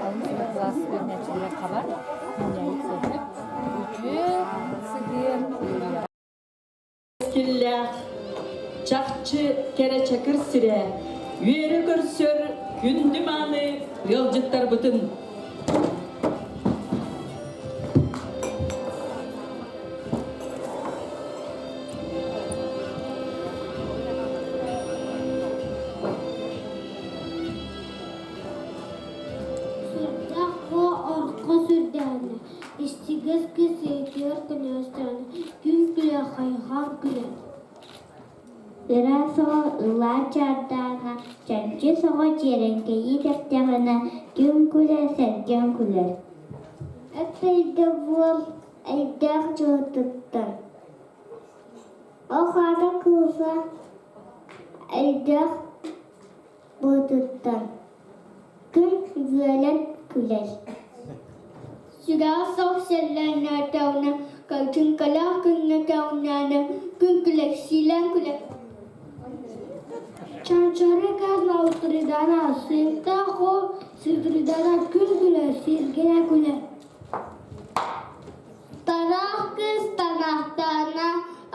Алын кылаас үөрэнээччилэрэ хабар, үүнээйик сылдьар, үтүө сыһыан үөрүйэҕэ Киллээх, чахчы кэрэ чакыр сирэ, үөрэ көрсөр күндү мааны ыалдьыттарбытын. Сүрдээх куо орко сүрдээнэ, истигэс кыс өйдүөр көнөөстөөнө, күн күлэ хайҕаан күлэр. Ыраас оҕо ылаа чаардаана, чанчыс оҕо дьиэрэҥкэйии тэптэҕинэ, күн күлэ, сэргэм күлэр. Эп-эйгэ буол өйдөөх дьылытыттан. Ол хаата кыыса өйдөөх быатыттан күн үөлэн күлэр. Сүрэҕэ суох сэллээннээтэҕинэ, картинкалаах күннэтэҕинээнэ күн күлэр, сиилээн күлэр. Чанчары казна утридана, сыҥта хо сытридана күн күлэр, сиргэнэ күлэр. Тараах кыыс танаахтаана,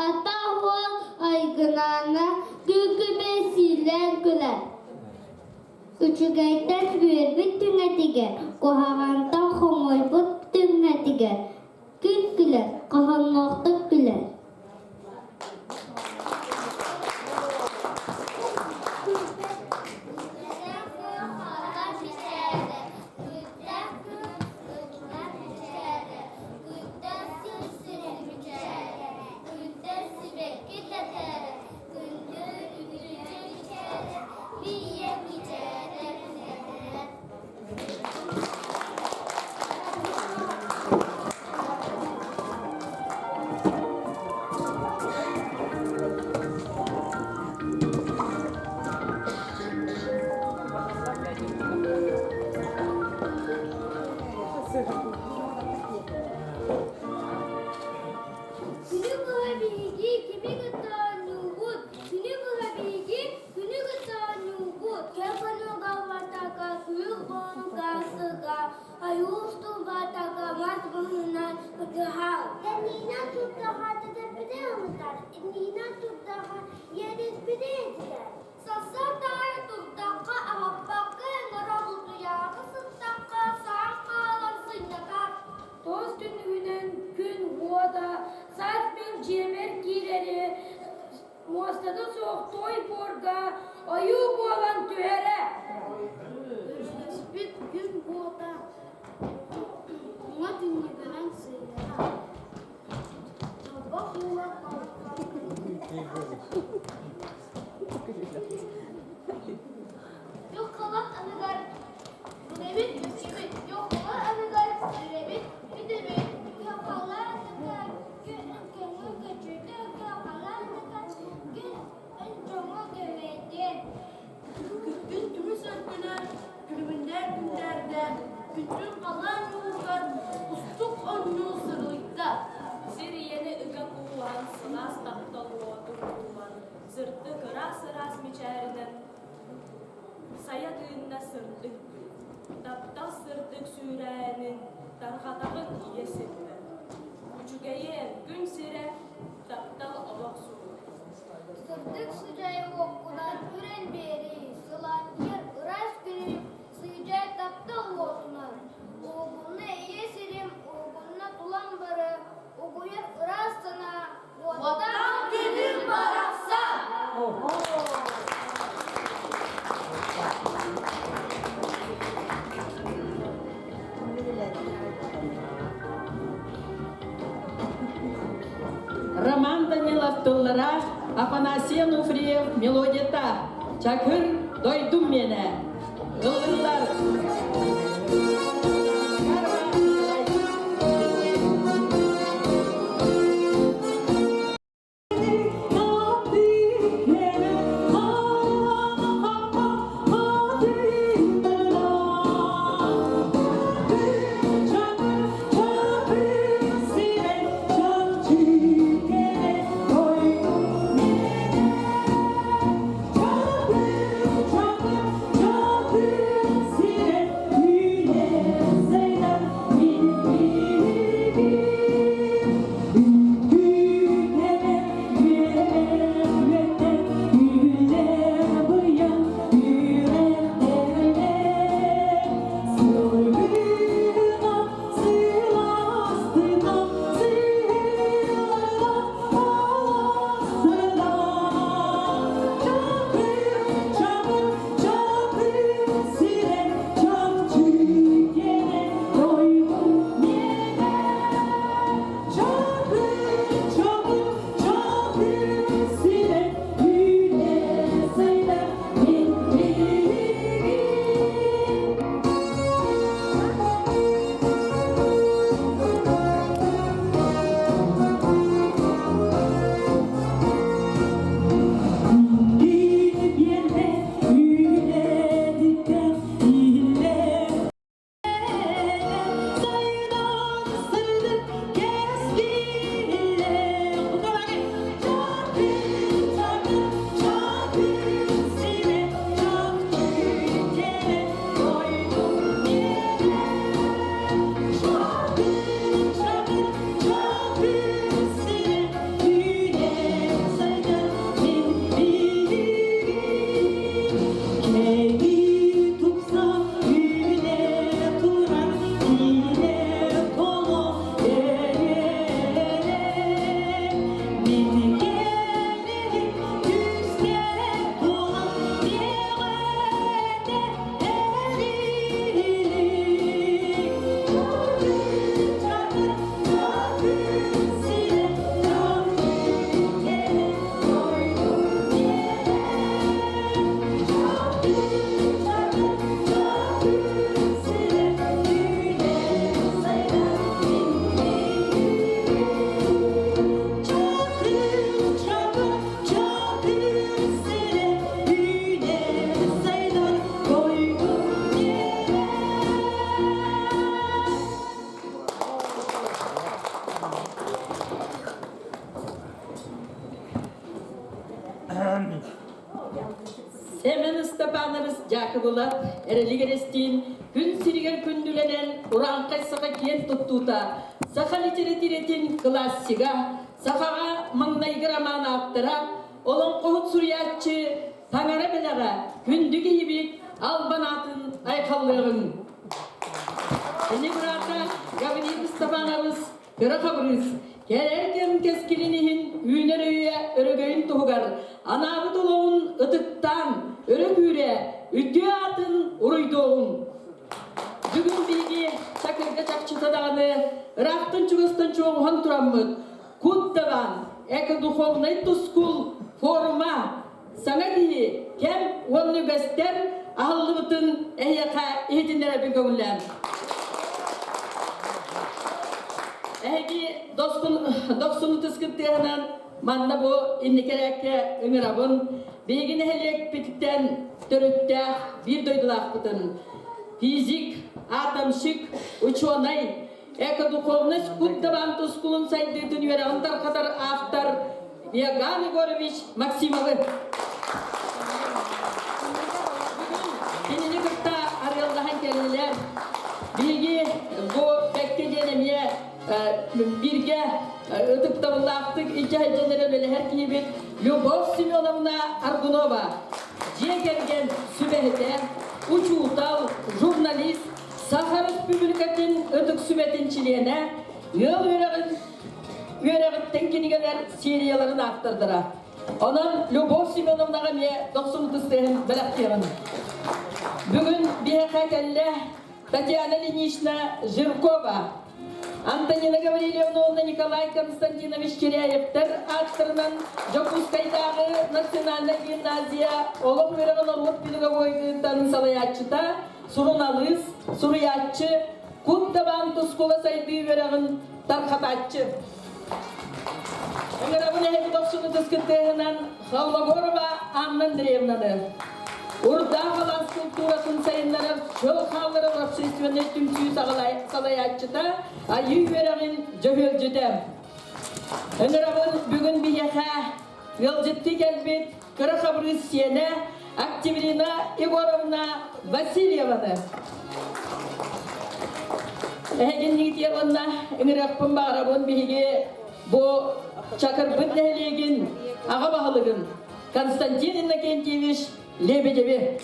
атах уол айгынаана, күн-күбэй сиилээн күлэр. Үчүгэйтэн үөрбүт түҥэтигэр, куһаҕантан хомойбут түҥэтигэр күн күлэр, хоһоонноохтук күлэр. Күнү быһа биһиги кими кытта оонньуубут? Күнү быһа биһиги күнү кытта оонньуубут. Кэпануга батака, күөх бонуга сыга, айуусту батака мас быһынан кытыһал. Кэнниинэн турдаха тэтэппитэ ымытар, инниинэн турдаха иэдэспитэ этитэр. Сарсыарда турдахха аһаппакка ыҥыра бултуйаҕа сыттахха саан хаалан сынньатар. Тоҕус түннүгүнэн күн уота саас мин дьиэбэр киирэри муостата суох той буорга ойуу буолан түһэрэ. Өрүһүспүт күн уота уҥа түннүгүнэн сыыйара. Тобох уула Yok kalan аныгар билэбит үксүбүт, yok kalan аныгар билэбит бүтэбит. Кыһалҕалар аныгар күн көҥүл көчүтэ, кыһалҕалар аныгар күн дьоҥҥо көмөйдүөн. Күн түмүс өркөнө күлүмүндээр күндээрдэ күндүн халаан уугар устук онньуу сырылыйда. Сир ийэни ыга кууһан, сылаас таптал уотун уулан, сырдык ыраас-ыраас мичээринэн сайа тыынна сырдык күн. Таптал сырдык сүүрээнин тарҕатаҕын ийэ сирбэр. Үчүгэйиэн күн сирэ, таптал олох суруй. Сырдык сыдьай уоккунан үрэн биэрии, сылаанньыйар ыраас күнү сыдьай таптал уотунан. Уһугунна ийэ сирим, уһугунна тулам бары, угуйар ыраас санаа, Уоттаах күнүм барахсан! Роман Данилов тыллара, Афанасий Ануфриев мелодията «Чакыр дойдум миэнэ» ыллыыллар. Сэмэн Ыстапаанабыс Дьаакыбылап эрэлигэр-эстиин күн сиригэр күндүлэнэн урааҥхай саха киэн туттуута, саха литэрэтиирэтин классига, сахаҕа маҥнайгы роман ааптара, олоҥхоһут суруйааччы Таҥара бэлэҕэ күндү киһибит албан аатын айхаллыаҕыҥ. Кини быраата Гаврил Степанович Кыра Хабырыыс кэлэр кэм кэскилин иһин үүнэр өйө өрөгөйүн туһугар анаабыт олоҕун ытыктаан өрө күүрэ үтүө аатын уруйдуоҕуҥ. Бүгүн биһиги Чакырга чахчыта даҕаны ыраахтан-чугастан чуоҕуһан тураммыт Кут-дабаан экодуховнай тускул форума саҥа киһи кэм уонна үгэстэр аһыллыбытын эһиэхэ иһитиннэрэбин көҥүллээн. Эһиги дохсун ытыскыт тыаһынан манна бу инники эрээккэ ыҥырабын. Биһиги нэһилиэкпититтэн төрүттээх биир дойдулаахпытын физик, атомщик, учуонай, экодуховность кут-дабаан тускулун сайдыытын үөрэҕин тарҕатар автор Иоганн Егорович Максимовы. Кинини кытта арыаллаһан кэллилэр. Биһиги бу бэккэ диэн эмиэ бииргэ ытыктабыллаахтык илдьэ сылдьан эрэ үлэлэһэр киһибит Любовь Семеновна Аргунова дьиэ кэргэн сүбэһитэ, учуутал, журналист, Саха Республикатын Ытык Сүбэтин чилиэнэ, ыал үөрэҕин үөрэҕиттэн кинигэлэр серияларын автордара. Онон Любовь Семеновнаҕа эмиэ дохсун ытыс тыаһын бэлэхтиэҕин. Бүгүн биһиэхэ кэллэ Татьяна Ильинична Жиркова. Антонина Гаврильевна уонна Николай Константинович Киряевтар ааттарынан Дьокуускайдааҕы национальнай гимназия олох үөрэҕин норуот педагогикатыттан салайааччыта, суруналыыс, суруйааччы, Кут Дабаан тускула сайдыы үөрэҕин тархатааччы. Ыҥырабын эһэбит охсуну тыскыттыаһынан Холмогорова Анна Андреевнаны. Урдаах алаас култууратын сайыннарар чөл хаалларар общественнай түмсүү салайааччыта Айыы үөрэҕин дьөһүөлдьүтэ. Ыҥырабын бүгүн биһиэхэ ыалдьыттыы кэлбит кыра хабырыыс сиэнэ Октябрина Егоровна Васильеваны. Эһигиннигит уонна ыҥырыахпын баҕарабын биһиги бу Чакырбыт нэһилиэгин аҕа баһылыгын Константин Иннокентьевич Лебедеви.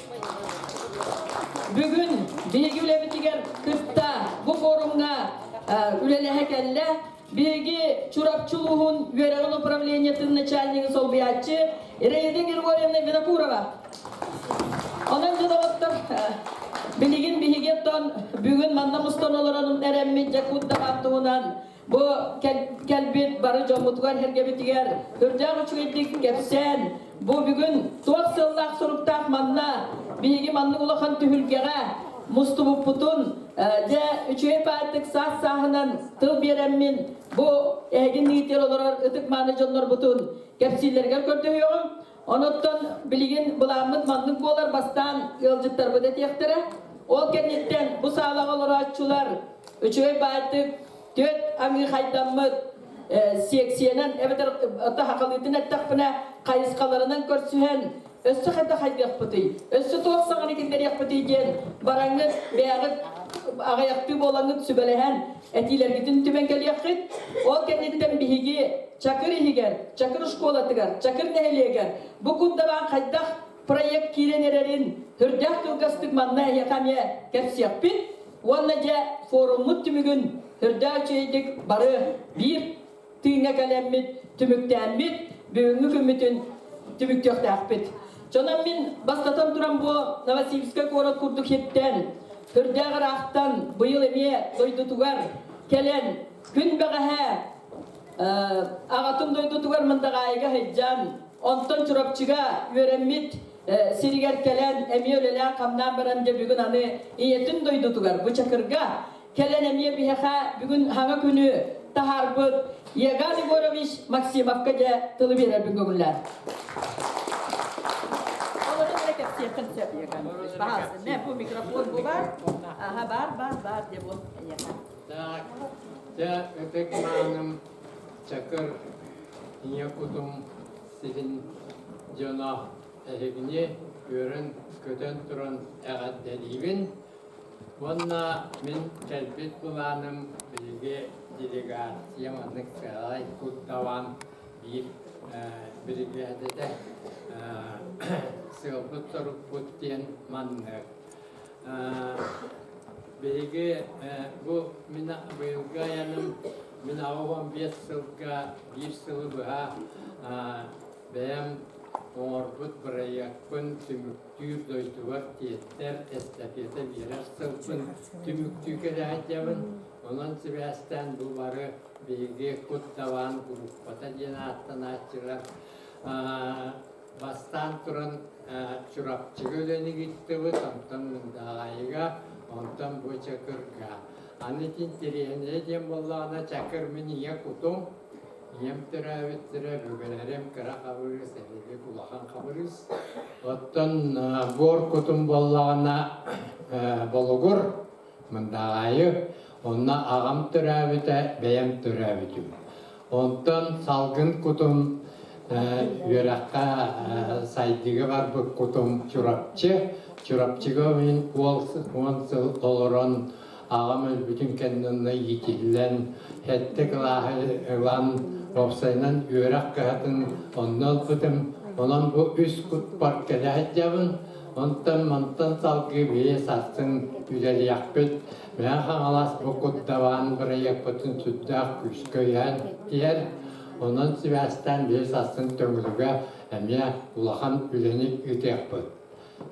Бүгүн биһиги үлэбитигэр кытта бу форумҥа үлэлэһэ кэллэ. Биһиги Чурапчы улууһун үөрэҕин управлениетын начальнигын солбуйааччы Ираида Григорьевна Винокурова. Онон дьоноҕоттор билигин биһиги оттон бүгүн манна мустан олорон эрэммит Дьакут Дабаан туһунан бу кэлбит бары дьоммутугар-сэргэбитигэр үрдээх үчүгэйдик кэпсээн бу бүгүн туох сыаллаах-соруктаах манна биһиги маннык улахан түһүлгэҕэ мустубуппутун дьэ үчүгэй баайтык саас-сааһынан тыл биэрэммин бу эһигин иитэр олорор ытык-мааны дьоннорбутун кэпсииллэригэр көрдөһүөҕүм. Онуттан билигин былааммыт маннык буолар бастаан ыалдьыттарбыт этиэхтэрэ. Ол кэнниттэн бу саалаҕа олорооччулар үчүгэй баайтык түөрт аҥыы хайдаммыт сиэксийэнэн эбэтэр таһахалыытын эттэхпинэ хайысхаларынан көрсүһэн өссө хайдах хайдыахпытый, өссө туох саҥаны киллэриэхпитий диэн бараҥҥыт бэйэҕит аҕыйахтыы буолаҥҥыт сүбэлэһэн этиилэргитин түмэн кэлиэххит. Ол кэнниттэн биһиги Чакыр иһигэр, Чакыр школатыгар, Чакыр нэһилиэгэр бу кундабаан хайдах проект киирэн эрэрин үрдээх кылгастык манна эһиэхэ эмиэ кэпсиэхпит уонна дьэ форуммут түмүгүн үрдээх үчүгэйдик бары биир тыыҥҥа кэлэммит түмүктээммит бүгүҥҥү күммүтүн түмүктүөхтээхпит. Дьонон мин бастатан туран бу Новосибирскай куорат курдук сиртэн үрдээх ыраахтан быйыл эмиэ дойдутугар кэлэн күн бэҕэһээ аҕатын дойдутугар Мындаҕаайыга сылдьан, онтон Чурапчыга үөрэммит сиригэр кэлэн эмиэ үлэлээн-хамнаан баран дьэ бүгүн аны ийэтин дойдутугар бу Чакырга кэлэн эмиэ биһиэхэ бүгүн хаҥа күнү таһаарбыт Еган Егорович Максимовка дьэ тылы биэрэрбин көҥүллээн. Олорон эрэ кэпсиэххин сөп, Еган Егорович. Баһаалыста, мэ бу микрофон бу баар. Аха, баар, баар, баар дьэ бу эйиэхэ. Так, дьэ ытык мааным Чакыр ийэ кутум сирин дьоно эһигини үөрэн-көтөн туран эҕэрдэлиибин уонна мин кэлбит былааным биһиги делегация маннык сыалай куттабан биир биригээдэтэ сыалбыт-сорукпут диэн маннык Биһиги бу мин быйылгы айаным мин 85 сылга биир сылы быһа бэйэм оҥорбут бырайыакпын түмүктүүр дойдубар тиэттэр эстафета биэрэр сылбын түмүктүү кэлэ сылдьабын. Онон сибээстээн бу бары биһиги Кут Дабаан группата диэн ааттанааччылар Бастаан туран Чурапчыга үлэни ыыттыбыт, онтон Мындааҕайыга, онтон бу Чакырга. Аны ити интэриэһинэйэ диэн буоллаҕына, Чакыр мин ийэ кутум, ийэм төрөөбүттэрэ, өбүгэлэрим кыра хабырыыс, эһиги улахан хабырыыс. Оттон буор кутум буоллаҕына Болугур, Мындааҕайы, онно аҕам төрөөбүтэ, бэйэм төрөөбүтүм. Онтон салгын кутум үөрэххэ сайдыыга барбыт кутум Чурапчы. Чурапчыга мин 10 сыл олорон аҕам өлбүтүн кэннэ онно иитиллэн, сэттэ кылааһы ылан, уопсайынан үөрэх кыһатын онно ылбытым. Онон бу үс кутпар кэлэ сылдьабын. Онтон мантан салгыы бэйэ сарсын үлэлиэхпит. Мэҥэ Хаҥалас бу куттабаан бырайыакпытын сүрдээх күүскэ өйөөн иһэр. Онон сибээстээн биһи сарсын Төҥүлүгэ эмиэ улахан үлэни ыытыахпыт.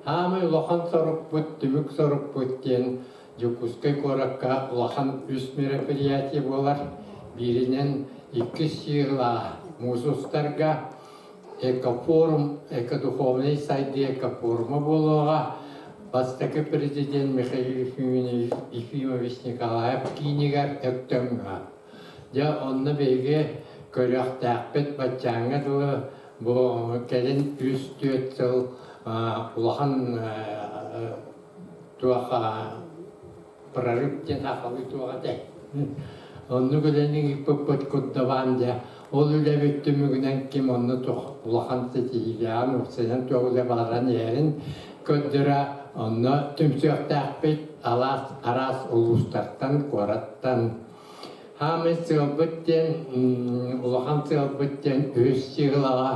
Саамай улахан сорукпут, түмүк сорукпут диэн Дьокуускай куоракка улахан үс мероприятие буолар. Бииринэн иккис сыла муус устарга экофорум, экодуховнай сайдыы экофорума буолуоҕа. Бастакы президент Михаил Ефимович Николаев киинигэр Өктөмҥө. Дьэ, онно биһиги көрүөхтээхпит баччааҥҥа дылы бу кэлин үс-түөрт сыл улахан туох прорыв диэн сахалыы туох этэй? Оннук үлэни ыыппыппыт курдабаан дьэ ол үлэбит түмүгүнэн ким онно улахан ситиһиилээҕин уопсайынан туох үлэ баран иһэрин көрдөрө онно түмсүөхтээхпит алаас араас улуустартан куораттан хаамай сыалбыт диэн улахан сыалбыт диэн үһүс сыалаҕа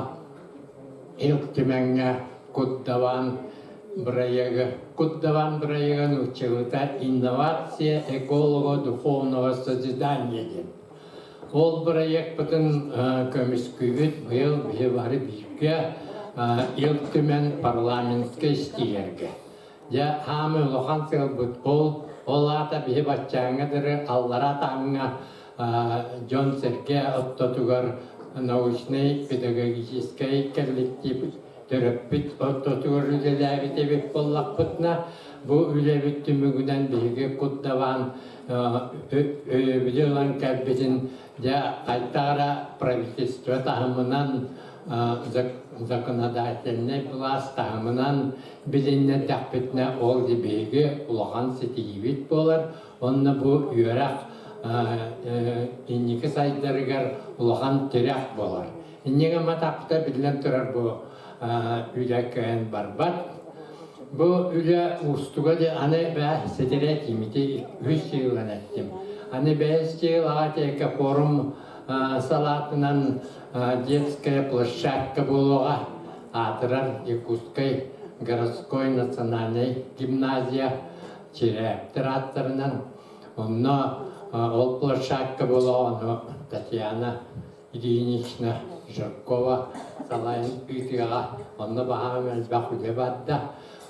Ил Түмэҥҥэ Куддаван бырайыагы Куддаван бырайыага нууччалыыта «Инновация эколого духовного созидания» диэн. Ол бырайыакпытын көмүскүүбүт быйыл биһи бары бииргэ Ил Түмэн парламентскай истиилэргэ. Дьэ, хаамай улахан сыалбыт ол, ол аата биһи баччааҥҥа дыры аллараа тааҥҥа дьон-сэргэ ортотугар научнай педагогическай коллектив төрөппүт ортотугар үлэлээбит эбит буоллахпытына, бу үлэбит түмүгүнэн биһиги куттабаан өйөбүлү ылан кэлбитин дьэ хайдах эрэ правительство таһымынан законодательнай былаас таһымынан билиннэрдэхпитинэ ол биһиги улахан ситиһиибит буолар уонна бу үөрэх инники сайдарыгар улахан тирэх буолар. Инньэ гымматахпыта биллэн турар бу үлэ кыайан барбат. Бу үлэ уустуга де аны бээ ситирэ тиимити үс сыылан эттим. Аны бэйэс сыылаҕа тиэкэ форум салаатынан детская площадка буолуоҕа аатырар Якутскай городской национальнай гимназия Чирээптэр ааттарынан онно ол площадка буолуоҕа ону Татьяна Ильинична Жиркова салайан ыытыаҕа онно баһаам элбэх үлэ барда.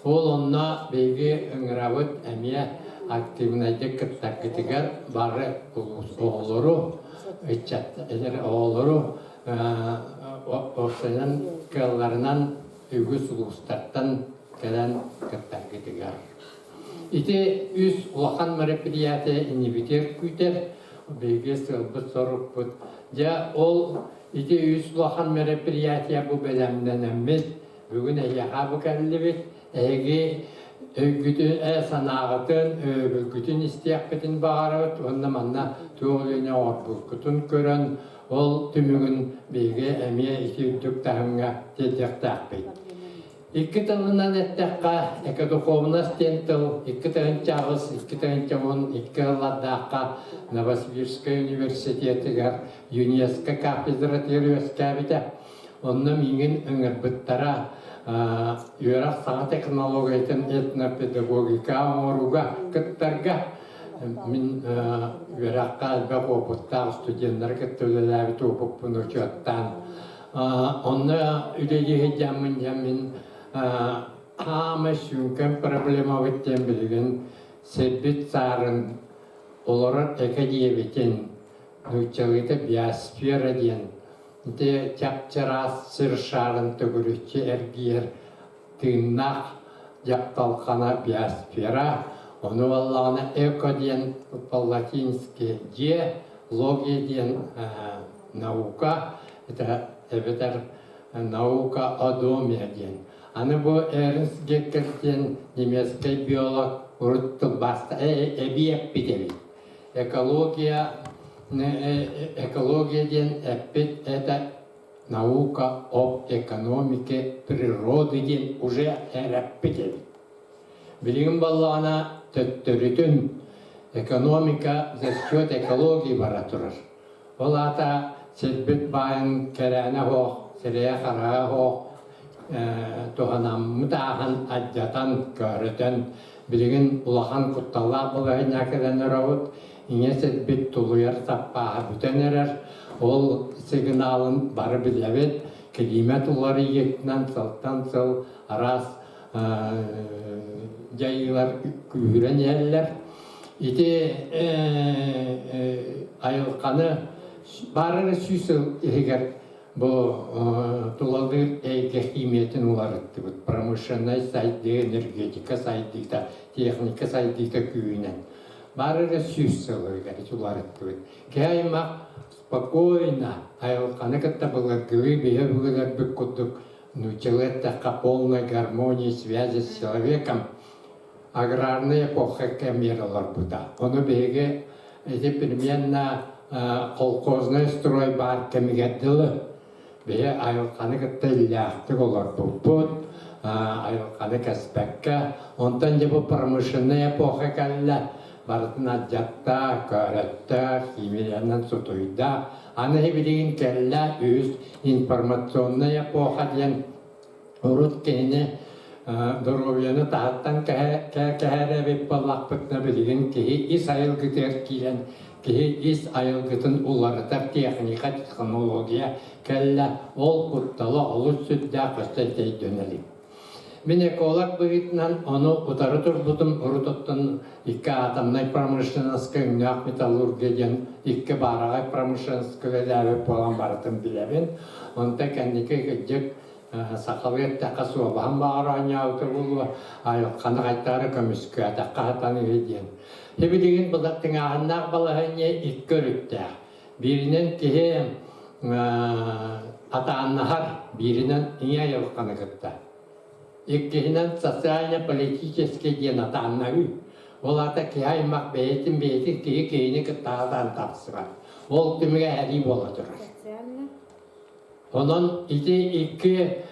Ол онно биһиги ыҥырабыт эмиэ активнайдык кыттаргытыгар бары улуус оҕолору, ыччат оҕолору уопсайынан кыалларынан үгүс улуустартан кэлэн кыттаргытыгар. Ити үс улахан мероприятие иннибитигэр күүтэр, биһиги сыалбыт-сорукпут. Дьэ, ол ити үс улахан мероприятие бу бэлэмнэнэммит, бүгүн эһиэхэ бу кэллибит. Эһиги өйгүтүн, санааҕытын, өйөбүлгүтүн истиэхпитин баҕарабыт уонна манна туох үлэни оҥорбуккутун көрөн, ол түмүгүн биһиги эмиэ ити үрдүк таһымҥа тиэрдиэхтээхпит. Икки тылынан эттэххэ, экодухуобунас диэн тыл 2008, 2012 ыллардаахха Новосибирскай университетыгар ЮНЕСКО кафедратыгар үөскээбитэ. Онно миигин ыҥырбыттара үөрэх саҥа технологиятын этнопедагогика оҥорууга кыттарга. Мин үөрэххэ элбэх уопуттаах студеннары кытта үлэлээбит уопуппун учуоттаан Онно үлэлии сылдьаммын дьэ мин хаамай сүҥкэн проблемабыт диэн билигин сирбит саарын олорор экэ диэбитин нууччалыыта биосфера диэн ити чап-чараас сир шаарын төгүрүччү эргийэр тыыннаах дьапталхана биосфера ону буоллаҕына эко диэн по-латински дьиэ логия диэн наука это эбэтэр наука о доме диэн. Аны бу Эрнст Геккер диэн немецкэй биолог урут тылбааста эбии эппит эбит. Экология экология диэн эппит это наука об экономике природы диэн уже эрэппит эбит. Билигин баллаҕына төттөрүтүн экономика за счет экологии бара турар. Ол аата сирбит баайын кэрээнэ суох, сирэйэ-хараҕа суох туһанаммыт ааһан алдьатан, көөрөтөн билигин улахан кутталлаах балаһыанньа кэлэн оробут. Ийэ сирбит тулуйар саппааһа бүтэн эрэр. Ол сигналын бары билэбит. Килиимэт уларыйыытынан сылтан сыл араас дьайыылар күүһүрэн иһэллэр. Ити айылҕаны баар эрэ 100 сыл иһигэр бу тулалыыр эйгэ химиятын уларыттыбыт. Промышленнай сайдыы, энергетика сайдыыта, техника сайдыыта күүһүнэн. Баар эрэ 100 сыл иһигэр уларыттыбыт. Киһи аймах спокойно айылҕаны кытта былыргылыы биһи өбүгэлэрбит курдук нууччалыы эттэххэ полной гармонии связи с человеком аграрная эпоха кэмигэр олорбута. Ону биһиги ити примерно колхозный строй баар кэмигэр дылы биһи айылҕаны кытта иллээхтик олорбуппут, айылҕаны кэспэккэ. Онтон дьэ бу промышленная эпоха кэллэ, барытын алдьатта, көөрөттө, химиянан сутуйда. Аны билигин кэллэ үһүс информационная эпоха диэн урут киһини доруобуйаны таһыттан кэһэр эбит буоллахпытына билигин киһи ис айылгытыгар киирэн киһи ис айылгытын уларытар техника, технология кэллэ. Ол куттала олус сүрдээх өссө өйдөнө Мин эколог быһыытынан ону утары турбутум урут оттон икки атомнай промышленноска өҥнөөх металлургия диэн икки баараҕай промышленноска үлэлээбит буолан барытын билэбин. Онтон кэнники кырдьык сахалыы эттэххэ суобаһым баҕар оонньообута буолуо, айылҕаны хайтаары көмүскээтэххэ сатаныыһы диэн. Сибилигин тыҥааһыннаах балаһыанньа икки өрүттээх. Бииринэн киһи атааннаһар, бииринэн ийэ айылҕаны кытта. Иккиһинэн социально-политический диэн атааннаһыы. Ол аата киһи аймах бэйэтин бэйэтин киһи киһини кытта атаан тахсыбат. Ол түмүгэ сэрии буола турар. Онон ити икки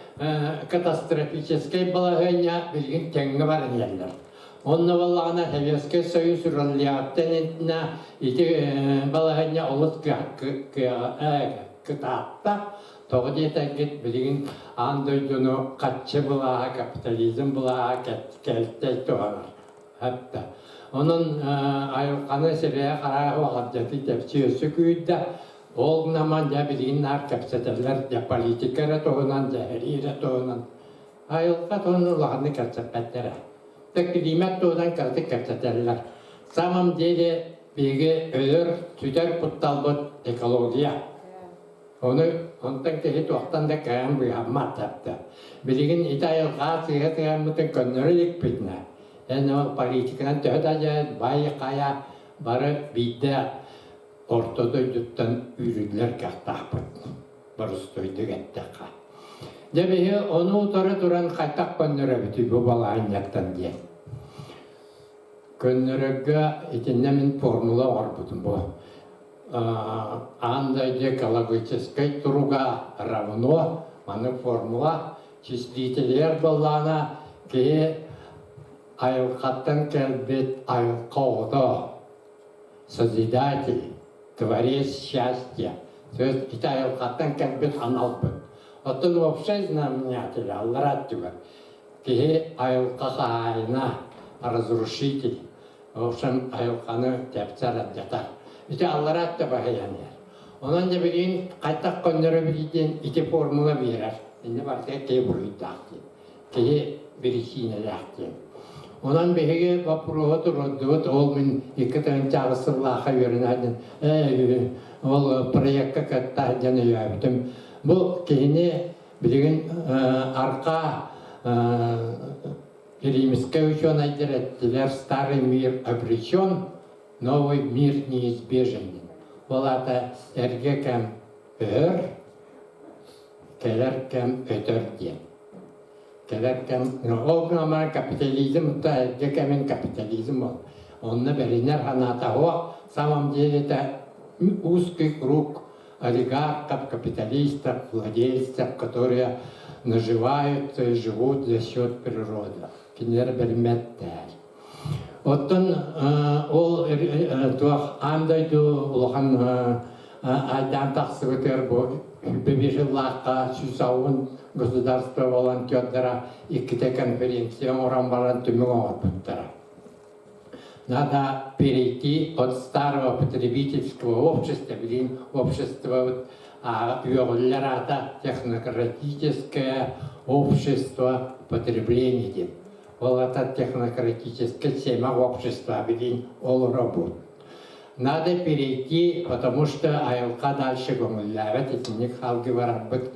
катастрофическай балаһыанньа билигин тэҥҥэ баран иһэллэр. Онно буоллаҕына Советскай Союз ураллиаттан иннинэ ити балаһыанньа олус кытаатта. Тоҕо диэтэргит билигин аан дойдуну хаччы былааһа, капитализм былааһа кэлтэй туһанар. Хатта. Онон айылҕаны сирэйэ-хараҕа уҕардьатыы тэпсии өссө күүрдэ. Ол гынан дьэ билигин наар кэпсэтэллэр дьэ политика эрэ туһунан, дьэһэрии эрэ туһунан. Айылҕа туһунан улаханнык кэпсэппэттэрэ. Дьэ килиимэт туһунан кыратык кэпсэтэллэр. Самом деле биһиги өлөр, сүтэр кутталбыт экология. Ону онтон киһи туохтан да кыайан быыһаммат да. Билигин ити айылҕа сыыһа сыһыаммытын көннөрө иликпитинэ, эн ол политиканан төһө да дьэ бай хайа бары биирдэ орто дойдуттан үүрүллэр кыахтаахпыт. Борустуойдук эттэххэ. Дьэ биһи ону утары туран хайдах көннөрөбүтүй бу балаһыанньаттан диэн. Көннөрөргө итиннэ мин формула оҥорбутум бу. Аан дойду экологическай туруга равно маннык формула числителигэр буоллаҕына киһи айылҕаттан кэлбит айылҕа оҕото созидатель творец счастья то есть ити айылҕаттан кэлбит аналбыт оттон общий знаменатель аллараа өттүгэр киһи айылҕа хаһаайына разрушитель В общем, айылҕаны тэпсэр алдьатар. Ити аллараа өттө баһыйан иһэр. Онон дьэ билигин хайдах көннөрөбүтүй диэн ити формула биэрэр. Инньэ барыта киһи буруйдаах диэн. Киһи биричиинэлээх диэн. Онон биһиги боппуруоһу туруордубут. Ол мин 2008 сыллаахха үөрэнэ сылдьан ол проекка кытта сылдьан өйөөбүтүм. Бу киһини билигин арҕаа Римскэй учуонайдар эттилэр «Старый мир обречен, новый мир неизбежен» Ол аата эргэ кэм өһөр, кэлэр кэм өтөр диэн. Кэлэр кэм, ол гынан капитализм, эргэ кэмин капитализм ол. Онно бэринэр санаата суох, самом деле это узкий круг олигархов, капиталистов, владельцев, которые наживаются и живут за счет природы. Кинилэр бэриммэттэр. Оттон ол туох аан дойду улахан айдаан тахсыбытыгар бу бибижиллаахха 160 государство волонтердара иккитэ конференция оҥорон баран түмүк оҥорбуттара. Надо перейти от старого потребительского общества, билин общество үөҕүллэр аата технократическое общество потребления диэн. Ол ата технократическай сиэмэх общество билин олоробут. Надо перейти, потому что айылҕа дальше көҥүллээбэт итинник халгы барарбыт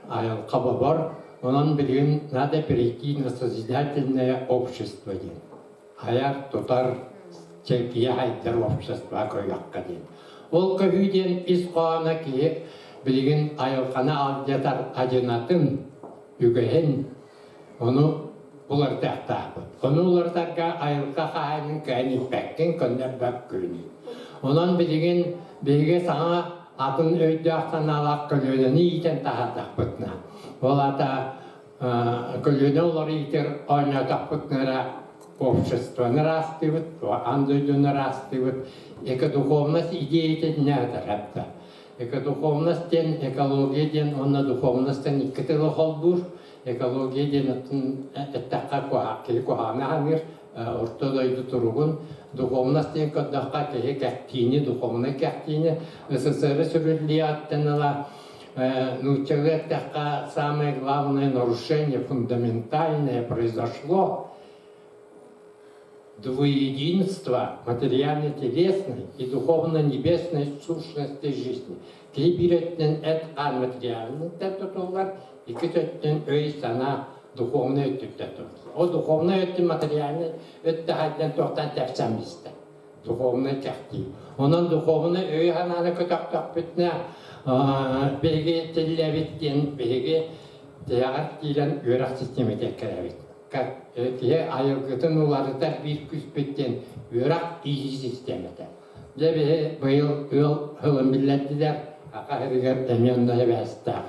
айылҕа бобор. Онон билигин надо перейти на созидательное общество диэн. Айар, тутар, чэлгийэ хайдар общество көрүөххэ диэн. Ол көһүү диэн ис хоһооно киһи билигин айылҕаны алдьатар адьынатын, үгэһин Ону уларытыахтаахпыт. Ону уларытарга айылҕа хаһаайынын кыайан ииппэккин, көннөрбөккүн. Онон билигин биһиги саҥа атын өйдөөх-санаалаах көлүөнэни иитэн таһаардахпытына, ол аата көлүөнэ олору иитэр оонньоотохпутуна эрэ обществоны ыраастыыбыт, аан дойдуну ыраастыыбыт, экодуховность идеята нэ Экодуховность диэн экология диэн уонна духовность диэн икки тылы холбуур. Экология диэн оттон эттэххэ киһи куһаҕаны аһаныыр, орто дойду туругун. Духовность диэн көрдөххө киһи кэхтиини, духовнай кэхтиини СССР сүрүллүөҕүттэн ыла нууччалыы эттэххэ самое главное нарушение фундаментальное произошло двуединство материально-телесной и духовно-небесной сущности жизни. Киһи биир өттүнэн эт-хаан материалын тутуллар, иккис өттүнэн өй-санаа духовнай өттүттэн тутуллар. Ол духовнай өттүн материальнай өттө хайдан туохтан тэпсэн бистэ. Духовнай кэхтии. Онон духовнай өй-санааны көтөхтөхпүтүнэ биһиги тиллэбит диэн биһиги тиһэҕэр киирэн үөрэх систиэмэтигэр кэлэбит. Киһи айылгытын уларытар биир күүспүт диэн үөрэх иитии систиэмэтэ. Дьэ биһи быйыл ыал сылын биллэрдилэр, аха сиригэр эмиэ онно сибээстээх.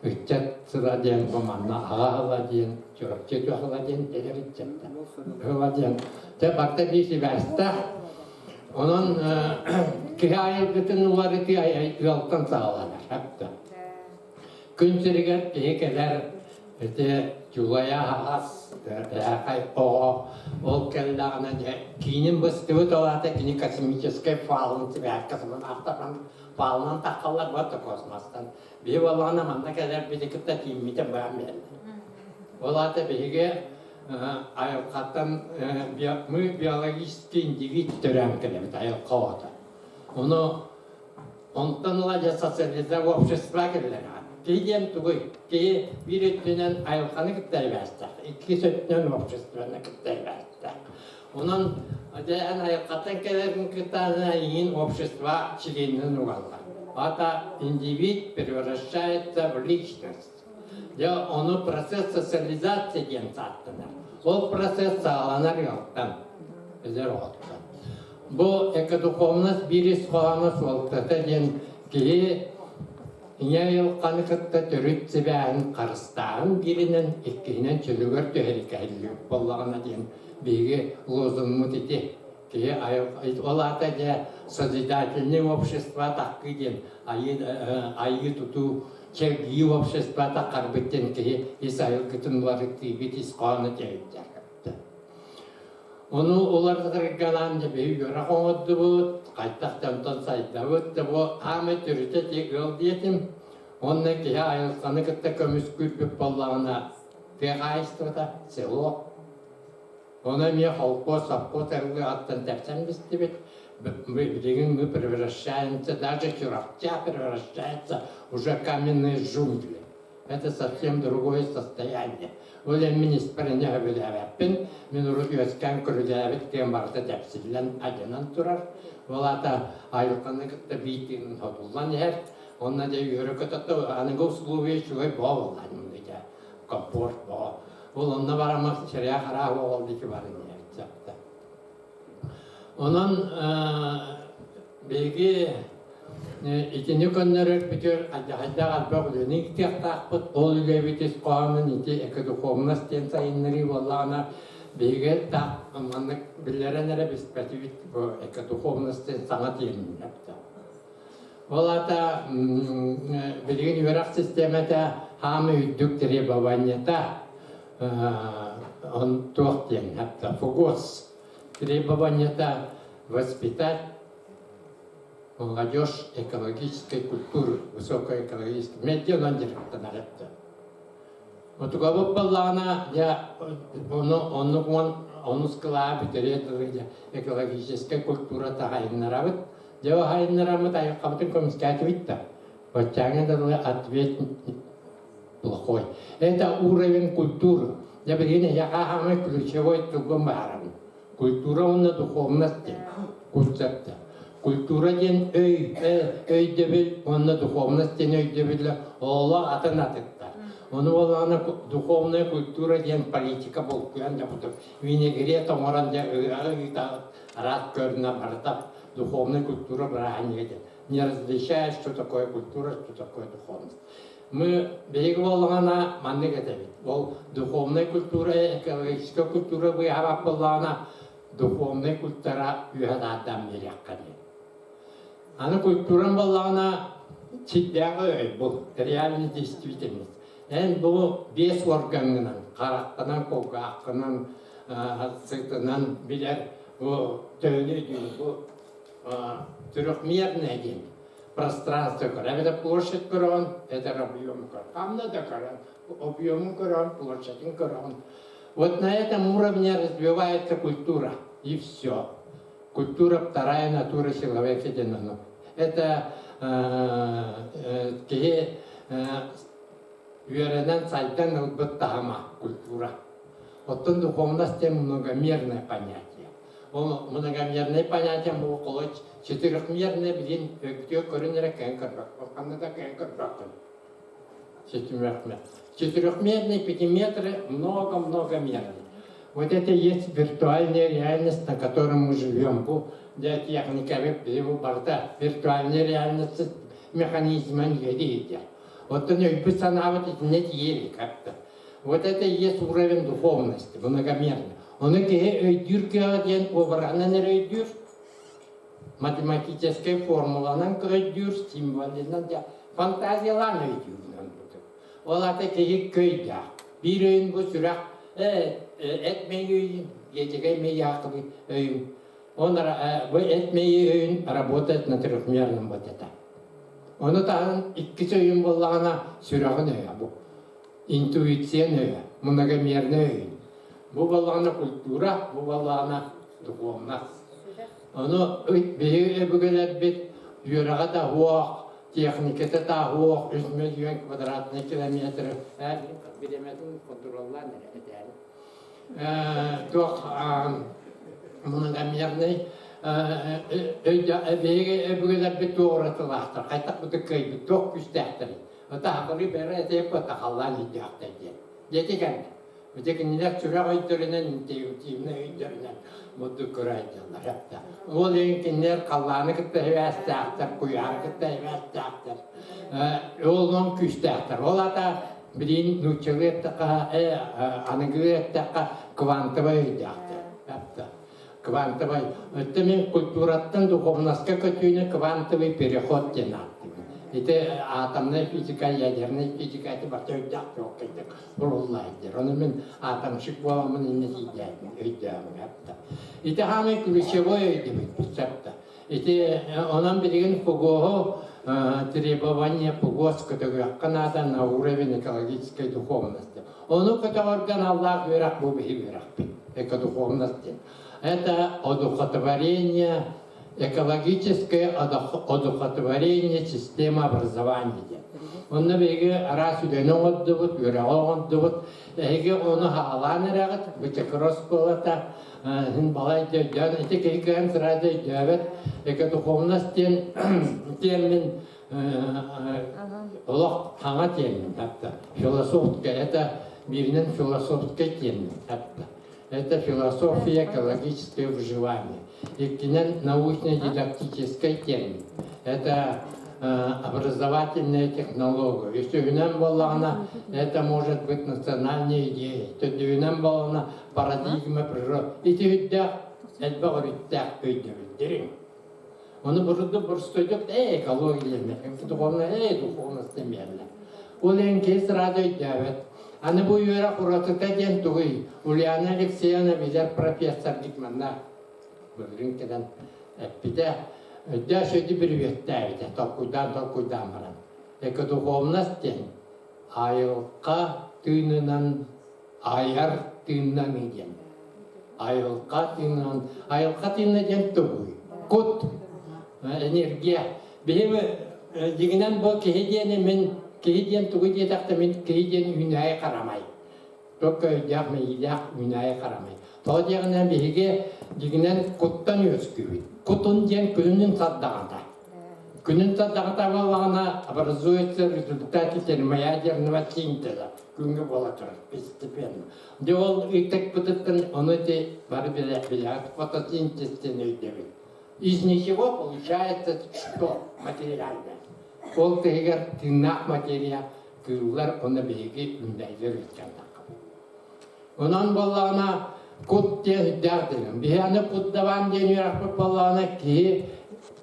Ыччат сыла диэн бу манна аҕа сыла диэн, Чурапчы сыла диэн кэлэр ыччаттар. Сыла диэн. Дьэ барыта биир сибээстээх. Онон киһи айылгытын уларытыы ыалтан саҕаланар. Күн сиригэр киһи кэлэр ити дьулайа аһаҕас бэртээхэй оҕо ол кэллэҕинэ дьэ киинин быстыбыт ол аата кини космическай фаалын сибээскэ сымынаахтаран фаалынан таххаллар буолта космостан биһи буоллаҕына манна кэлэрбити кытта тииммитэ баан биэрдэ ол аата биһиги айылҕаттан мы биологический индивид төрөөн кэлэбит айылҕа оҕото ону Онтон ыла дьэ социализм общество кэллэҕэ. Киһи диэн тугуй? Киһи биир өттүнэн айылҕаны кытта эбээстээх, иккис өттүнэн обществоны кытта эбээстээх. Онон дьэ эн айылҕаттан кэлэрин кытта эйигин общество чилиэнинэн угаллар. Аата индивид превращается в личность. Дьэ ону процесс социализации диэн сааттанар. Ол процесс саҕаланар ыалтан, эдэр оҕоттон. Бу экодуховность биир ис хоһооно суолтата диэн киһи ийэ айылҕаны кытта төрүт сибээһин харыстааһын бииринэн, иккиһинэн чөлүгэр түһэрии кэһиллибит буоллаҕына диэн биһиги лозунгмут ити. Киһи ол аата дьэ созидательное общество таккы диэн айыы, айыы тутуу чэлгийии общество таххарбыт диэн киһи ис айылгытын уларытыыбыт ис хоһооно диэбиттэр. Ону уларытарга дьэ биһи үөрэх оҥордубут, хайдах дьонтон сайдабыт да бу аамай төрүтэ ити ыал диэтим. Уонна киһи айылҕаны кытта көмүскүүрбүт буоллаҕына тыа хаһаайыстыбата село. Ону эмиэ холкуос, совхоз аттан тэпсэн бистибит. Билигин мы превращаемся, даже Чурапча превращается уже каменные джунгли. Это совсем другое состояние. Ол мин испэр сөбүлээбэппин. Мин урут үөскээн көрүлээбит киэн барыта тэпсиллэн адьанан турар. Ол аата айылҕаны кытта биитин хотуллан иһэр. Онно дьэ үөрэ көтөттө аныгы условия үчүгэй боо буолла дьэ комфорт боо. Ол онно бараммат сирэйэ хараах уол диэки барын диэбит Онон биһиги итини көннөрөрбүтүгэр хайдах элбэх үлэни ыытыахтаахпыт. Ол үлэбит ис хоһоонун ити экодуховность диэн сайыннарыы буоллаҕына биһиги таах маннык биллэрэн эрэ биспэтибит бу экодуховность диэн саҥа термин эбитэ. Ол аата билигин үөрэх систиэмэтэ хаамай үрдүк требованиета он туох диэн ФГОС требованиета воспитать молодежь экологической культуры, высокой экологической. Медиа онон дьарыктанар этэ. Отугабыт баллаҕына дьэ ону оннук уон онус кылааһы бүтэриэ дылы дьэ экологическай культура таһайыннарабыт. Дьэ хаһайыннараммыт айылҕабытын көмүскээтибит да. Баччааҥҥа дылы ответ плохой. Это уровень культуры. Дьэ билигин эһиэхэ хаамай ключевой тылбын баһарабын. Культура уонна духовность диэн концепция. Культура диэн өй, өйдөбүл уонна духовность диэн өйдөбүлэ олох атын атыттар. Ону буоллаҕына духовная культура диэн политика булкуйан да курдук винегрет оҥорон дьэ ыаҕы ыытаҕыт араас көрүнэ барыта духовная культура бырааһынньыга диэн. Не различая, что такое культура, что такое духовность. Мы биһиги буоллаҕына маннык этэбит. Ол духовнай культура, экологическай культура быыһаабат буоллаҕына, духовнай культура үөһэ таардаан биэриэххэ диэн. Аны культурам буоллаҕына сирдээҕи өй бу реальный действительность. Эн бу биэс органҥынан, хараххынан, кулгааххынан, сытынан билэр бу төһөнү өйдүүр бу трехмерное диэн пространство көрө эбэтэр площадь көрөҕүн эбэтэр объем көр ханна да көрөн объемун көрөҕүн площадын көрөҕүн вот на этом уровне развивается культура и все культура вторая натура человека диэн ону это киһи үөрэнэн сайдан ылбыт таһыма культура оттон духовность диэн многомерное понятие Ол многомерное понятие бу около четырехмерное билин өйдүө көрүн эрэ кээн көрбөккүн, ханна да кээн көрбөккүн. Четырехмер. Четырехмерные пятиметры много-много мерный. Вот это и есть виртуальная реальность, на которой мы живем. Бу для техника бу барыта виртуальная реальность механизмын үөдүйдэ. Оттон өйбүт санаабыт итиннэ тиийэр как-то. Вот это и есть уровень духовности, многомерный. Ону киһи өйдүүр кыаҕа диэн уобараһынан эрэ өйдүүр, математическай формуланан өйдүүр, символинан фантазиялаан өйдүүр. Ол ата киһи көйдөөх. Биир өйүн бу сүрэх эт мэйи өйүн, иэдьэгэй мэйи аахыбы өйүн. Он бу эт мэйи өйүн работает на трехмерном вот это. Ону таһынан иккис өйүн буоллаҕына сүрэҕин өйө бу. Интуиция өйө, многомерный өйүн. Бу буоллаҕына культура, бу буоллаҕына духовность. Ону биһиги өбүгэлэрбит үөрэҕэ да суох, техниката да суох, үс миллион квадратный километр бириэмэтин хонтуруоллаан эрэ этээри. Туох многомерный биһиги өбүгэлэрбит туох уратылаахтар, хайдах бытык кыайбыт, туох күүстээхтэрий? Ытаһабылы бэрэ этиэп тахаллаан өйдөөхтөр диэн. Дьэти кэннэ. Ити кинилэр сүрэх өйдөрүнэн, интуитивнай өйдөрүнэн муддук көрө сылдьаллар эптэ. Ол иһин кинилэр халлааны кытта сибээстээхтэр, куйаары кытта сибээстээхтэр. Ол күүстээхтэр. Ол ата билин нууччалыы эттэххэ, аныгылыы эттэххэ квантовай өйдөөхтөр. Эптэ. Квантовай. Өттө мин культураттан духовноска көтүүнү квантовый переход диэн ааттыыбын. Ити атомная физика, ядерная физика ити барыта өйдөөх чуолкайдык буруллайдыр. Ону мин атомщик буоламмын иннэ тиийдээтим, өйдөөмүн эптэ. Ити хаамай ключевой өйдөбүл сөптө. Ити онон билигин ФГО требование ФГОС көтөгүөххэ наада на уровень экологической духовности. Ону көтөҕөргө аналлаах үөрэх бу биһи үөрэхпит, экодуховность диэн. Это одухотворение, экологическое одухотворение система образования диэн. Онно биһиги араас үлэни оҥордубут, үөрэҕи оҥордубут. Эһиги ону хаалаан эрэҕит, бу Чакыр оскуолата син балай да өйдөөн, ити киһи кыайан сразу өйдөөбөт. Экодуховность диэн термин олох хаҥа термин, хатта. Философская, это бииринэн философскай термин, хатта. Это философия экологическое выживание. Иккинэн научно-дидактический термин. Это образовательная технология. Үсүһүнэн буоллаҕына, это может быть национальная идея. Төрдүһүнэн буоллаҕына, парадигма природы. Ити үрдээх, элбэх өрүттээх өйдөбүллэриҥ. Ону бурду бурстойдук ээ экология духовная ээ духовность диэн Ол иһин киһи сразу өйдөөбөт. Аны бу үөрэх уратыта диэн тугуй? Ульяна Алексеевна билэр профессор манна былырыын кэлэн эппитэ. Өйдөөх сөйдү бүрүөттээбитэ, толкуйдаан толкуйдаан баран. Экодуховность диэн айылҕа тыынынан айар тыыннаныы диэн. Айылҕа тыынынан, айылҕа тыына диэн тугуй? Кут, энергия. Биһи дьиҥинэн бу киһи диэни мин киһи диэн тугу диэтэхтэ мин киһи диэн үүнээйи харамай. Только өйдөөх мэйиилээх үүнээйи харамай. Тоҕо диэҕинэн биһиги дьиҥинэн куттан үөскүүбүт. Кутун диэн күнүнүн сардаҕата. Күнүн сардаҕата буоллаҕына образуется в результате термоядерного синтеза. Күҥҥэ буола турар постепенно. Дьэ ол ыйтыкпытыттан ону ити бары билэ фотосинтез диэн өйдөбүл. Из ничего получается что материальное. Ол тыһыгар тыыннаах материя кыыллар уонна биһиги үүнээйилэр үөскээн Онон буоллаҕына кут диэн үрдээх диэн. Биһи аны кут дабаан диэн үөрэхпит буоллаҕына киһи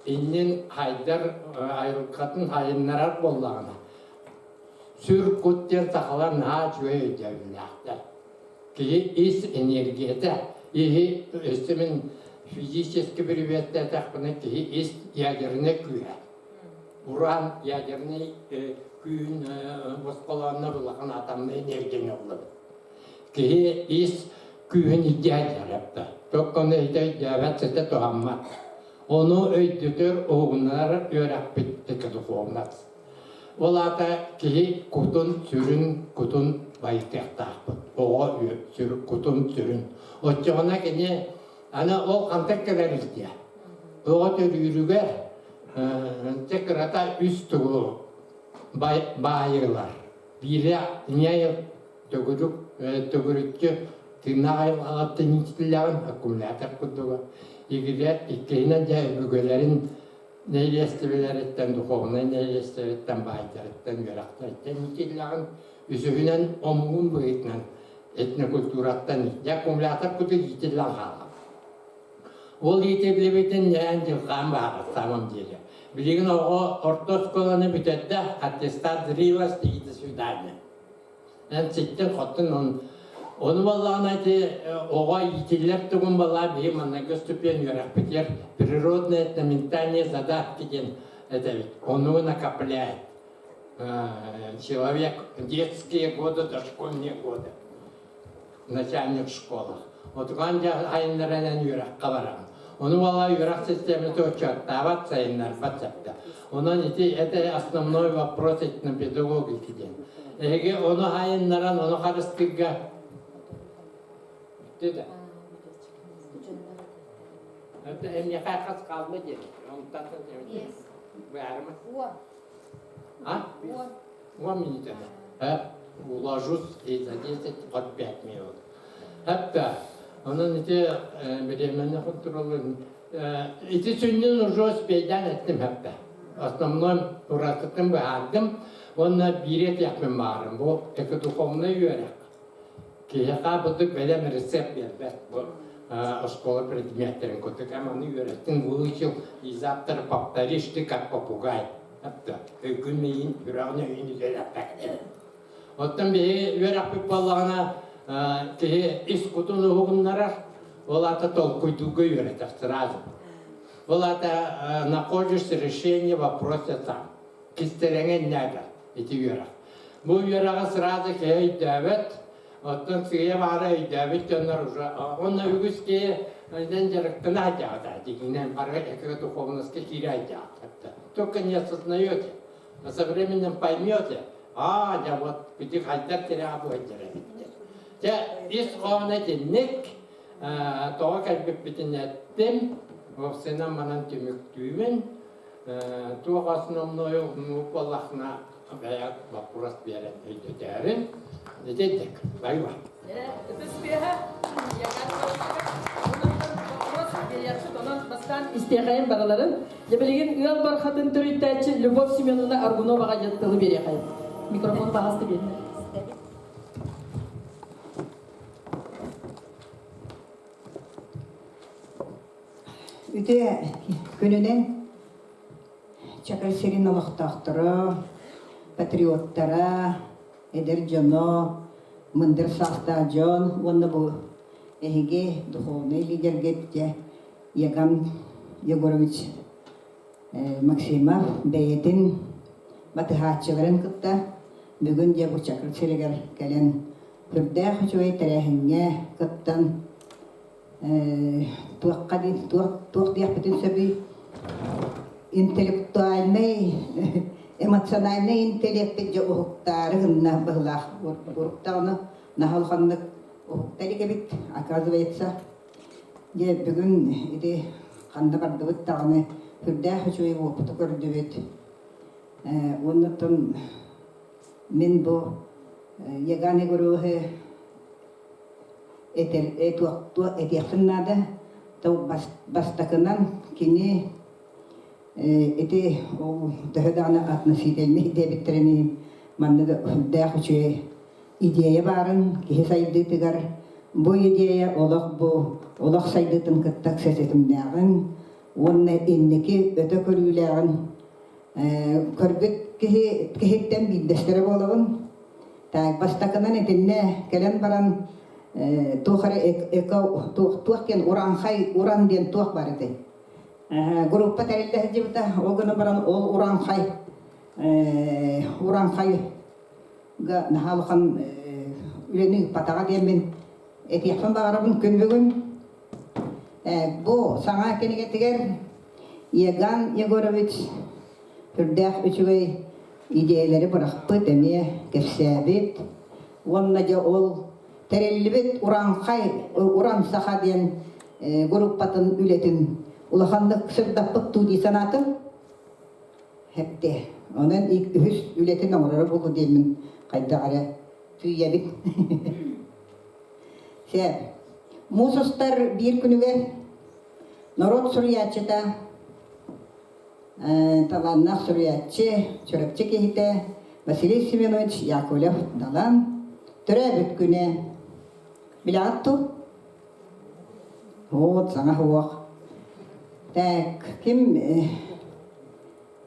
иннин хайдар айылҕатын хайыннарар буоллаҕына сүр кут диэн сахалар наһаа үчүгэй өйдөбүллээхтэр. Киһи ис энергията, иһи өссө мин физически бүрүбүөттээтэхпинэ киһи ис ядернай күүһэ. Уран ядернай күүһүн босхолооннор улахан атомнай энергияны ыллыбыт. Киһи ис күүһүн илдьэ дьарыпта. Токкону өйдө өйдөөбөт ситэ туһаммат. Ону өйдөтөр, уһугуннарар үөрэхпит экодуховнас. Ол аата киһи кутун, сүрүн кутун байытыахтаахпыт. Оҕо сүр, кутун, сүрүн. Оччоҕуна кини аны ол хантан кэлэр илдьэ? Оҕо төрүүрүгэр дьэ кырата үс тугу баайыылар. Биирэ ийэ төгүрүк төгүрүччү тыыннаах айылҕаҕыттан иитиллэҕин аккумулятор курдуга. Игирэ иккиһинэн дьэ өбүгэлэрин нэһилиэстибэлэриттэн, духовнай нэһилиэстибэттэн, баайдарыттан, үөрэхтэриттэн иитиллэҕин. Үсүһүнэн омугун быһыытынан этнокультураттан дьэ аккумулятор курдук иитиллэн хаалла. Ол иитиллибитин ньээн дьылҕаан баҕар самом деле. Билигин оҕо орто оскуоланы бүтэрдэ, аттестат зрелости и до свидания. Эн ситтин-хоттун он ону баллаҕына ити оҕо иитиллэр тугун баллаа биһи маннайгы ступень үөрэхпитигэр природные этноментальные задатки диэн этэбит. Ону накопляет человек детские годы, дошкольные годы. начальник школа. Отуган дьэ айыннарынан үөрэххэ бараҕын. Ону бала үөрэх системата учуоттаабат, сайыннарбат сөптө. Онон ити это основной вопрос этнопедагогики диэн. Эһиги ону айыннаран, ону харыстыырга бүттү да. Это эмиэхэ хас хаалла диэн. Онтон баарма. А? 10 минут. Уложусь и за 10 от 5 минут. Hatta onun ити бириэмэни хонтуруолун ити сүнньүн уже успейдаан эттим хапта. Основной уратытын быһаардым уонна биири этиэхпин баарым. Бу экодуховнай үөрэх. Киһиэхэ будук бэлэм рецепт биэрбэт бу школа предметтерин курдук. Аны үөрэттин выучил и завтра повторишь ты как попугай. Өйгүн миин үрэҕин өйүн үлэлэппэккин. Оттон биһи үөрэхпит буоллаҕына киһи ис кутун уһугуннарар, ол аата толкуйдууга үөрэтэр сразу. Ол аата находишь решение вопроса сам. Кистэлэҥэ иннээдэр ити үөрэх. Бу үөрэҕи сразу киһи өйдөөбөт, оттон сыыйа баара өйдөөбүт дьоннор уже уонна үгүс киһи инэн дьарыктана сылдьаҕыта дьиҥинэн бары экого духовноска киирэ сылдьаҕыт только не осознаете а со временем поймете а дьэ вот ити хайдар тирэҕэ бу сылдьар эбит дьэ ис хоһооно итинник тоҕо кэлбиппитин эттим вовсенан манан түмүктүүбүн туох основной буоллахына бэйэ боппуруос биэрэн өйдөтөөрүн итинник байба Истиэхэйин барыларын. Дьэ билигин ыал бархатын төрүттээччи Любовь Семеновна Аргуноваҕа тылы биэриэхэйин. Микрофон баҕасты биэрдэ. Үтүө күнүнэн Чакыр сирин олохтоохторо, патриоттара, эдэр дьоно, мындыр саастаах дьон уонна бу эһиги духовнай лидергит дьэ Яган Егорович Максимов бэйэтин батыһааччыларын кытта. Бүгүн дьэ бу Чакыр сиригэр кэлэн сүрдээх үчүгэй тэрээһиҥҥэ кыттан туохха туох диэхпитин сөбүй интеллектуальнай эмоциональнай интеллекпит дьэ уһуктаары гынна быһылаах уруктаҕына наһаа улаханнык уһукта илик эбит оказывается дьэ бүгүн ити ханна бардыбыт даҕаны сүрдээх үчүгэй уопуту көрдүбүт уонна мин бу Яган Егоровиһы этэр этиэхпин наада бастакынан кини ити ол төһө даҕаны относительный диэбиттэрин иһин маннык үрдээх үчүгэй идея баарын киһи сайдыытыгар бу идея олох бу олох сайдыытын кытта ситимнээҕин уонна инники өтө көрүүлээҕин көрбүт киһи киһиттэн биирдэстэрэ буолабын. Так, бастакынан итиннэ кэлэн баран туох эрэ эко туох туох диэн ураанхай уран диэн туох бар этэй группа тэриллэ сылдьыбыта ол гынан баран ол ураанхай ураанхайга наһаа улахан үлэни ыыппатаҕа диэммин этиэхпин баҕарабын күн бүгүн бу саҥа кинигэтигэр Еган Егорович сүрдээх үчүгэй идиэйэлэри бырахпыт, эмиэ кэпсээбит. Уонна дьэ ол тэриллибит Ураанхай, Уран Саха диэн группатын үлэтин улаханнык сырдаппыт дуу дии санаатым. Хэпте. Онон үһүс үлэтин оҥороро буолуо диэммин хайдах эрэ түүйэбин. Сөп. Муус устар биир күнүгэр норуот суруйааччыта талааннаах суруйааччы, Чурапчы киһитэ Василий Семенович Яковлев Далан төрөөбүт күнэ. Билэҕит дуу? Вот, саҥа суох. Так, ким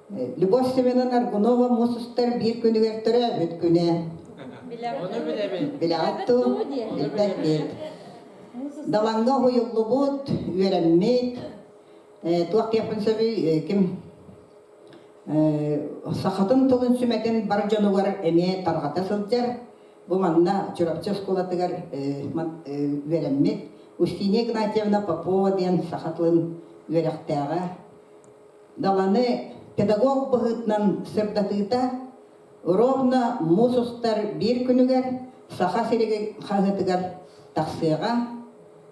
Любовь Семеновна Аргунова муус устар биир күнүгэр төрөөбүт күнэ. Билэҕит дуу? Билбэт Далаҥҥа уһуйуллубут, үөрэммит, туох диэхпин сөбүй, ким сахатын тылын сүмэтин бар дьонугар эмиэ тарҕата сылдьар. Бу манна Чурапчы оскуолатыгар үөрэммит Устинья Игнатьевна Попова диэн саха тылын үөрэхтээҕэ Даланы педагог быһыытынан сырдатыыта ровно муус устар биир күнүгэр Саха сиригэр хаһыатыгар тахсыаҕа.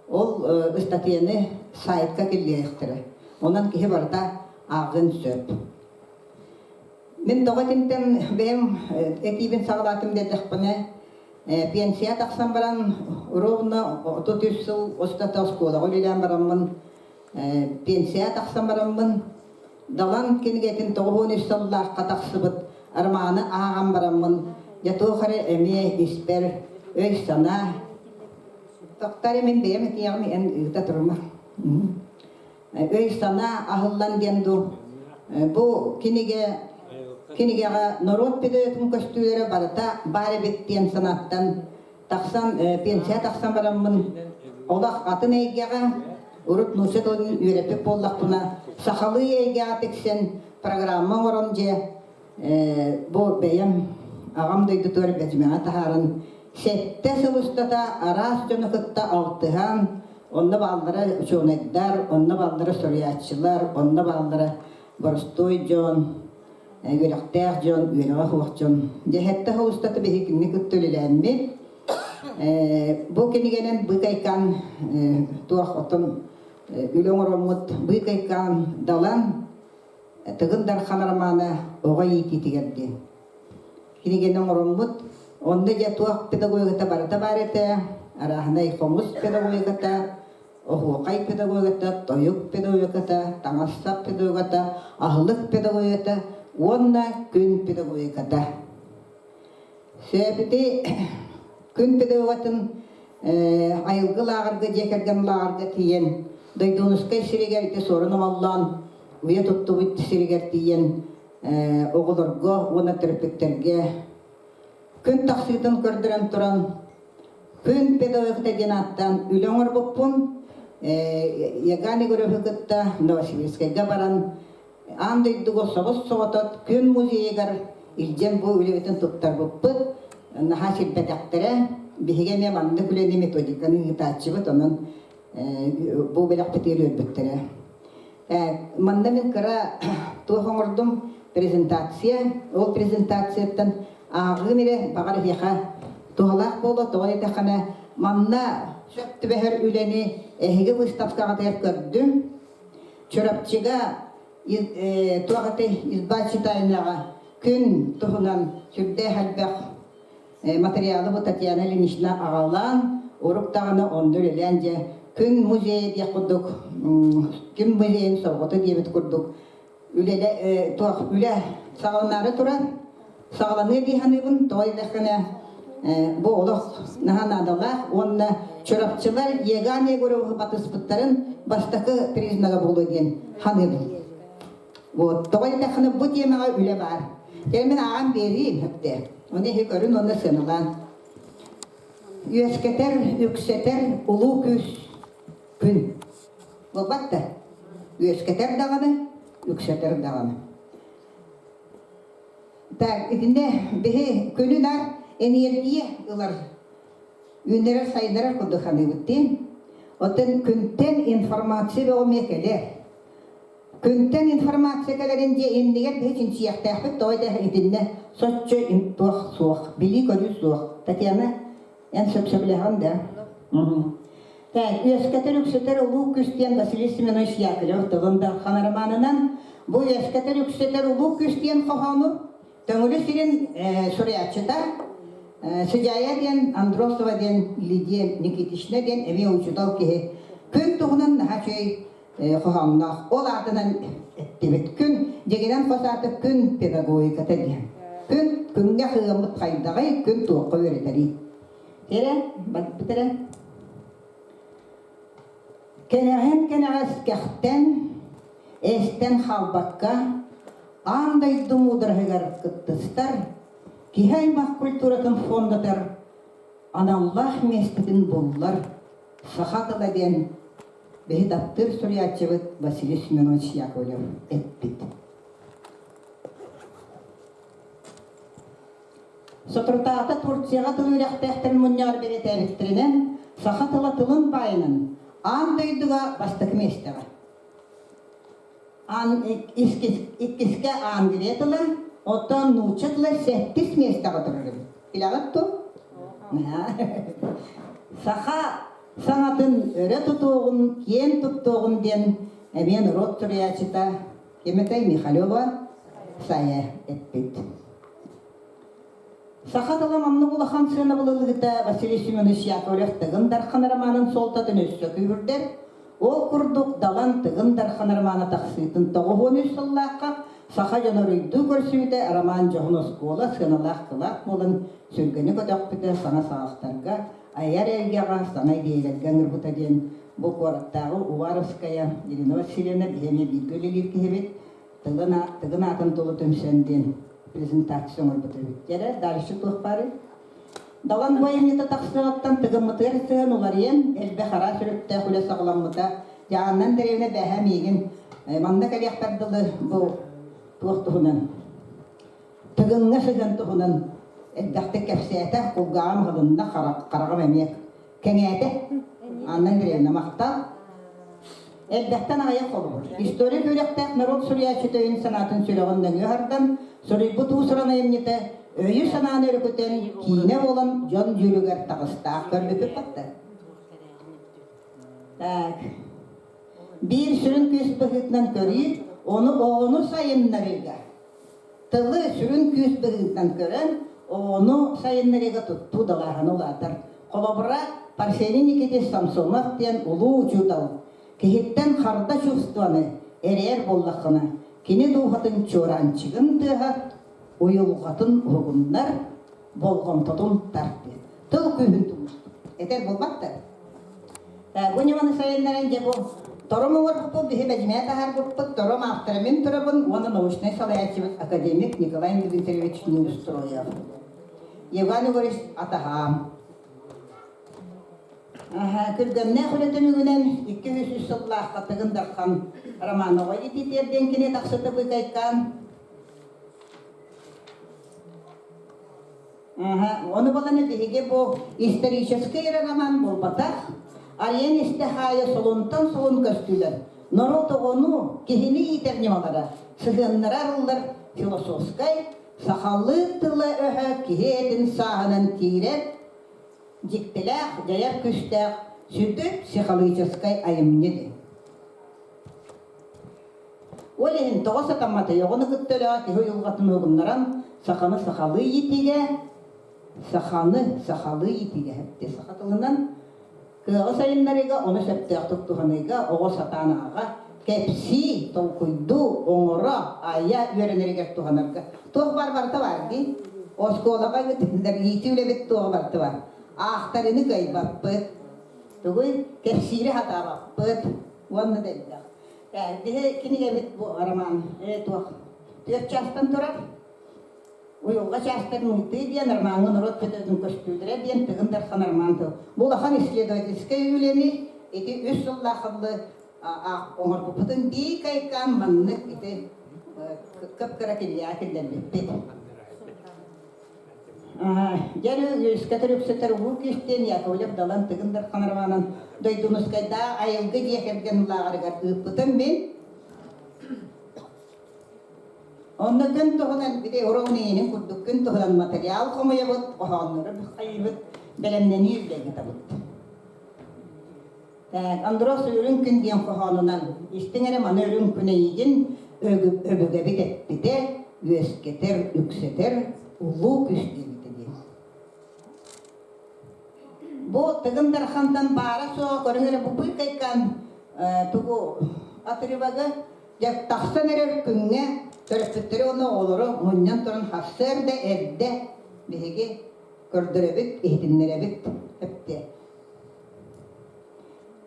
Ол ыстатыйаны сайтка киллэриэхтэрэ. Онон киһи барыта ааҕыан сөп. Мин тоҕо итинтэн бэйэм этиибин саҕалаатым диэтэхпинэ, пенсия тахсан баран ровно 33 сыл устата оскуолаҕа үлэлээн бараммын Пенсия тахсан бараммын, Далан кинигэтин 93 сыллаахха тахсыбыт романы ааҕан бараммын, дьэ туох эрэ эмиэ испэр өй-санаа Токтари мин бэйэм этиэҕим эн ыыта турума. Өй-санаа аһыллан диэн дуу. Бу кинигэ кинигэҕэ норуот педагогун көстүүлэрэ барыта баар эбит диэн санааттан тахсан пенсия тахсан бараммын олох атын эйгэҕэ урут нуучча тылын үөрэппит буоллахпына сахалыы эйгэҕэ тиксэн программа оҥорон дьэ бу бэйэм аҕам дойдутугар Бэдьимэҕэ таһааран сэттэ сыл устата араас дьону кытта алтыһан онно бааллара учуонайдар, онно бааллара суруйааччылар, онно бааллара боростуой дьон үөрэхтээх дьон, үөрэҕэ суох дьон. Дьэ, сэттэ сыл устата биһиги кинини кытта үлэлээммит, бу кинигэнэн быыкайкаан туох оттон үлэ оҥороммут быыкайкаан Далан Тыгын Дархан романа оҕо иитиитигэр диэн кинигэни оҥороммут. Онно дьэ туох педагогиката барыта баар этэ, арааһынай хомус педагогиката, оһуохай педагогиката, тойук педагогиката, таҥас-сап педагогиката, аһылык педагогиката уонна күн педагогиката. Сөбүти күн педагогатын айылгы лааҕырга дьиэ кэргэн лааҕырга тиийэн Дойдуунускай сиригэр ити суорун омоллоон уйа туттубут сиригэр тиийэн оҕолорго уонна төрөппүттэргэ күн тахсыытын көрдөрөн туран Күн педагогика диэн ааттаан үлэ оҥорбуппун. Яган Егоровы кытта Новосибирскайга баран аан дойдуга собус-соҕотот Күн музейыгар илдьэн бу үлэбитин туттарбыппыт. Наһаа сирбэтэхтэрэ. Биһиги эмиэ маннык үлэни методиканы ыытааччыбыт, онон бу бэлэхпитигэр үөрбүттэрэ. Манна мин кыра туох оҥордум презентация. Ол презентацияттан ааҕыым эрэ баҕар эһиэхэ туһалаах буолуо. Тоҕо диэтэххинэ, манна сөп түбэһэр үлэни эһиги выставкаҕытыгар көрдүм. Чурапчыга туох этэй изба читальняҕа күн туһунан сүрдээх элбэх материалы бу Татьяна Ильинична аҕалаан, урук даҕаны онно үлэлээн дьэ күн музейа диэх курдук күн музейын сорҕото диэбит курдук үлэлэ туох үлэ саҕаланаары турар саҕаланыа дии саныыбын тоҕо диэтэххинэ бу олох наһаа наадалаах уонна чурапчылар Еган Егоровы батыспыттарын бастакы признага буолуо диэн саныыбын. Вот, тоҕо диэтэххинэ бу тиэмэҕэ үлэ баар. Дьэ мин ааҕан биэриим хөптө. Ону иһи көрүн уонна сыаналаан. Үөскэтэр, үксэтэр улуу күүс күн. Буолбат да? Үөскэтэр даҕаны, үксэтэр даҕаны. Так, итиннэ биһи күнүн ар энергия ылар, үүннэрэр сайыннарар курдук саныыбыт дии. Оттон күнтэн информация бөҕө эмиэ кэлэр. Күнтэн информация кэлэрин дьиэ иннигэр биһи чинчийиэхтээхпит тоҕо да итиннэ соччо туох суох, билии-көрүү суох. Татьяна, эн сөпсөбүлэһэҕин да? Так, үөскэтэр үксэтэр улуу күүс диэн Василий Семенович Яковлев Тылын Дархан романынан бу үөскэтэр үксэтэр улуу күүс диэн хоһоону Төҥүлү сирин суруйааччыта Сыдьаайа диэн Андросова диэн Лидия Никитична диэн эмиэ учуутал киһи күн туһунан наһаа үчүгэй хоһоонноох. Ол аатынан эттибит. Күн дьигинэн хос аата күн педагогиката диэн. Күн күҥҥэ хыаммыт хайдаҕый, күн туохха үөрэтэрий? Эрэ, барбыт эрэ. Кэнэҕэһин кэнэҕэс кэхтэн, эстэн хаалбакка, аан дойду муудараһыгар кыттыстар, киһи аймах культуратын фондатар аналлаах миэстэтин буллар саха тыла диэн биһи таптыыр суруйааччыбыт Василий Семенович Яковлев эппит. Соторутааҕыта Турцияҕа тыл үөрэхтээхтэрин мунньаҕар бэлиэтээбиттэринэн, саха тыла тылын баайынан аан дойдуга бастакы миэстэҕэ. Аан иккискэ Англия тыла, оттон нуучча тыла сэттис миэстэҕэ турар эбит. Билэҕит дуо? Саха саҥатын өрө тутуоҕун, киэн туттуоҕун диэн эмиэ норуот суруйааччыта Кеметай Михалева Сайа эппит. Саха тыла маннык улахан сыанабылылыыта Василий Семенович Яковлев Тыгын Дархан романын суолтатын өссө күүһүрдэр. Ол курдук Далан Тыгын Дархан романа тахсыытын 93 сыллаахха саха дьоно уруйдуу көрсүүтэ роман дьоһун оскуола сыаналаах кылаат буолан сүргэни көтөхпүтэ саҥа саҕахтарга, айар эйгэҕэ, саҥа идиэйэлэргэ ыҥырбыта диэн бу куораттааҕы Уваровская Ирина Васильевна биһи эмиэ бииргэ үлэлиир киһибит тылын, тыгын аатын тулу түмсэн диэн презентация оҥорбут эбит. Дьэ дальше туох баарый? Далан бу айымньыта тахсыаҕыттан тыгыммытыгар сыһан уларыйан, элбэх араас өрүттээх үлэ саҕаламмыта. Дьааннан дэриэбинэ бээһэ миигин манна кэлиэхпэр дылы бу туох туһунан Тыгыҥҥа сыһыан туһунан элбэхтик кэпсээтэ, кулгааҕым аһылынна, хараҕым эмиэ кэҥээтэ. Анна Андреевна, махтал. Элбэхтэн аҕыйах холобур. Историк үөрэхтээх норуот суруйааччыта өйүн-санаатын сүрэҕин нөҥүө аһардан, суруйбут уус-уран айымньыта өйү-санааны өрүкүтэн, киинэ буолан дьон дьүүлүгэр таҕыстаах көрбүппүт батта. Так. Биир сүрүн күүс быһыытынан көрүү, ону оҕону сайыннарыыга Тылы сүрүн күүс быһыытынан көрөн, оҕону сайыннарыыга туттуу далааһына улаатар. Холобура, Парфений Никитич Самсонов диэн улуу учуутал киһиттэн харда чувствоны эрэйэр буоллаххына, кини дууһатын чуораанчыгын тыаһа уйулҕатын уһугуннар, болҕомтотун тарт диэн. Тыл күүһүн тумус. Этэр буолбат да? Бу ньыманы сайыннаран дьэ бу Торум оҥорбуппут биһи бэдьимээ таһаарбыппыт Торум автора мин турабын уонна научнай салайааччыбыт академик Николай Дмитриевич Неустроев. Иван Егорович атаһаам. Күргэмнээх үлэ түмүгүнэн 203 сыллаахха Тыгын Дархан Романова ититиэр диэн кини тахсыта быыкайкаан. Ону баланы биһиги бу историческай эрэ роман буолбатах, айан истэхаайа солунтан солун көстүүлэр, норуот оҕону, киһини иитэр ньымалара, сыһыаннара арыллар философскай, сахалыы тыла-өһө киһи этин сааһынан киирэр, дьиктилээх, дьайар күүстээх сүдү психологическай айымньы диэн. Ол иһин тоҕо сатамматай оҕону кытта үлэҕэ киһи уйулҕатын уһугуннаран саханы сахалыы иитиигэ, саханы сахалыы иитиигэ эпти саха тылынан кыаҕы сайыннарыыга, ону сөптөөхтүк туһаныыга оҕо сатаан ааҕа, кэпсии, толкуйдуу, оҥоро, айа үөрэнэригэр туһанарга туох баар барыта баар дии. Оскуолаҕа ыытыллар иитии үлэбит туоҕа барыта бар. Аахтарыны кыайбаппыт, тугуй кэпсиири сатаабаппыт уонна да элбэх. Биһи кинигэбит бу роман туох түөрт чаастан турар. Уйулҕа чаастарын ыытыы диэн ромаҥҥа норуот көтөтүн көстүүлэрэ диэн Тыгын Дархан роман тыл. Бу улахан исследовательскай үлэни ити үс сыллаах оҥорбуппутун биикайкаан маннык ити кып-кыра кинигэҕэ киллэрбиппит. Дьэ, үөскэтэр үксэтэр Улуу Киристиэн Яковлев Далан Тыгын Дархан романын Дойдунускайдаах айылгы дьиэ кэргэн лааҕырыгар ыыппытым мин. Онно күн туһунан били уровнейнин курдук күн туһунан материал хомуйабыт, хоһооннору хайыыбыт, бэлэмнэнии үлэ ыытабыт. Так, Андрос үрүҥ күн диэн хоһоонунан истиҥ эрэ маны үрүҥ күн эйигин өбүгэбит эппитэ, үөскэтэр, үксэтэр улуу күүс диэбитэ диэн. Бу Тыгын Дархантан баара-суоҕа көрүҥ эрэ бу быыкайкаан тугу отрывогы дьэ тахсан эрэр күҥҥэ төрөппүттэри уонна оҕолору мунньан туран сарсыарда эрдэ биһиги көрдөрөбүт, иһитиннэрэбит эптэ.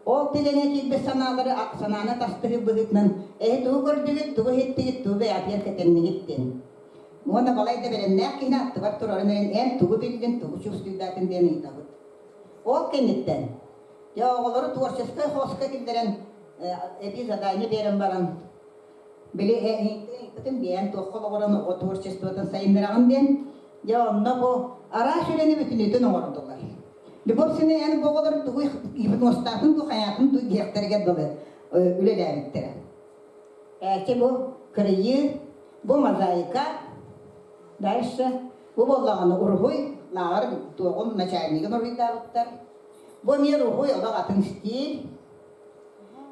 Ол түгэҥҥэ киирбит санаалары санааны тастыһыы быһыытынан эһи тугу көрдүгүт, тугу иһиттигит, тугу бэйэҕитигэр кэтэннигит диэн. Уонна балайда бэлэмнээх киһини аттыбар турарын эрэн эн тугу биллин, тугу чувствуйдаатын диэн ыйытабыт. Ол кэнниттэн дьэ оҕолору творческай хоско киллэрэн эбии задание биэрэн баран били ыйыппытын биэрэн туохха олоҕуран оҕо творчествотын сайыннараҕын диэн дьэ онно бу араас үлэни бүтүннүүтүн оҥордулар. Любовь сини эн бу оҕолор тугу гипнозтаатын дуу хайаатын дуу диэхтэригэр дылы үлэлээбиттэрэ. Эти бу кырыйыы, бу мозаика, дальше бу буоллаҕына уруһуй, лааҕыр туоҕун начальнигын уруһуйдаабыттар. Бу эмиэ уруһуй олох атын стиль.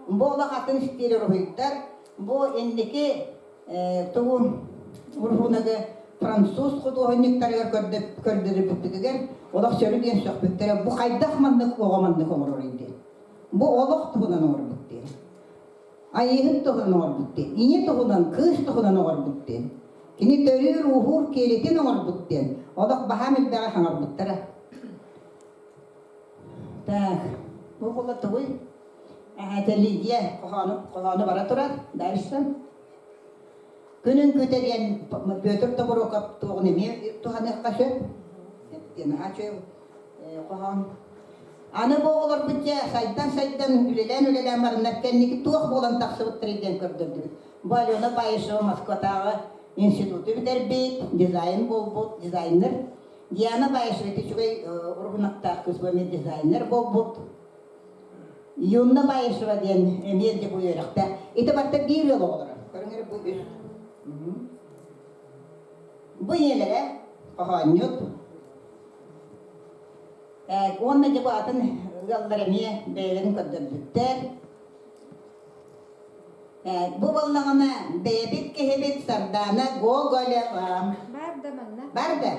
Бу олох атын стиль уруһуйдар. Бу инники тугу уруһунагы француз худуоһунньуктарыгар көрдөрүбүппүтүгэр олох сөрү диэн сөхпүттэрэ. Бу хайдах маннык оҕо маннык оҥорор диэн. Бу олох туһунан оҥорбут диэн. Айыыһыт туһунан оҥорбут диэн, ийэ туһунан, кыыс туһунан оҥорбут диэн, кини төрүүр-ууһуур киэлитин оҥорбут диэн, олох баһаам элбэҕи хаҥарбыттара. Так, бу була тугуй? Это Лидия хоһоону, хоһоону бара турар. Дальше. Күнүн күтэ диэн Петр Тобуруокап туоҕун эмиэ туһаныахха сөп. Диэн наһаа үчүгэй хоһоон. Аны бу оҕолорбут дьэ сайдан-сайдан, үлэлээн-үлэлээн бараннар кэнники туох буолан тахсыбыттарый диэн көрдөрдүбүт. Бу Алена Баишева Москватааҕы институту бүтэрбит, дизайн буолбут, дизайнер. Диана Баишева ити үчүгэй уруһунактаах кыыс бу эмиэ дизайнер буолбут. Юнна Баишева диэн эмиэ дьэ бу үөрэхтээх. Ити барыта биир ыал оҕолоро. Көрүҥ эрэ бу үс. Бу ийэлэрэ хоһоонньут. Уонна дьэ бу атын ыаллар эмиэ бэйэлэрин көрдөрбүттэр. Бу буоллаҕына бэйэбит киһибит Сардаана Гоголева. Бар да манна. Бар да.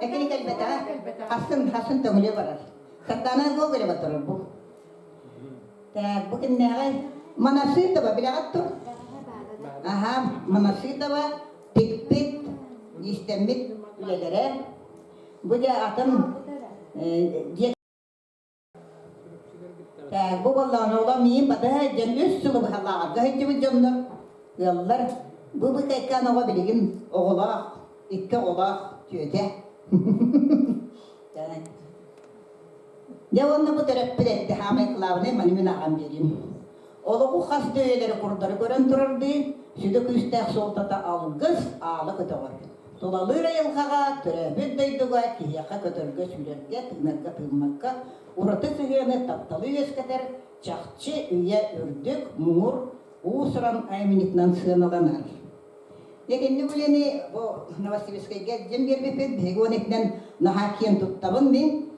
Экини кэлбэтэҕэ. Хасын, хасын төҥүлү барар. Сардаана Гоголева турар бу. Так, бу кимнээҕи? Моноситова билэҕит дуо? Аха, Моноситова тикпит, иистэммит үлэлэрэ. Бу дьэ атын дьиэ бу буоллаҕына олом миин батыһа дьон үс сылы быһалааҕарга сылдьыбыт дьоннор ыаллар бу быкайкаан оҕо билигин оҕолоох икки оҕолоох түөтэ Дьэ уонна бу төрөппүт этти хаамай кылаабынай маны мин ааҕан биэриим. Олоҕу хас да үйэлэри курдары көрөн турардыы, сүдү күүстээх суолтата алгыс аала көтөҕөр. Тулалыыр айылҕаҕа, төрөөбүт дойдуга киһиэхэ көтөргө-сүүрэргэ, тыынарга-тыыммакка ураты сыһыаны, тапталы үөскэтэр чахчы үйэ үрдүк, муҥур, уус-уран айымньытынан сыаналанар. Итинник үлэни бу Новосибирскайга илдьэн биэрбиппит, биһиги уон итинэн наһаа киэн туттабын мин.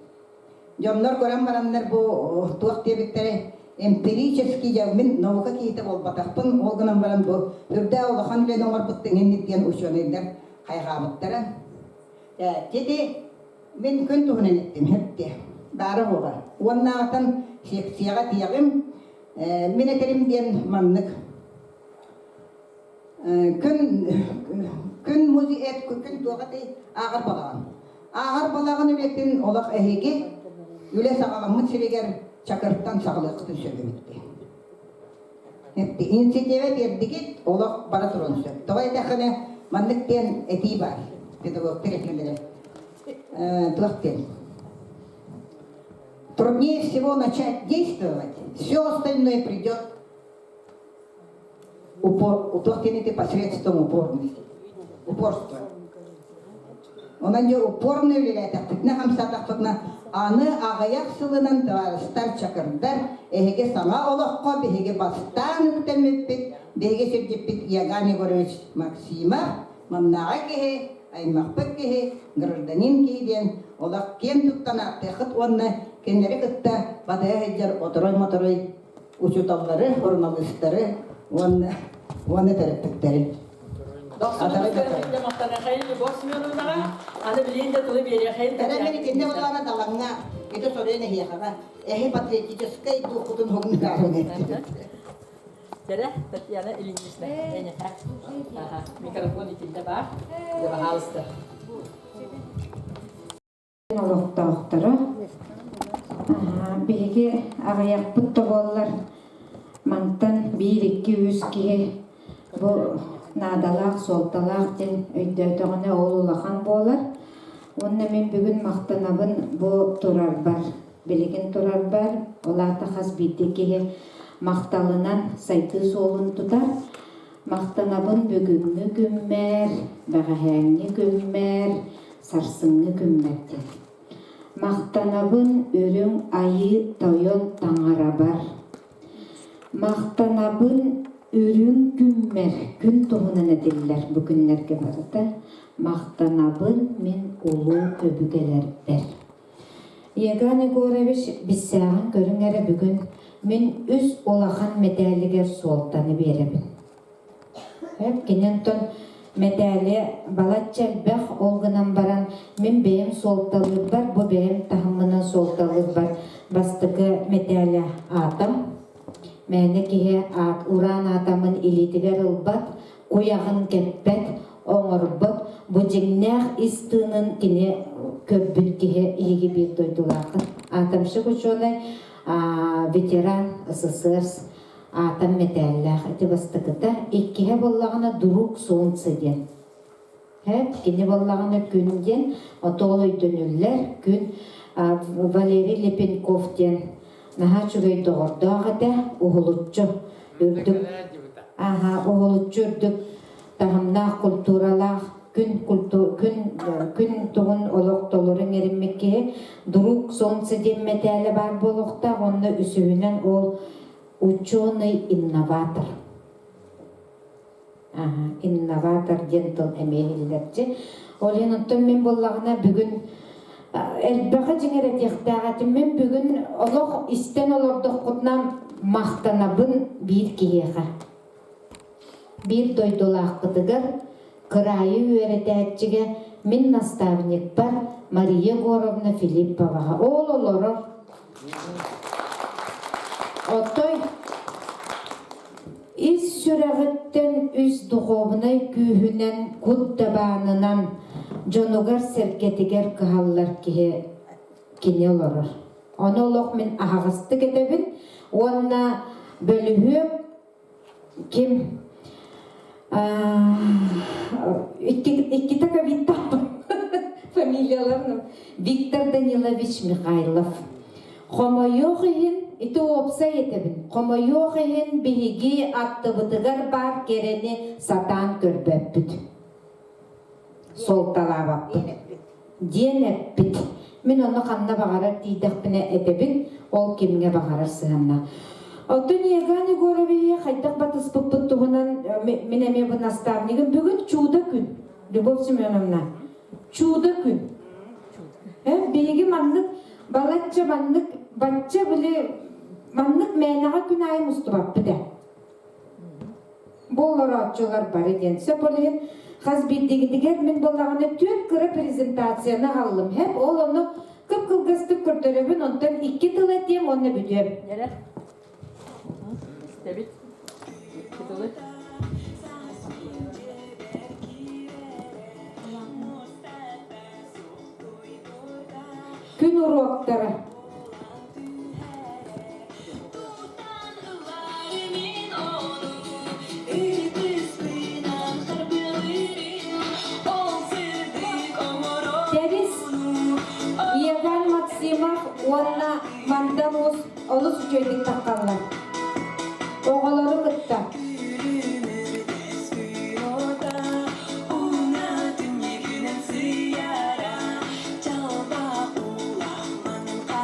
Дьоннор көрөн бараннар бу туох диэбиттэрэ эмпирический дьэ мин наука киһитэ буолбатахпын, ол гынан баран бу үрдээх улахан үлэни оҥорбут тэҥинник диэн учуонайдар хайҕаабыттара. Тити мин күн туһунан эттим хэпти баара буола. Уоннааҕытан секцияҕа тиэҕим мин этэрим диэн маннык Күн күн музей күн туох этэй ааҕар балаҕан. Ааҕар балаҕан үлэтин олох эһиги үлэ саҕаламмыт сиригэр Чакыртан саҕалыаххытын сөп эбит дии. Инициатива биэрдигит олох бара туран сөп. Тоҕо этэххинэ маннык диэн этии баар. Педагогтар этиилэрэ. Туох диэн. Труднее всего начать действовать, все остальное придет упор, туох диэн посредством упорности, упорство. Онон дьэ упорно үлэлээтэхпитинэ, хамсаатахпытына, аны аҕыйах сылынан табаарыстар, чакырдар, эһиги саҥа олоххо биһиги бастаан үктэммиппит, биһиги сирдьиппит Яган Егорович Максимов, маннааҕы киһи, аймахпыт киһи, гражданин киһи диэн олох киэн туттан ааттыаххыт уонна кинилэри кытта батыһа сылдьар оторой-моторой учууталлары, суруналыыстары уонна уонна төрөппүттэри. Любовь Семеновнаҕа аны билиэн да тылы биэриэхэйин. Кэлэн итиннэ буолаана далаҥҥа ити соруйан эһиэхэҕэ эһи патриотическай духхутун уһугуннаран эттибит. Дэрэ, Татьяна Ильинична, микрофон итиннэ баар. Пожалуйста. Олохтоохторо биһиги аҕыйахпыт да буоллар мантан биир икки үс киһи бу наадалаах суолталаах диэн өйдөөтөҕүнэ ол улахан буолар уонна мин бүгүн махтанабын бу турарбар билигин турарбар ол аата хас биирдии киһи махталынан сайдыы суолун тутар Махтанабын бүгүҥҥү күммэр, бэҕэһээҥҥи күммэр, сарсыҥҥы күммэр диэн. Махтанабын Үрүҥ Айыы Тойон Таҥарабар. Махтанабын үрүҥ күммэр, күн туһунан этиллэр бу күннэргэ барыта. Махтанабын мин улуу өбүгэлэрбэр. Еган Егорович биссээҕин көрүҥ эрэ бүгүн мин үс улахан мэтээлигэр суолтаны биэрэбин. Кини онтон мэтээли балачча элбэх, ол гынан баран мин бэйэм суолталыырбар, бу бэйэм таһыммынан суолталыырбар бастакы мэтээлэ аатам. Мээнэ киһи аат уран аатамын илиитигэр ылбат, куйаҕын кэппэт, оҥорбот, бу дьиҥнээх ис тыынын кини көрбүт киһи иһиги биир дойдулааххын. Атомщик учуонай, ветеран СССР атом мэтээллээх ити бастакыта. Иккиһэ буоллаҕына «Друг солнца» диэн. Кини буоллаҕына күн диэн, отоол өйдөнүллэр күн Валерий Лепенков диэн наһаа үчүгэй доҕордоох этэ, уһулуччу үрдүк аха уһулуччу үрдүк таһымнаах культуралаах күн культу күн күн тугун олох толору иҥэриммит киһи друг солнце диэн мэтээлэ баар буолуохтаах уонна үсүһүнэн ол ученый инноватор Аха, инноватор диэн тыл эмиэ иһиллэрчи. Ол иһин оттон мин буоллаҕына бүгүн элбэҕи дьиҥэр этиэхтээх этим. Мин бүгүн олох истэн олордохпутуна махтанабын биир киһиэхэ. Биир дойдулаахпытыгар кыраайы үөрэтээччигэ мин наставникпар Мария Егоровна Филипповаҕа. Ол олорор. Отой Ис сүрэҕиттэн үс духуобунай күүһүнэн кут дабаанынан дьонугар-сэргэтигэр кыһаллар киһи кини олорор. Ону олох мин аһаҕастык этэбин уонна бөлүһүөк ким иккитэ ковидтаах фамилияларын Виктор Данилович Михайлов Хомойуох иһин, ити уопсай этэбин, хомойуох иһин биһиги аттыбытыгар баар кэрэни сатаан көрбөппүт. Суолталаабаппыт. Диэн эппит. Мин онно ханна баҕарар тиийдэхпинэ этэбин, ол кимҥэ баҕарар сыһыаннаах. Оттон Еган Егоровиһы хайдах батыспыппыт туһунан мин эмиэ бу наставнигым бүгүн чудо күн, Любовь Семеновна. Чудо күн. Биһиги маннык балачча маннык бачча били маннык мээнэҕэ күн аайы мустубаппыт ээ. Бу олорооччулар бары диэн. Сөп ол иһин хас биирдиигитигэр мин буоллаҕына түөрт кыра презентацияны аҕаллым. Хэп ол ону кып-кылгастык көрдөрөбүн, онтон икки тыл этиэм уонна бүтүөм. Нэрэ. Истэбит. Икки тылы. Күн уруоктара. Тэрис Иоганн Максимов уонна Мандар Уус олус үчүгэйдик таххаллар. Оҕолору кытта.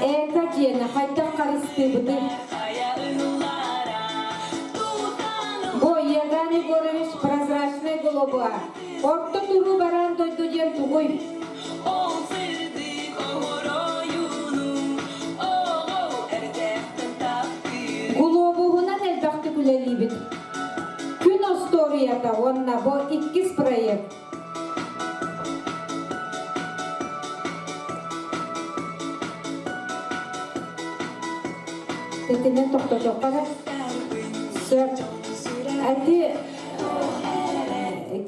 Эко диэни хайдах харыстыыбытый? Бу Еган Егорович прозрачный голубуа. Орто туруу бараан дойду диэн тугуй? Глобуһунан элбэхтик үлэлиибит. Күн остуоруйата уонна бу иккис проект. Тэтинэн тохтотуохха эрэ. Сөп. Ати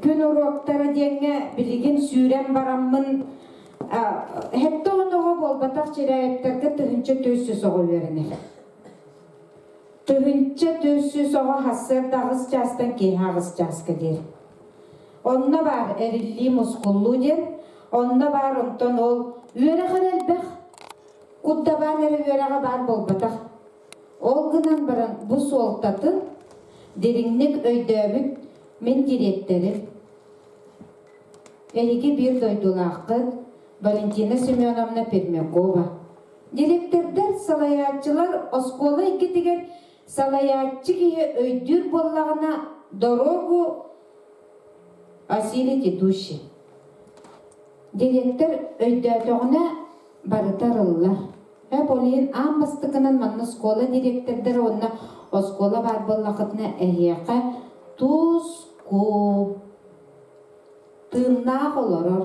күн уруоктара диэҥҥэ билигин сүүрэн бараммын Хэттэ оҕо буолбатах Чирээйэптэргэ 1400 оҕо үөрэнэр. 1400 оҕо сарсыарда аҕыс чаастан киэһэ аҕыс чааска диэри. Онно баар эриллии мускуллуу диэн, онно баар онтон ол үөрэх эрэ элбэх, куттабаан эрэ үөрэҕэ баар буолбатах. Ол гынан баран бу суолтатын дириҥник өйдөөбүт мин дириэктэрим. Эһиги биир дойдулааххыт Валентина Семеновна Пермякова. Дириэктэрдэр, салайааччылар оскуола эйгэтигэр салайааччы киһи өйдүүр буоллаҕына дорогу осилит идущий. Дириэктэр өйдөөтөҕүнэ барыта арыллар. Эп ол иһин аан бастакынан манна оскуола дириэктэрдэрэ уонна оскуола баар буоллаххытына эһиэхэ туску тыыннаах олорор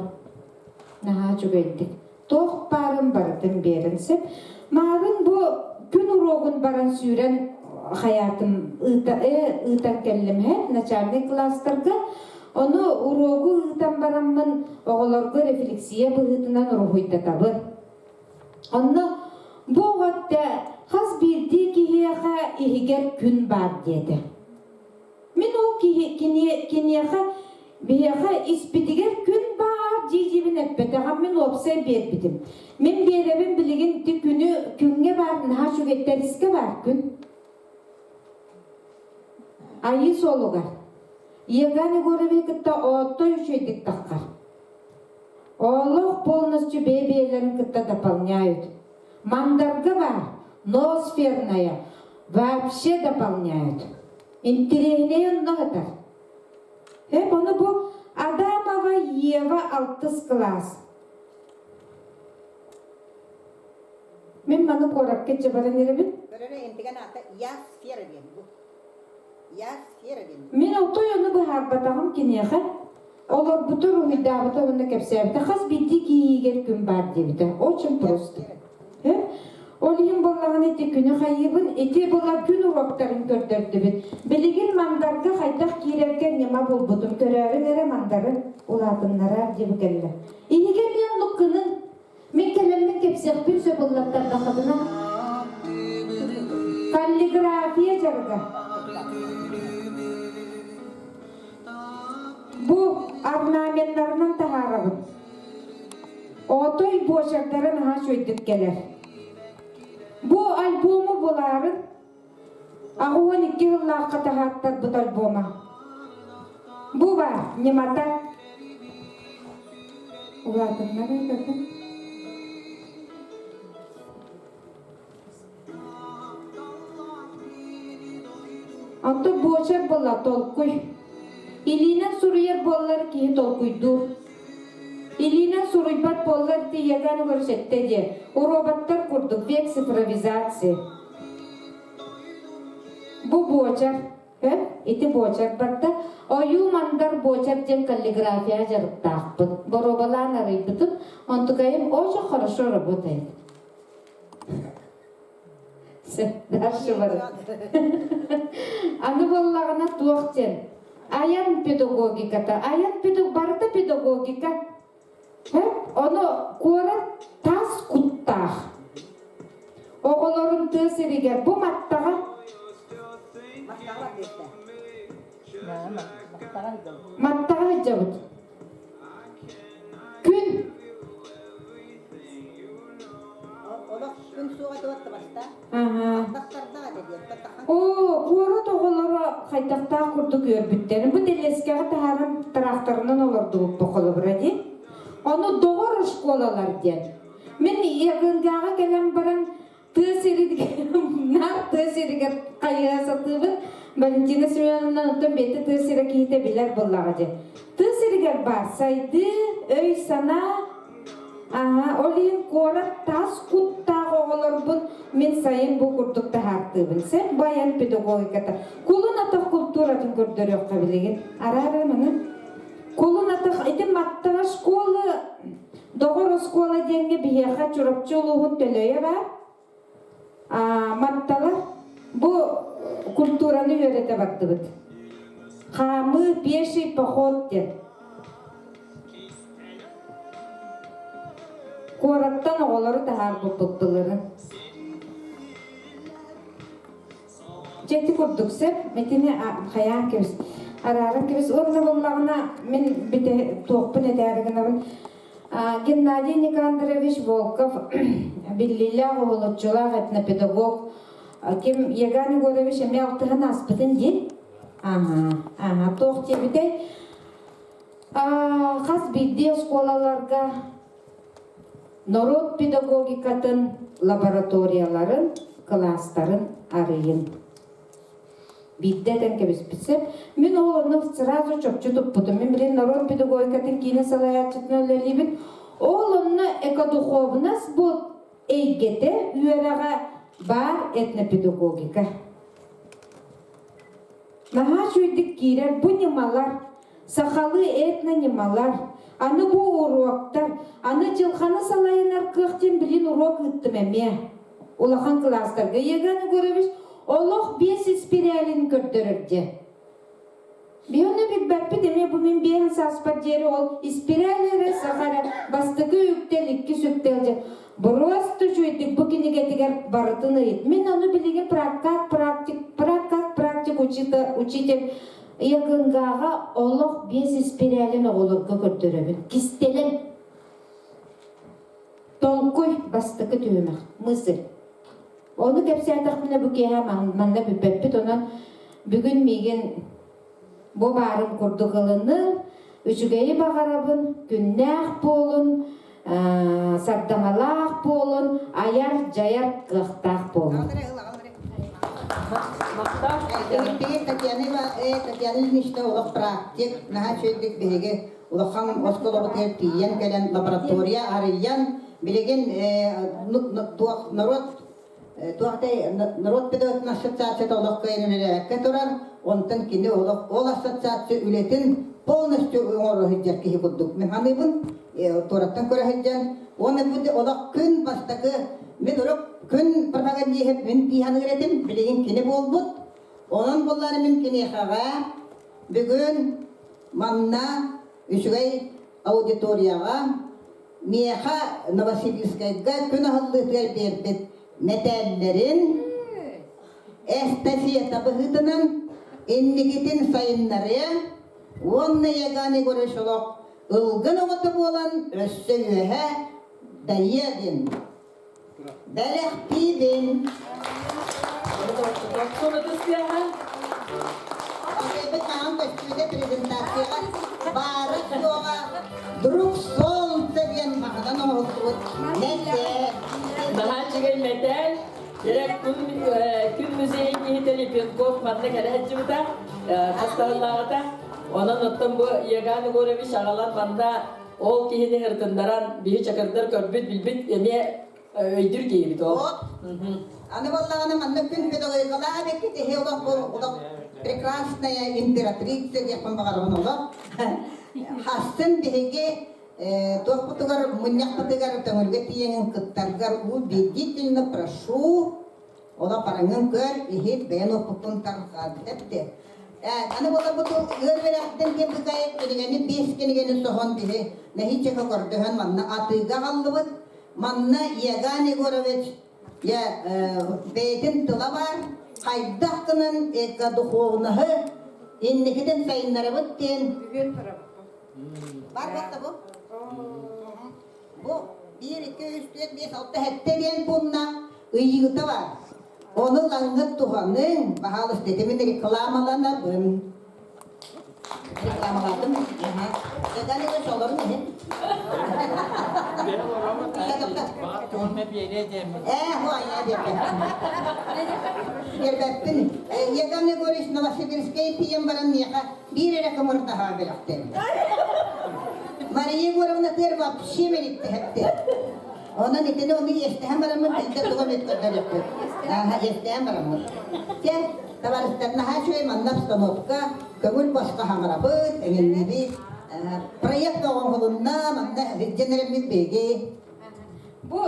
наһаа үчүгэйдик туох баарын барытын биэрэн сөп мааҕын бу күн уруогун баран сүүрэн хайаатым ыыта, ыытан кэллим һэ начальный класстарга ону уруогу ыытан бараммын оҕолорго рефлексия быһыытынан уруһуйдатабын онно бу оҕо хас биирдии киһиэхэ иһигэр күн баар диэтэ Мин ол киһи киниэхэ биһиэхэ испитигэр күн баар дии-диибин эппэтэҕим, мин уопсай биэрбитим. Мин биэрэбин билигин ити күнү күҥҥэ баар наһаа үчүгэй тэрискэ баар күн. Айыы суолугар. Еган Егорович кытта ооттой үчүгэйдик таххар. Олох полностью бэйэ-бэйэлэрин кытта дополняют. Мандарга баар, ноосферная, вообще дополняют. Интэриэһинэй онно сытар. Эп ону бу Адамова Ева алтыс кылаас. Мин маны куоракка дьабаран эрэбин. Көрөрө интигэн аата Я сфера диэн бу. Я сфера диэн. Мин отой ону быһаарбатаҕым киниэхэ. Олорбуту уруһуйдаабыта уонна кэпсээбитэ хас биирдии киһигэр күн баар диэбитэ. Очень просто. Ол иһин буоллаҕына ити күнү хайыыбын, ити була күн уруоктарын көрдөрдүбүт. Билигин мандарга хайдах киирэргэ ньыма булбутум. Көрөөрүҥ эрэ мандары улаатыннараар диэбит кэллэ. Иһигэ эмиэ оннук гынын. Мин кэлэммин кэпсиэхпин сөп ыллаттардаххытына. Каллиграфия дьарыга. Бу орнаменнарынан таһаарабын. Отой буочардара наһаа үчүгэйдик кэлэр. Бу альбому булаарын 82 сыллаахха таһааттарбыт альбома. Бу бар, ньымата. Улаатыннар көрдүм. Онтон буочар буолла толкуй. Илиинэн суруйар буоллар киһи толкуйдуур. Илиинэн суруйбат буоллар тиийэгэн көрсөттө диэ. Роботтар курдук век цифровизации. Бу буочар, ити буочар барда. Ойуу мандар буочар диэн каллиграфия дьарыктаахпыт. Боруобалаан арыйбытым. Онтукайым очень хорошо работает. Дальше барар. Аны буоллаҕына туох диэн айан педагогиката, айан педагог барыта педагогика. Ону куорат тас куттаах. Оҕолорун тыа сиригэр бу маттаҕа Маттаҕа сылдьабыт. Күн Оо, куорат оҕолоро хайдахтаах курдук үөрбүттэрин бу тэлиэскэҕэ таһааран тыраахтарынан олордубуппут холобура дии. Ону доҕор школалар диэн. Мин Ягынгааҕа кэлэн баран тыа сиригэр наар тыа сиригэр хайыһа сатыыбын. Валентина Семеновна оттон бэйэтэ тыа сирэ киһитэ билэр буоллаҕа дии. Тыа сиригэр баар сайдыы, өй-санаа, аһа, ол иһин куорат тас куттаах оҕолорбун мин сайын бу курдук таһаартыыбын. Сеп баян педагогиката. Кулун атах культуратын көрдөрүөххэ билигин. Араара маны. Кулун атах ити Маттаҕа школа Доҕор оскуола диэҥҥэ биһиэхэ Чурапчы улууһун Төлөйө баар. Матталар бу культураны үөрэтэ бардыбыт. Хаамыы, пеший поход диэн. Куораттан оҕолору таһаарбыппыт былырын. Дьэ ити курдук сөп, итини хайаан кэбис, арааран кэбис. Уонна буллаҕына мин бите туохпун этээри гынабын. Геннадий Никандрович Волков биллиилээх уһулуччулаах этнопедагог ким Еган Егорович эмиэ алтыһан ааспытын дии. Аха, аха, туох диэбитэй? Хас биирдии оскуолаларга Норуот педагогикатын лабораторияларын, кылаастарын арыйын. Биирдэ этэн кэбиспит Мин ол онно сразу чопчу туппутум. Мин билин норуот педагогикатын киинэ салайааччытынан үлэлиибин. Ол онно экодуховность бу эйгэтэ үөрэҕэ баар этнопедагогика. Наһаа үчүгэйдик киирэр бу ньымалар, сахалыы этно-ньымалар, аны бу уруоктар, аны дьылҕаны салайынар кыах диэн билин уруок ыыттым эмиэ. Улахан кылаастарга Егор Егорович олох биэс испирээлин көрдөрөр диэн. Биһи ону билбэппит эмиэ бу мин биэһин сааспар диэри ол испирээл эрэ саха эрэ бастакы үктэл, иккис үктэл дьэ Просто үчүгэйдик бу кинигэтигэр барытын ыйыт. Мин ону билигин практик, практик, практик, практик учитель Якынгааҕа олох биэс испирээлин оҕолорго көрдөрөбүн. Кистэлэҥ. Толкуй бастакы түһүмэх. Мысль. Ону кэпсээтэхпинэ бу киэһэ манна бүппэппит. Онон бүгүн миигин бу баарым курдук ылыныҥ, үчүгэйи баҕарабын, күннээх буолун, сардаҥалаах буолун, айар-дьайар кыахтаах буолун. Татьяна Татьяна Ильинична олох практик, наһаа үчүгэйдик биһиги улахан оскуолабытыгар тиийэн кэлэн лаборатория арыйан билигин туох норуот туохтай норуот педагогтын ассоциацията олох кыайан үлэлээбэккэ турар онтон кини олох ол ассоциация үлэтин полностью оҥоро сылдьар киһи курдук мин саныыбын туораттан көрө сылдьан уонна бу олох күн бастакы мин урут күн пропагандиһы мин дии саныыр этим билигин кини буолбут онон буоллаары мин киниэхэҕэ бүгүн манна үчүгэй аудиторияҕа миэхэ Новосибирскайга күн аһыллыытыгар биэрбит мэтээллэрин эстафета быһыытынан инникитин сайыннарыа уонна Яган Егорович олох ылгын оҕото буолан өссө үөһэ дайыа диэн бэлэхтиибин. Бэйбит хаһан көстүүтэ презентацияҕа баара суоҕа Друг солнца. Мэтээл. Наһаа үчүгэй мэтээл. Эрэ күн, күн музейын киһитэ Лепенков манна кэлэ сылдьыбыта, хастарыллааҕыта. Онон оттон бу Еган Егорович аҕалан манна ол киһини ырытыннаран биһи чакырдар көрбүт, билбит эмиэ өйдүүр киһибит ол. Вот. Аны буоллаҕына манна күн педагогикалаах эбиккит иһи олох бу олох прекрасная императрица диэхпин баҕарабын олох. Хастын биһиги туохпутугар мунньахпытыгар төҥүлгэ тиийэҥин кыттаргар убедительно прошу олох бараҥҥын көр иһит бэйэн оппуккун тарҕат эпти аны буоларбыт ыар үөрэхтэн диэн быкайык кинигэни биэс кинигэни соһон биһи нэһииччэкэ көрдөһөн манна атыыга аҕаллыбыт Манна Еган Егорович я бэйэтин тыла баар, хайдах гынан экодуховноһы инникитин сайыннарабыт диэн бар батта бу. Бу 1, 2, 3, 4, 5, 6, 7 диэн пунна ыйыыта бар. Ону лаҥҥыт туһаныҥ, баһаалыста итимин рекламаланабын. Рекламалаатым. Еган Егорович олорун иһин. Ээ, хуайа диэппин. Биэрбэппин. Еган Егорович Новосибирскай тиийэн баран миэхэ биир эрэ кымырдаһаа бэлэхтэн. Мария Егоровна тыар вообще мэлиттэһэттэ. Онон итини ону иэстэһэн бараммын биирдэ тугу эмит көрдөрүөхпүт. Ааһа иэстэһэн бараммыт. Чэ, табаарыстар, наһаа үчүгэй манна обстановка, көҥүл босхо хаҥарабыт, эҥиннибит. Проект оҥоһулунна, манна сылдьан эрэммит биһиги. Бу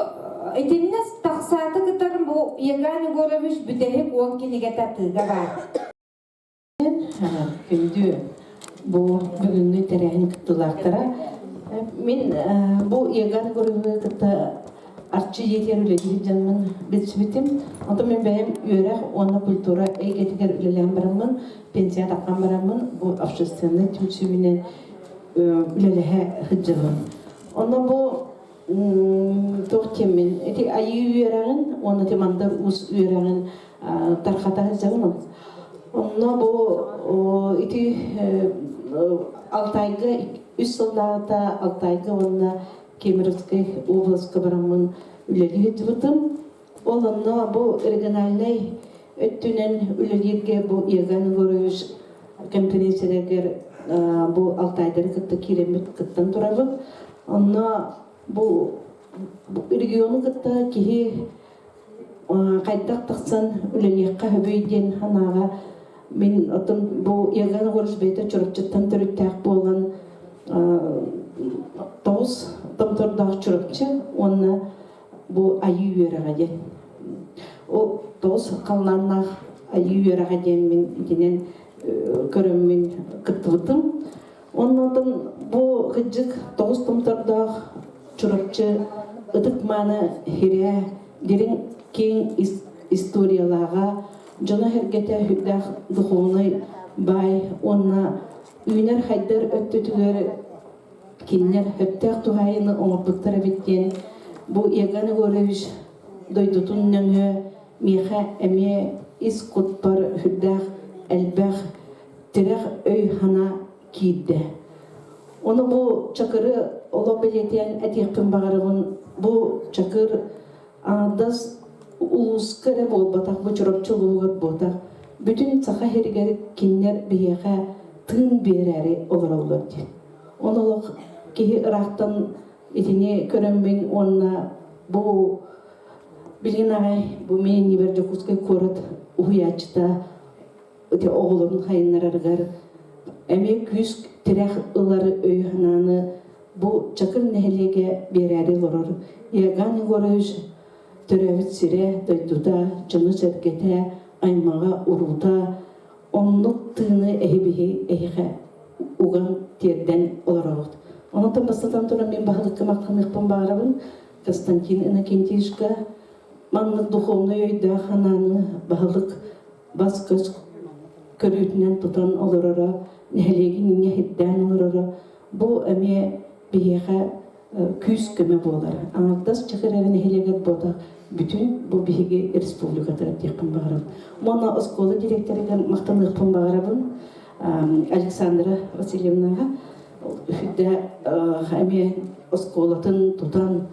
итиннэ тахсааты кытар бу Еган Егорович бүтэһик уон кинигэтэ атыыга баар. Күндү бу бүгүҥҥү тэрээһин кыттыылаахтара. Мин бу Егор Егоровны кытта Арчы дьиэтигэр үлэлиир дьоммун билсибитим. Онтон мин бэйэм үөрэх уонна культура эйгэтигэр үлэлээн бараммын, пенсия таххан бараммын бу общественнай түмсүүбүнэн үлэлэһэ сылдьабын. Онно бу туох диэммин, ити айыы үөрэҕин уонна ити мандар уус үөрэҕин тархата сылдьабын. Онно бу ити Алтайга үс сыллааҕыта Алтайга уонна Кемеровскай областка бараммын үлэлии сылдьыбытым. Ол онно бу региональнай өттүнэн үлэлииргэ бу Еган Егорович конференцияларыгар бу Алтайдары кытта киирэммит кыттан турабыт. Онно бу региону кытта киһи хайдах тахсан үлэлиэххэ сөбүй диэн санааҕа мин оттон бу Егор Егорович бэйэтэ Чурапчыттан төрүттээх буолан тоҕус томтордоох Чурапчы уонна бу айыы үөрэҕэ диэн ол тоҕус халлааннаах айыы үөрэҕэ диэн мин итинэн көрөммүн кыттыбытым Оннотон бу кыдьык тоҕус томтордоох Чурапчы ытык-мааны хирэ дириҥ киэҥ историялааҕа, дьоно-сэргэтэ сүрдээх духовнай баай уонна үүнэр-хайдар өттүтүгэр кинилэр сөптөөх туһаайыыны оҥорбуттар эбит диэн бу Егор Егорович дойдутун нөҥүө миэхэ эмиэ ис кутпар сүрдээх элбэх тирэх өй-санаа киирдэ. Ону бу Чакыры олох бэлиэтээн этиэхпин баҕарабын. Бу Чакыр аҥардас улууска эрэ буолбатах, бу Чурапчы улууһугар буолбатах. Бүтүн Саха сиригэр кинилэр биһиэхэ тыын биэрээри олороллор диэн. Ону олох киһи ыраахтан итини көрөммүн уонна бу билигин аҕай бу мин иннибэр Дьокуускай куорат уһуйааччыта ити оҕолорун хайыннарарыгар эмиэ күүс тирэх ылар өй-санааны бу Чакыр нэһилиэгэ биэрээри олорор Иоганн Егорович төрөөбүт сирэ, дойдута, дьоно-сэргэтэ, аймаҕа, уруута оннук тыыны эһибиһи эһиэхэ уган тиэрдэн олороҕут. Онтон бастатан туран мин баһылыкка махтаныахпын баҕарабын Константин Иннокентьевичка маннык духовнай өйдөөх санааны баһылык бас-көс көрүүтүнэн тутан олороро, нэһилиэгин инньэ иһиттээн олороро, бу эмиэ биһиэхэ күүс-көмө буолар. Аҥардас Чакыр эрэ нэһилиэгэр буотах бүтүн бу биһиги республикатыгар диэхпин баҕарабын. Уонна оскуола директорыгар махтаныахпын баҕарабын Александра Васильевнаҕа. Үрдэ эмиэ оскуолатын тутан.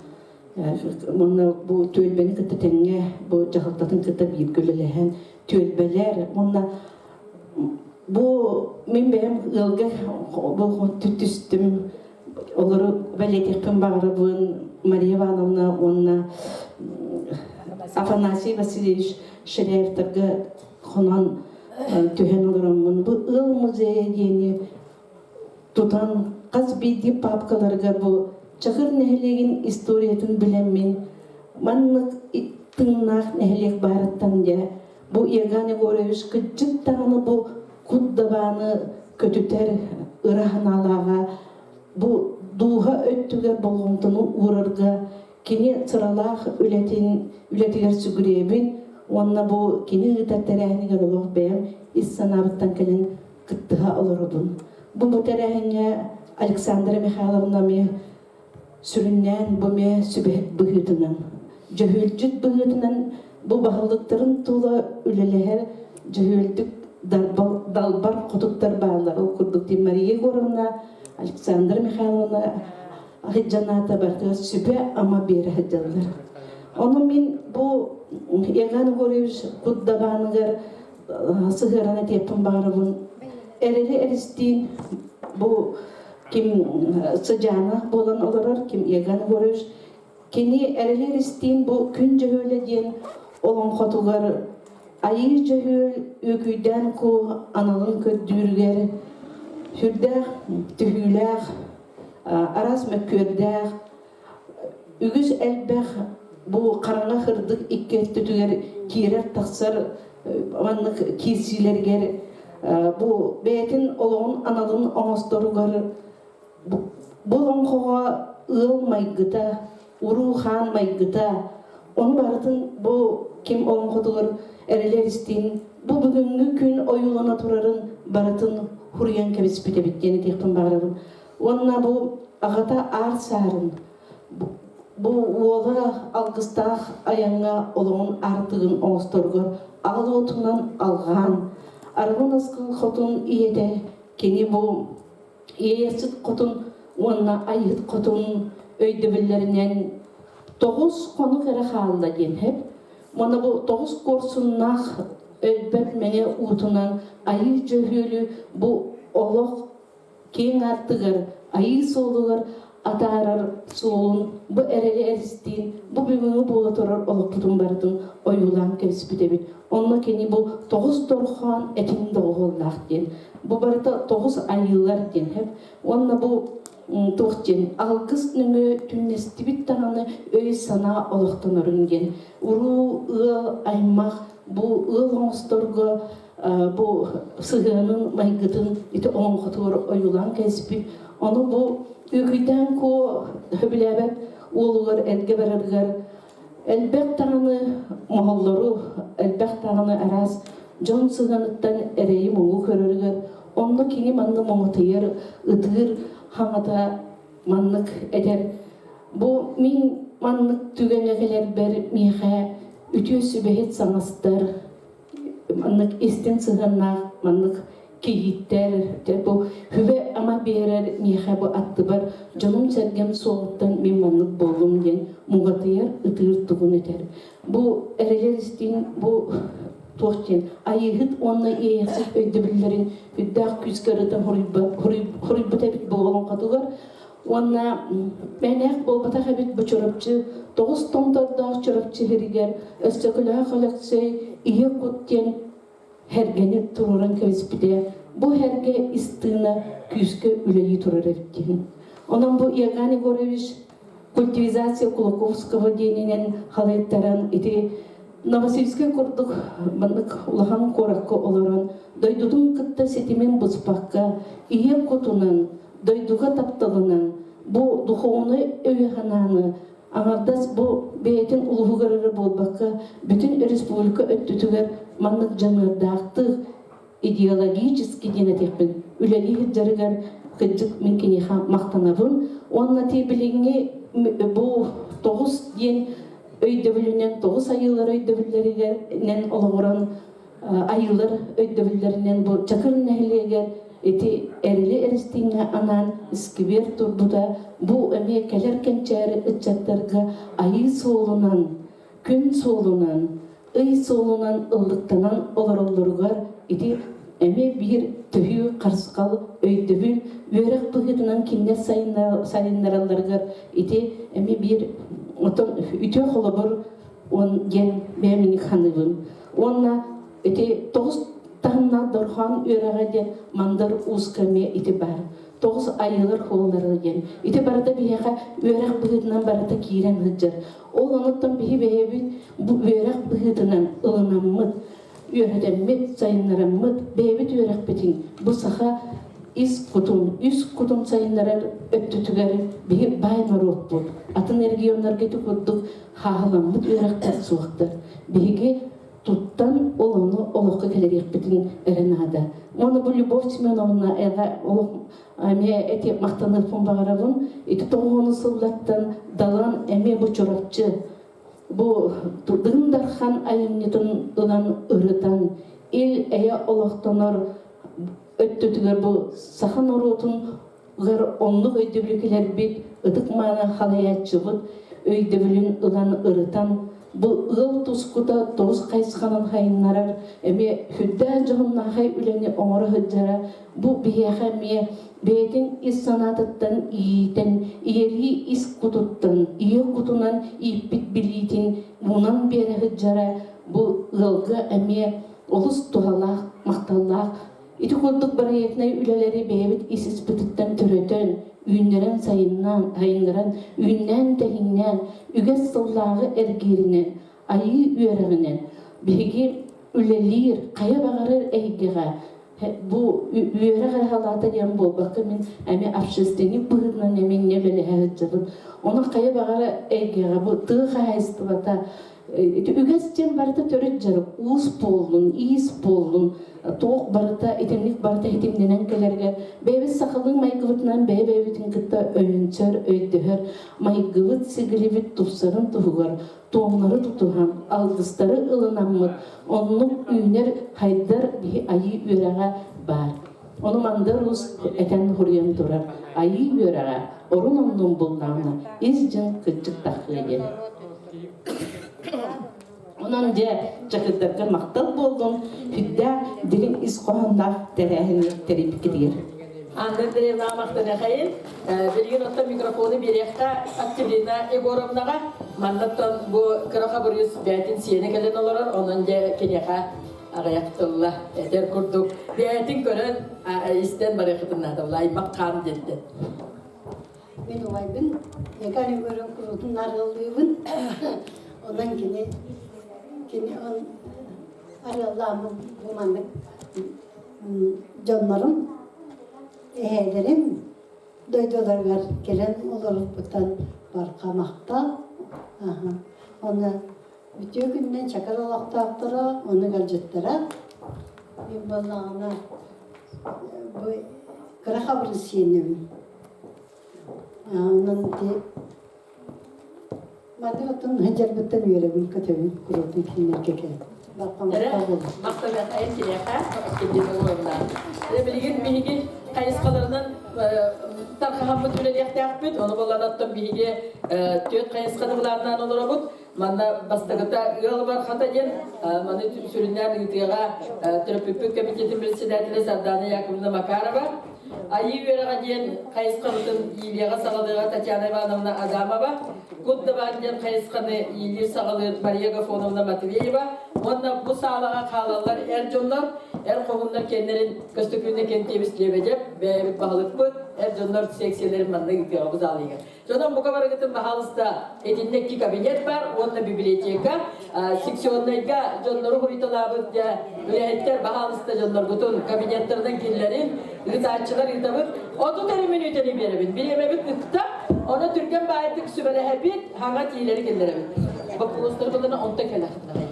Уонна бу түөлбэни кытта тэҥҥэ бу дьаһалтатын кытта бииргэ үлэлэһэн түөлбэлэр уонна бу мин бэйэм ыалга бу түстүм олору бэлиэтиэхпин баҕарабын Мария Ивановна уонна Афанасий Васильевич Ширяевтарга хонон түһэн олороммун бу ыал музейа диэни тутан хас биирдии папкаларыгар бу Чакыр нэһилиэгин историятын билэммин маннык тыыннаах нэһилиэк баарыттан дьэ бу Иоганн Егорович кырдьык даҕаны бу кут дабааны көтүтэр ыра санаалааҕа бу дууһа өттүгэр болҕомтону уурарга кини сыралаах үлэтин үлэтигэр сүгүрүйэбин уонна бу кини ыытар тэрээһинигэр олох бэйэм ис санаабыттан кэлэн кыттыһа олоробун. Бу бу тэрээһиҥҥэ Александра Михайловна эмиэ сүрүннээн бу эмиэ сүбэһит быһыытынан, дьөһүөлдьүт быһыытынан бу баһылыктарын тула үлэлэһэр дьөһүөлдүк далбар хотуттар бааллар. Ол курдук Мария Егоровна, Александра Михайловна сылдьанаата барытыгар сүбэ-ама биэрэ сылдьаллар. Ону мин бу Еган Егорович Куддабааныгар сыһыаран этиэхпин баҕарабын. Эрэли эристиин бу ким сыдьаана буолан олорор, ким Еган Егорович, кини Эрэли эристиин бу Күн Дьөһүөлэ диэн олоҥхотугар Айыы Дьөһүөл үөкүйдээн куу аналын көрдүүрүгэр сүрдээх түһүүлээх, араас мөккүөрдээх, үгүс элбэх бу хараҥа сырдык икки өттүтүгэр киирэр-тахсар маннык киирсиилэригэр бу бэйэтин олоҕун аналын оҥосторугар бу олоҥхоҕо ыал майгыта, уруу-хаан майгыта ону барытын бу ким олоҥхотугар эрэлэр истиин бу бүгүҥҥү күн ойуулана турарын барытын хуруйан кэбиспит эбит диэн этиэхпин баҕарабын. Уонна бу аҕата аар саарын бу уола алгыстаах айаҥҥа олоҕун аартыгын оҥосторугар аҕал уотунан алҕаан арылын аскын хотун ийэтэ кини бу Иэйэхсит хотун уонна Айыһыт хотун өйдөбүллэринэн тоҕус хонук эрэ хаалла диэн сөп. Уонна бу тоҕус куорсуннаах өлбөт мэҥэ уутунан Айыы Дьөһүөлү бу олох киэҥ аартыгар, Айыы суолугар атаарар суолун бу эрэли эристиин, бу бүгүҥҥү буола турар олохпутун барытын ойуулаан кэбиспит эбит. Онно кини бу тоҕус дорхоон этин доҕуһуоллаах диэн. Бу барыта тоҕус айыылар диэн сөп. Уонна бу туох диэн алгыс нөҥүө түннэстибит даҕаны өй-санаа олохтонорун диэн. Уруу, ыал, аймах бу ыал оҥосторго бу сыһыанын, майгытын ити олоҥхотугар ойуулаан кэспит. Ону бу Үкүйдээн Куо сөбүлээбэт уолугар эргэ барарыгар элбэх даҕаны моһоллору, элбэх даҕаны араас дьон сыһыаныттан эрэйи-муҥу көрөрүгэр, онно кини манна моҥотуйар, ытыыр хаҥата маннык этэр. Бу мин маннык түгэҥҥэ кэлэрбэр миэхэ үтүө сүбэһит саҥастар, маннык истиҥ сыһыаннаах маннык кийииттэр бу сүбэ-ама биэрэр миэхэ бу аттыбар дьонум-сэргэм суоҕуттан мин маннык буоллум диэн муҥатыйар ытыыр тугун этэр. Бу эрэлэр истиҥ бу туох диэн айыыһыт уонна иэйэхсит өйдөбүллэрин үрдээх күүскэ ырытан хоруйбут эбит бу олоҥхотугар Уонна мэнээх буолбатах эбит бу Чурапчы тоҕус томтордоох Чурапчы сиригэр Өстөкүлээх Өлөксөй Ийэ кут диэн һэргэни туруоран кэбиспитэ. Бу һэргэ ис тыына күүскэ үлэлии турар эбит диэн. Онон бу Иоганн Егорович культивизация Кулаковского диэнинэн халайтаран ити Новосибирскай курдук маннык улахан куоракка олорон дойдутун кытта ситимин быспакка ийэ кутунан дойдуга тапталынан бу духовнай өйү-санааны аҥардас бу бэйэтин улууһугар эрэ буолбакка, бүтүн республика өттүтүгэр маннык дьаныардаахтык идеологически диэн этиэхпин үлэлии сылдьарыгар кырдьык мин киниэхэ махтанабын уонна ти билиҥҥи бу тоҕус диэн өйдөбүлүнэн тоҕус айыылар өйдөбүллэринэн олоҕуран айыылар өйдөбүллэринэн бу Чакыр нэһилиэгэр ити Эрили Кэристиҥҥэ анаан искибиэр турбута бу эмиэ кэлэр кэнчээри ыччаттарга айыы суолунан, күн суолунан, ый суолунан ыллыктанан олороллоругар ити эмиэ биир төһүү харысхал өйдөбүл үөрэх быһыытынан кинилэр сайыннаралларыгар ити эмиэ биир отон үтүө холобур он диэн бэйэм саныыбын уонна ити тоҕус таһымнаах дорҕоон үөрэҕэ диэн мандар ууска эмиэ ити баар тоҕус айыылар хуоллара диэн ити барыта биһиэхэ үөрэх быһыытынан барыта киирэн сылдьар ол онуттан биһи бэйэбит бу үөрэх быһыытынан ылынаммыт үөрэтэммит сайыннараммыт бэйэбит үөрэхпитин бу саха ис кутун үс кутун сайыннарар өттүтүгэр биһи баай норуоппут атын регионнарга ити курдук хааһыламмыт үөрэхтэр суохтар биһиги туттан ол ону олоххо кэлэриэхпитин эрэ наада. Уонна бу Любовь Семеновна эҕэ олох эмиэ эти махтаныахпын баҕарабын. Ити тоҕуһуону сыллартан далан эмиэ бу Чурапчы бу Дыгын Дархан айымньытын ылан ырытан ил эйэ олохтонор өттүтүгэр бу саха норуотун оннук өйдөбүлү кэлэрбит ытык мааны халайааччыбыт өйдөбүлүн ылан ырытан бу ыал тускута тоҕус хайысханан хайыннарар эмиэ сүрдээх дьоһуннаахай үлэни оҥоро сылдьара бу биһиэхэ эмиэ бэйэтин ис санаатыттан иитэн ийэлии ис кутуттан ийэ кутунан ииппит билиитин мунан биэрэ сылдьара бу ыалга эмиэ олус туһалаах махталлаах. Ити курдук бырайыакнай үлэлэри бэйэбит ис-испититтэн төрөтөн, үүннэрэн сайыннаан, сайыннаран, үүннээн-тэһиҥнээн, үгэс сыллааҕы эргииринэн, айыы үөрэҕинэн биһиги үлэлиир хайа баҕарар эйгэҕэ бу үөрэх эрэ халаата диэн буолбакка мин эмиэ общественник быһыытынан эмиэ инньэ үлэлэһэ сылдьабын. Ону хайа баҕарар эйгэҕэ бу тыа хаһаайыстыбата Ити үгэс диэн барыта төрүт дьарык, уус буоллун, иис буоллун, туох барыта итинник барыта ситимнэнэн кэлэргэ бэйэбит сахалыы майгыбытынан бэйэ-бэйэбитин кытта өйөнсөр, өйдөһөр, майгыбыт, сигилибит тупсарын туһугар туомнары тутуһан, алгыстары ылынаммыт, оннук үүнэр, хайдар биһи айыы үөрэҕэ баар. Ону Мандар Уус этэн хуруйан турар айыы үөрэҕэ орун оннун буллаҕына ис дьин кырдьык таххыа диэн. Онон дьэ чакырдарга махтал буоллун, сүрдээх дириҥ ис хоһоонноох тэрээһини тэрийбиккитигэр. Анна Андреевна махтаныахайын. Билигин оттон микрофону биэриэххэ Октябрина Егоровнаҕа. Маннаттан бу кыра хабырыыс бэйэтин сиэнэ кэлэн олорор, онон дьэ киниэхэ аҕыйах тылла этэр курдук бэйэтин көрөн истэн барыахытын наада аймак хаан диэнтэн. Мин убайбын Егор Егоров куруутун арыаллыыбын. Онон кини кини он арыаллааммын бу маннык дьоннорум, эһээлэрим дойдуларыгар кэлэн олорбуттан барҕа махтал. Оны үтүө күнүнэн чакыр олохтоохторо, ону ыалдьыттара. Мин буоллаҕына бу кыра хабырыс сиэнэбин. Онон ити маннык оттон сылдьарбыттан үөрэбин, көтөбүн, куруутун кинилэргэ кэлэн. Махтаныахайын киниэхэ Билигин биһиги хайысхаларынан тархаһаммыт үлэлиэхтээхпит. Ону булан оттон биһиги түөрт хайысханы былааннаан олоробут. Манна бастакыта ыал бархата диэн маны сүрүннээн ыытыаҕа төрөппүппүт комитетин председателэ Сардана Яковлевна Макарова, Айыы үөрэҕэ диэн хайысхабытын иилиэҕэ саҕалыаҕа Татьяна Ивановна Адамова, Кут Дабаан диэн хайысханы иилиир саҕалыыр Мария Гафоновна Матвеева уонна бу саалаҕа хаалаллар эр дьоннор, эр хоһууннар кэннэрин Көстөкүүнэ Кэнтиэбис Лебедев, бэйэбит баһылыкпыт, эр дьоннор секцияларын манна ыытыаҕа бу залыга. Дьонум бука барыгытын баһаалыста итиннэ икки кабинет бар уонна библиотека. Секционнайга дьоннору хуруйталаабыт дьэ үлэһиттэр баһаалыста дьонноргутун кабинеттарынан киллэрин, ыытааччылар ыытабыт. 30 эрэ мүнүүтэни биэрэбин. Бириэмэбит ыкта, ону түргэн баайдык сүбэлэһэбит, хаҥа тиилэри киллэрэбит. Боппуруостары булана онтон кэлэхтинэ.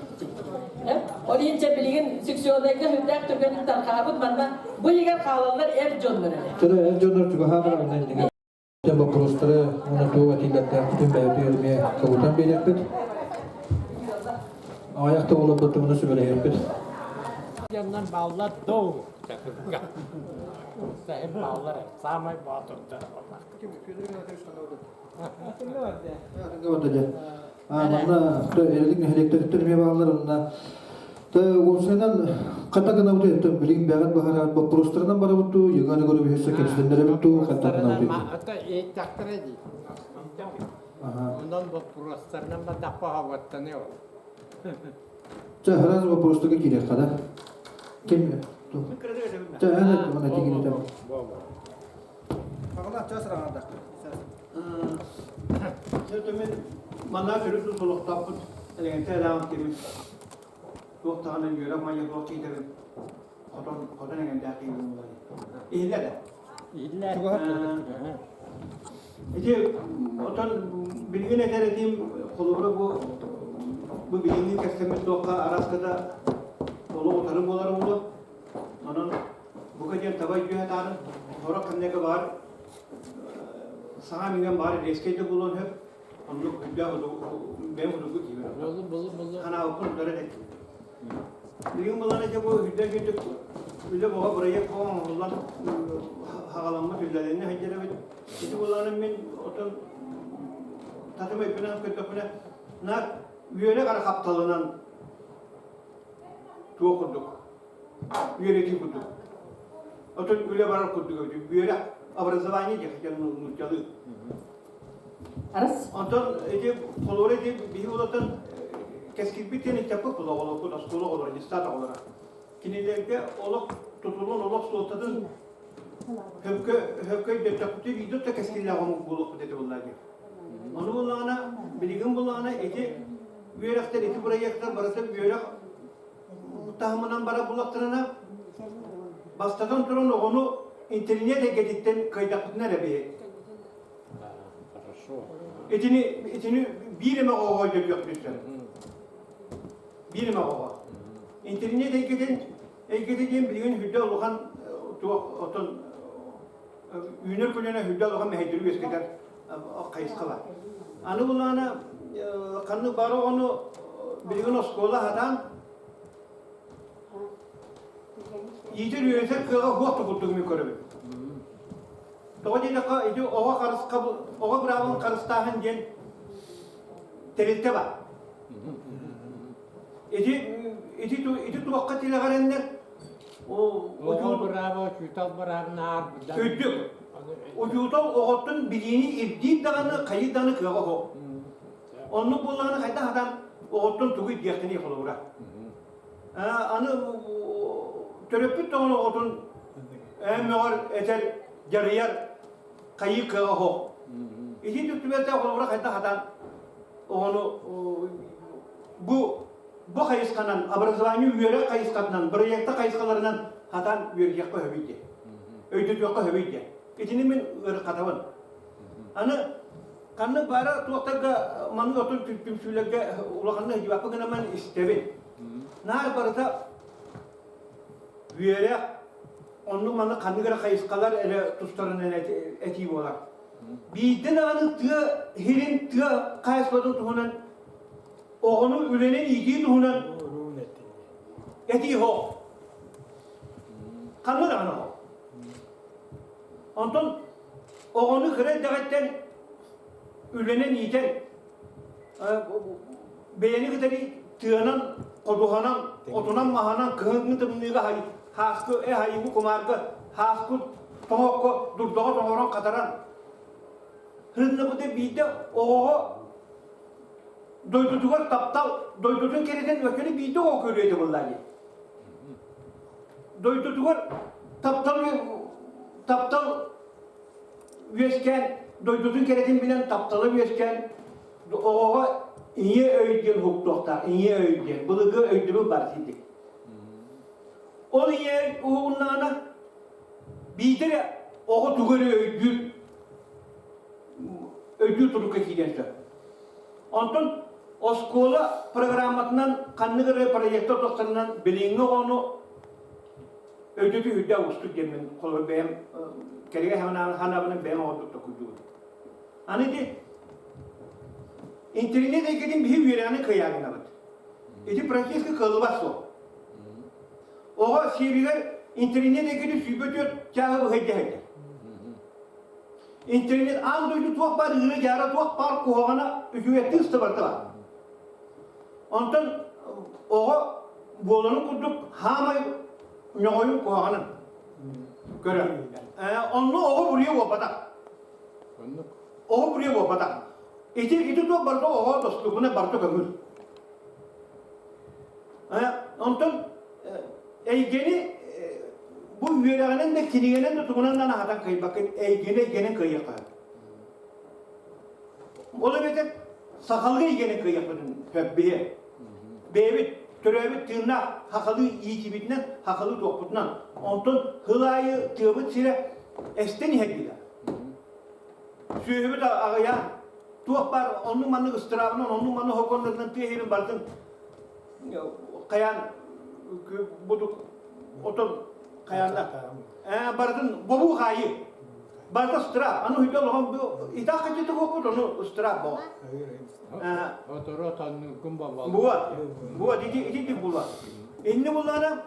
Ол иһин чэ билигин секционнайга сүрдээх түргэнник тархаабыт манна бу иһигэр хаалаллар эр дьоннор эрэ. Тыры эр дьоннор чугаһаан Боппуруостары уонна туох этиилэрдээхпитин бэйэбитигэр эмиэ кыбытан биэриэхпит. Аҕыйах да буоларбыт туһунан сүбэлэһиэхпит. Дьоннор бааллар доо. Чакырга. Сайын бааллар, саамай боотурдар буоллах. Манна эрэлик нэһилиэктэриттэн эмиэ бааллар онно уопсайынан хата гынабыт өттөн билигин бэҕэт баһараат боппуруостарынан барабыт дуу Егор Егорович өссө кэпсэтиннэрэбит дуу хата гынабыт Ата иһиттэхтэрэ дии. Онон боппуруостарынан бардахха хоһоҕоттаныа ол. Чэ, раз вопростарга киириэххэ да. Ким? Чэ, эн эт, мана тигинитем. Аҕалаах час араҥардахпыт. Дьэ, мен манна төрүт тутулуктаахпыт элегэнтэй элээҕин кимин туох даҕаны үөрэх майя туох киитэбин хотон хотон эҥэрдээх киһибин буолар. Иһиллэр да? Иһиллэр. Ити отон билигин этэр этим холобура бу бу билиҥҥи кэпсэммит туохха араската олох утары буолар буолуо. Онон бука диэн таба өйдүө сатаарын сорох кэмнэргэ баар саҥа мүгэн баар резкэй да буолуон сөп. Оннук үрдээх бэйэм удугу киибэр. Булу булу булу. Ханаабыппын утары этэттим. Билигин булан ити бу үрдэ үрдүк үлэ боҕо бырайыак оҥоһуллан хаҕаламмыт үлэлэнэ сылдьар эбит. Ити буланым мин отон татым өйбүнэн көрдөхпүнэ наар үөрэх эрэ хапталынан туох курдук үөрэтии курдук. Отон үлэ барар курдук эбит. Үөрэх образование диэх нууччалыы. Арас. Онтон ити холуора ити биһи улатан кэскилбит диэн ыччаппыт була оҕолорбут оскуола оҕолоро, детсад оҕолоро. Кинилэргэ олох тутулун, олох суолтатын хөпкө хөпкө өйдөттөхпүтү биирдэ да кэскиллээх омук буолуохпут этэ буоллаа дии. Ону буллаҕына, билигин буллаҕына ити үөрэхтэр, ити бырайыактар барыта үөрэх таһымынан бара буллахтарына бастатан туран оҕону интернет эйгэтиттэн кыайдахпытына эрэ биһи Хорошо. Итини итини биир эмэ оҕоҕо өйдөтүөхпүт сөп. Биир эмэ оҕоҕо. Интернет эйгэтин эйгэтэ диэн билигин үрдэ улахан туох отон үүнэр көлүөнэ үрдэ улахан мэһэйдэри үөскэтэр хайысха бар. Аны булаана ханнык бары оҕону билигин оскуола хатаан иитэр үөрэтэр кыаҕа суох да курдук мин көрөбүн. Тоҕо диэтэххэ, ити оҕо харысха оҕо быраабын харыстааһын диэн тэрилтэ бар. Ити ити ити туохха тилэҕэрэннэр Оҕо бырааба учуутал быраабын аарбыдан. Үрдүк. Учуутал оҕоттон билиини ирдиир даҕаны, хайыыр даҕаны кыаҕа суох. Оннук буоллаҕына хайдах хатан оҕоттон тугу ирдиэхтэний холобура. Аны төрөппүт даҕаны оҕотун мөҕөр, этэр, дьарыйар хайыы кыаҕа суох. Ити түбэлтэ холобура хайдах хатан оҕону бу бу хайысханан образование үөрэх хайысхатынан бырайыакта хайысхаларынан хатан үөрүйэххэ өһөбүй диэ. Өйдөтүөххэ өһөбүй диэ. Итини мин ыарахатабын. Аны ханнык баара туохтарга маннык отун түмсүүлэргэ улаханнык дьыбаппы гынаман истэбин. Наар барыта үөрэх оннук маннык ханнык эрэ хайысхалар эрэ тустарынан этии буолар. Биирдэ даҕаны тыа иһирин тыа хаһаайыстыбатын туһунан оҕону үлэнэн иитии туһунан этии суох. Ханна даҕаны суох. Онтон оҕону кыра эрдэҕиттэн үлэнэн иитэн бэйэни кытары тыанан, ходуһанан, отунан-маһынан кыһыҥҥы тымныыга хааскы э хайыгы кумаарга хааскы тоҥокко дурдаҕа тоҥорон хатаран Һыннабыта биирдэ оҕоҕо дойдутугар таптал дойдутун кэрэтин өкөнү биирдэ оҕо көрүө этэ буоллаа дии. Дойдутугар таптал таптал үөскээн дойдутун кэрэтин билэн таптала үөскээн оҕоҕо ийэ өй диэн уһуктуохтаах ийэ өй диэн былыргы өйдөбүл бар ситик. Ол ийэ өй уһугуннаҕына биирдэ эрэ оҕо тугу эрэ өйдүүр өйдүүр турукка киириэн сөп. Онтон оскуола программатынан ханнык эрэ проектор тохторунан билиҥҥи оҕону өйдөтүү үрдээх уустук диэммин холобур бэйэм кэригэ ханаабынан бэйэм оҕордук токуйдуубун. Аны ити интернет эйгэтин биһи үөрэҕини кыайаарынабыт. Ити практически кыаллыбат суол. Оҕо сиэбигэр Интернет эйгэтэ 24 чааһы быһа дьэһэллэр. Интернет аан дойду туох баар ыыра-дьаара, туох баар куһаҕана үчүгэйдик ыстыбарта бар. Онтон оҕо буоларын курдук хаамай ньоҕойун куһаҕанын көрөр. Онно оҕо буруйа буолбатах. Оҕо буруйа буолбатах. Ити ити туох барыта оҕо доступуна барыта көҥүл. Онтон эйгэни бу үөрэҕинэн да кинигэнэн да тугунан да аһатан кыайбаккын эйгэни эйгэнэн кыайыахха. Ол эбэтэр сахалыы эйгэни кыайыахпытын сөп биһи. Бэйэбит төрөөбүт тыыннаах хахалыы иитибитинэн, хахалыы туохпутунан. Онтон хыл аайы тыабыт сирэ эстэн иһэр диилэр. Сүөһүбүт аҕыйаан, туох баар оннук-маннык ыстыраабынан, оннук-маннык хокуоннарынан тыа иһин барытын хайаан будук отон хайаанна барытын бобуу хаайыы барыта ыстыраап аны үйдө олоҕон итак хачыты буоппут ону ыстыраап боо Оторо танныккын бабал. Буа, буа, ити ити була. Инни буллаана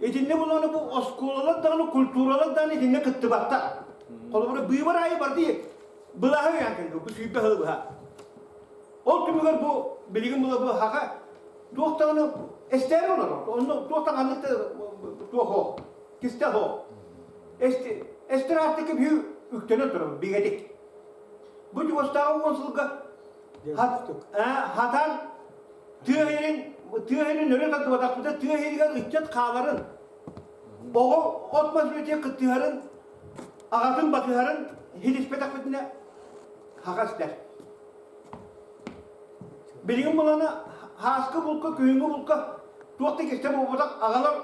итинни буллаана бу оскуолалар даҕаны культуралар даҕаны итинне кыттыбаттар. Холобура быыбар аайы барды былаһы өйөөн кэлбит бу сүүрбэ сыл быһа. Ол түмүгэр бу билигин була бу хаха туох даҕаны эстээри олорор. Онно туох даҕаны туох ол кистэл ол. Эстер артыка бү үктэнэн турар бигэтик. Бу чугастааҕы уон сылга хатан тыа иһин тыа иһин өрө тардыбатахпыта тыа иһигэр ыччат хааларын оҕо от мас үлэтигэр кыттыһарын аҕатын батыһарын хилиспэтэхпитинэ хаха истэр. Билигин булана хааскы булка, күһүҥҥү булка туох да кистэ буолбатах аҕалар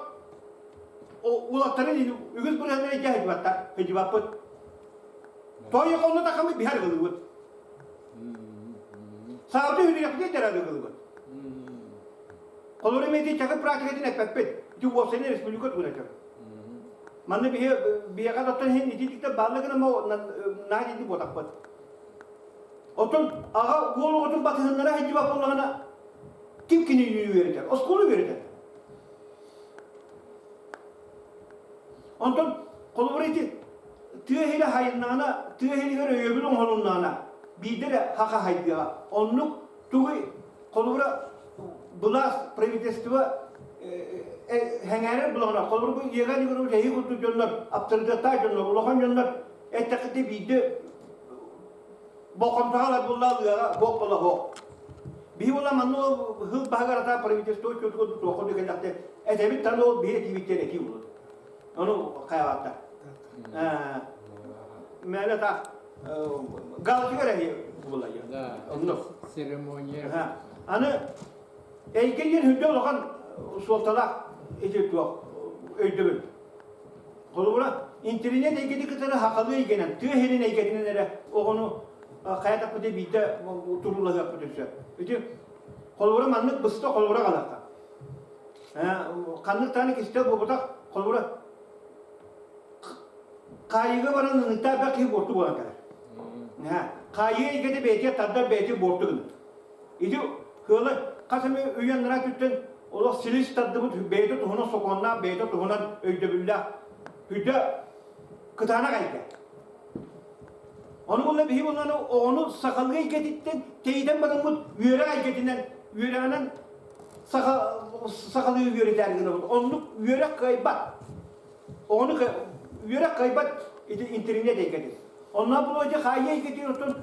улаттарын үгүс бырыһаннары дьэ сылдьыбаттар, сылдьыбаппыт. Тойохонну тахамы биһэр гылыбыт. Саабыты хүлүрэхпит дэрэ гылыбыт. Холору мети чакы практикатын эппеппит. Ити уопсайна республика тугун этэр. Манна биһи биһиэхэ оттон иһин ититиктэ баалла гына мо наа дии буотахпыт. Оттон аҕа уол оҕотун батыһыннара сылдьыбат буоллаҕына ким кинини үөрэтэр? Оскуола үөрэтэр. Онтон холобура ити тыа иһирэ хайыннаҕына, тыа иһигэр өйөбүл оҥоһулуннаҕына биирдэ эрэ хаха хайдыаҕа. Оннук тугуй холобура былаас правительство хэҥээрэр булаҕына холобура бу Егор Егорович эһиги курдук дьоннор аптарытыаттаах дьоннор улахан дьоннор эттэххитэ биирдэ болҕомтоҕо ылар буолла ыаҕа буох буола суох. Биһи була манна хыл баһыгар ата правительство учуотугар туохха да кэллэхтэ этэбит тан ол биһи этиибиттэн этии булur. Ону хайаҕатта. Мэлэ та галочка эһи була Да, онно церемония. Аны эйгэ диэн үрдэ улахан суолталаах ити туох өйдөбүл. Холобура, интэринээт эйгэтин кытары сахалыы эйгэнэн, тыа сирин эйгэтинэн эрэ оҕону хайа биирдэ туруулаһыахпыт өссө. Ити холобура маннык быста холобура галахха. Ханнык даҕаны кистэл буолбатах холобура хаайыыга баран ынытаа бэх киһи буорту буолан кэлэр. Хаайыы эйгэтэ бэйэтигэр тардар бэйэтигэр буорту гынар. Ити кыалы хас эмэ үйэ анараа өттүттэн олох силис тардыбыт бэйэтэ туһунан сокуоннаах, бэйэтэ туһунан өйдөбүллээх хүдэ кытаанах эйгэ. Ону буолла биһи буолланы оҕону сахалыы эйгэтиттэн тэйитэн бараммыт үөрэх эйгэтинэн үөрэҕинэн саха сахалыы үөрэтээр гынабыт. Оннук үөрэх кыайбат. Оҕону үөрэх кыайбат ити интернет эйгэтин. Онно булуо ити хаайыы эйгэтин оттон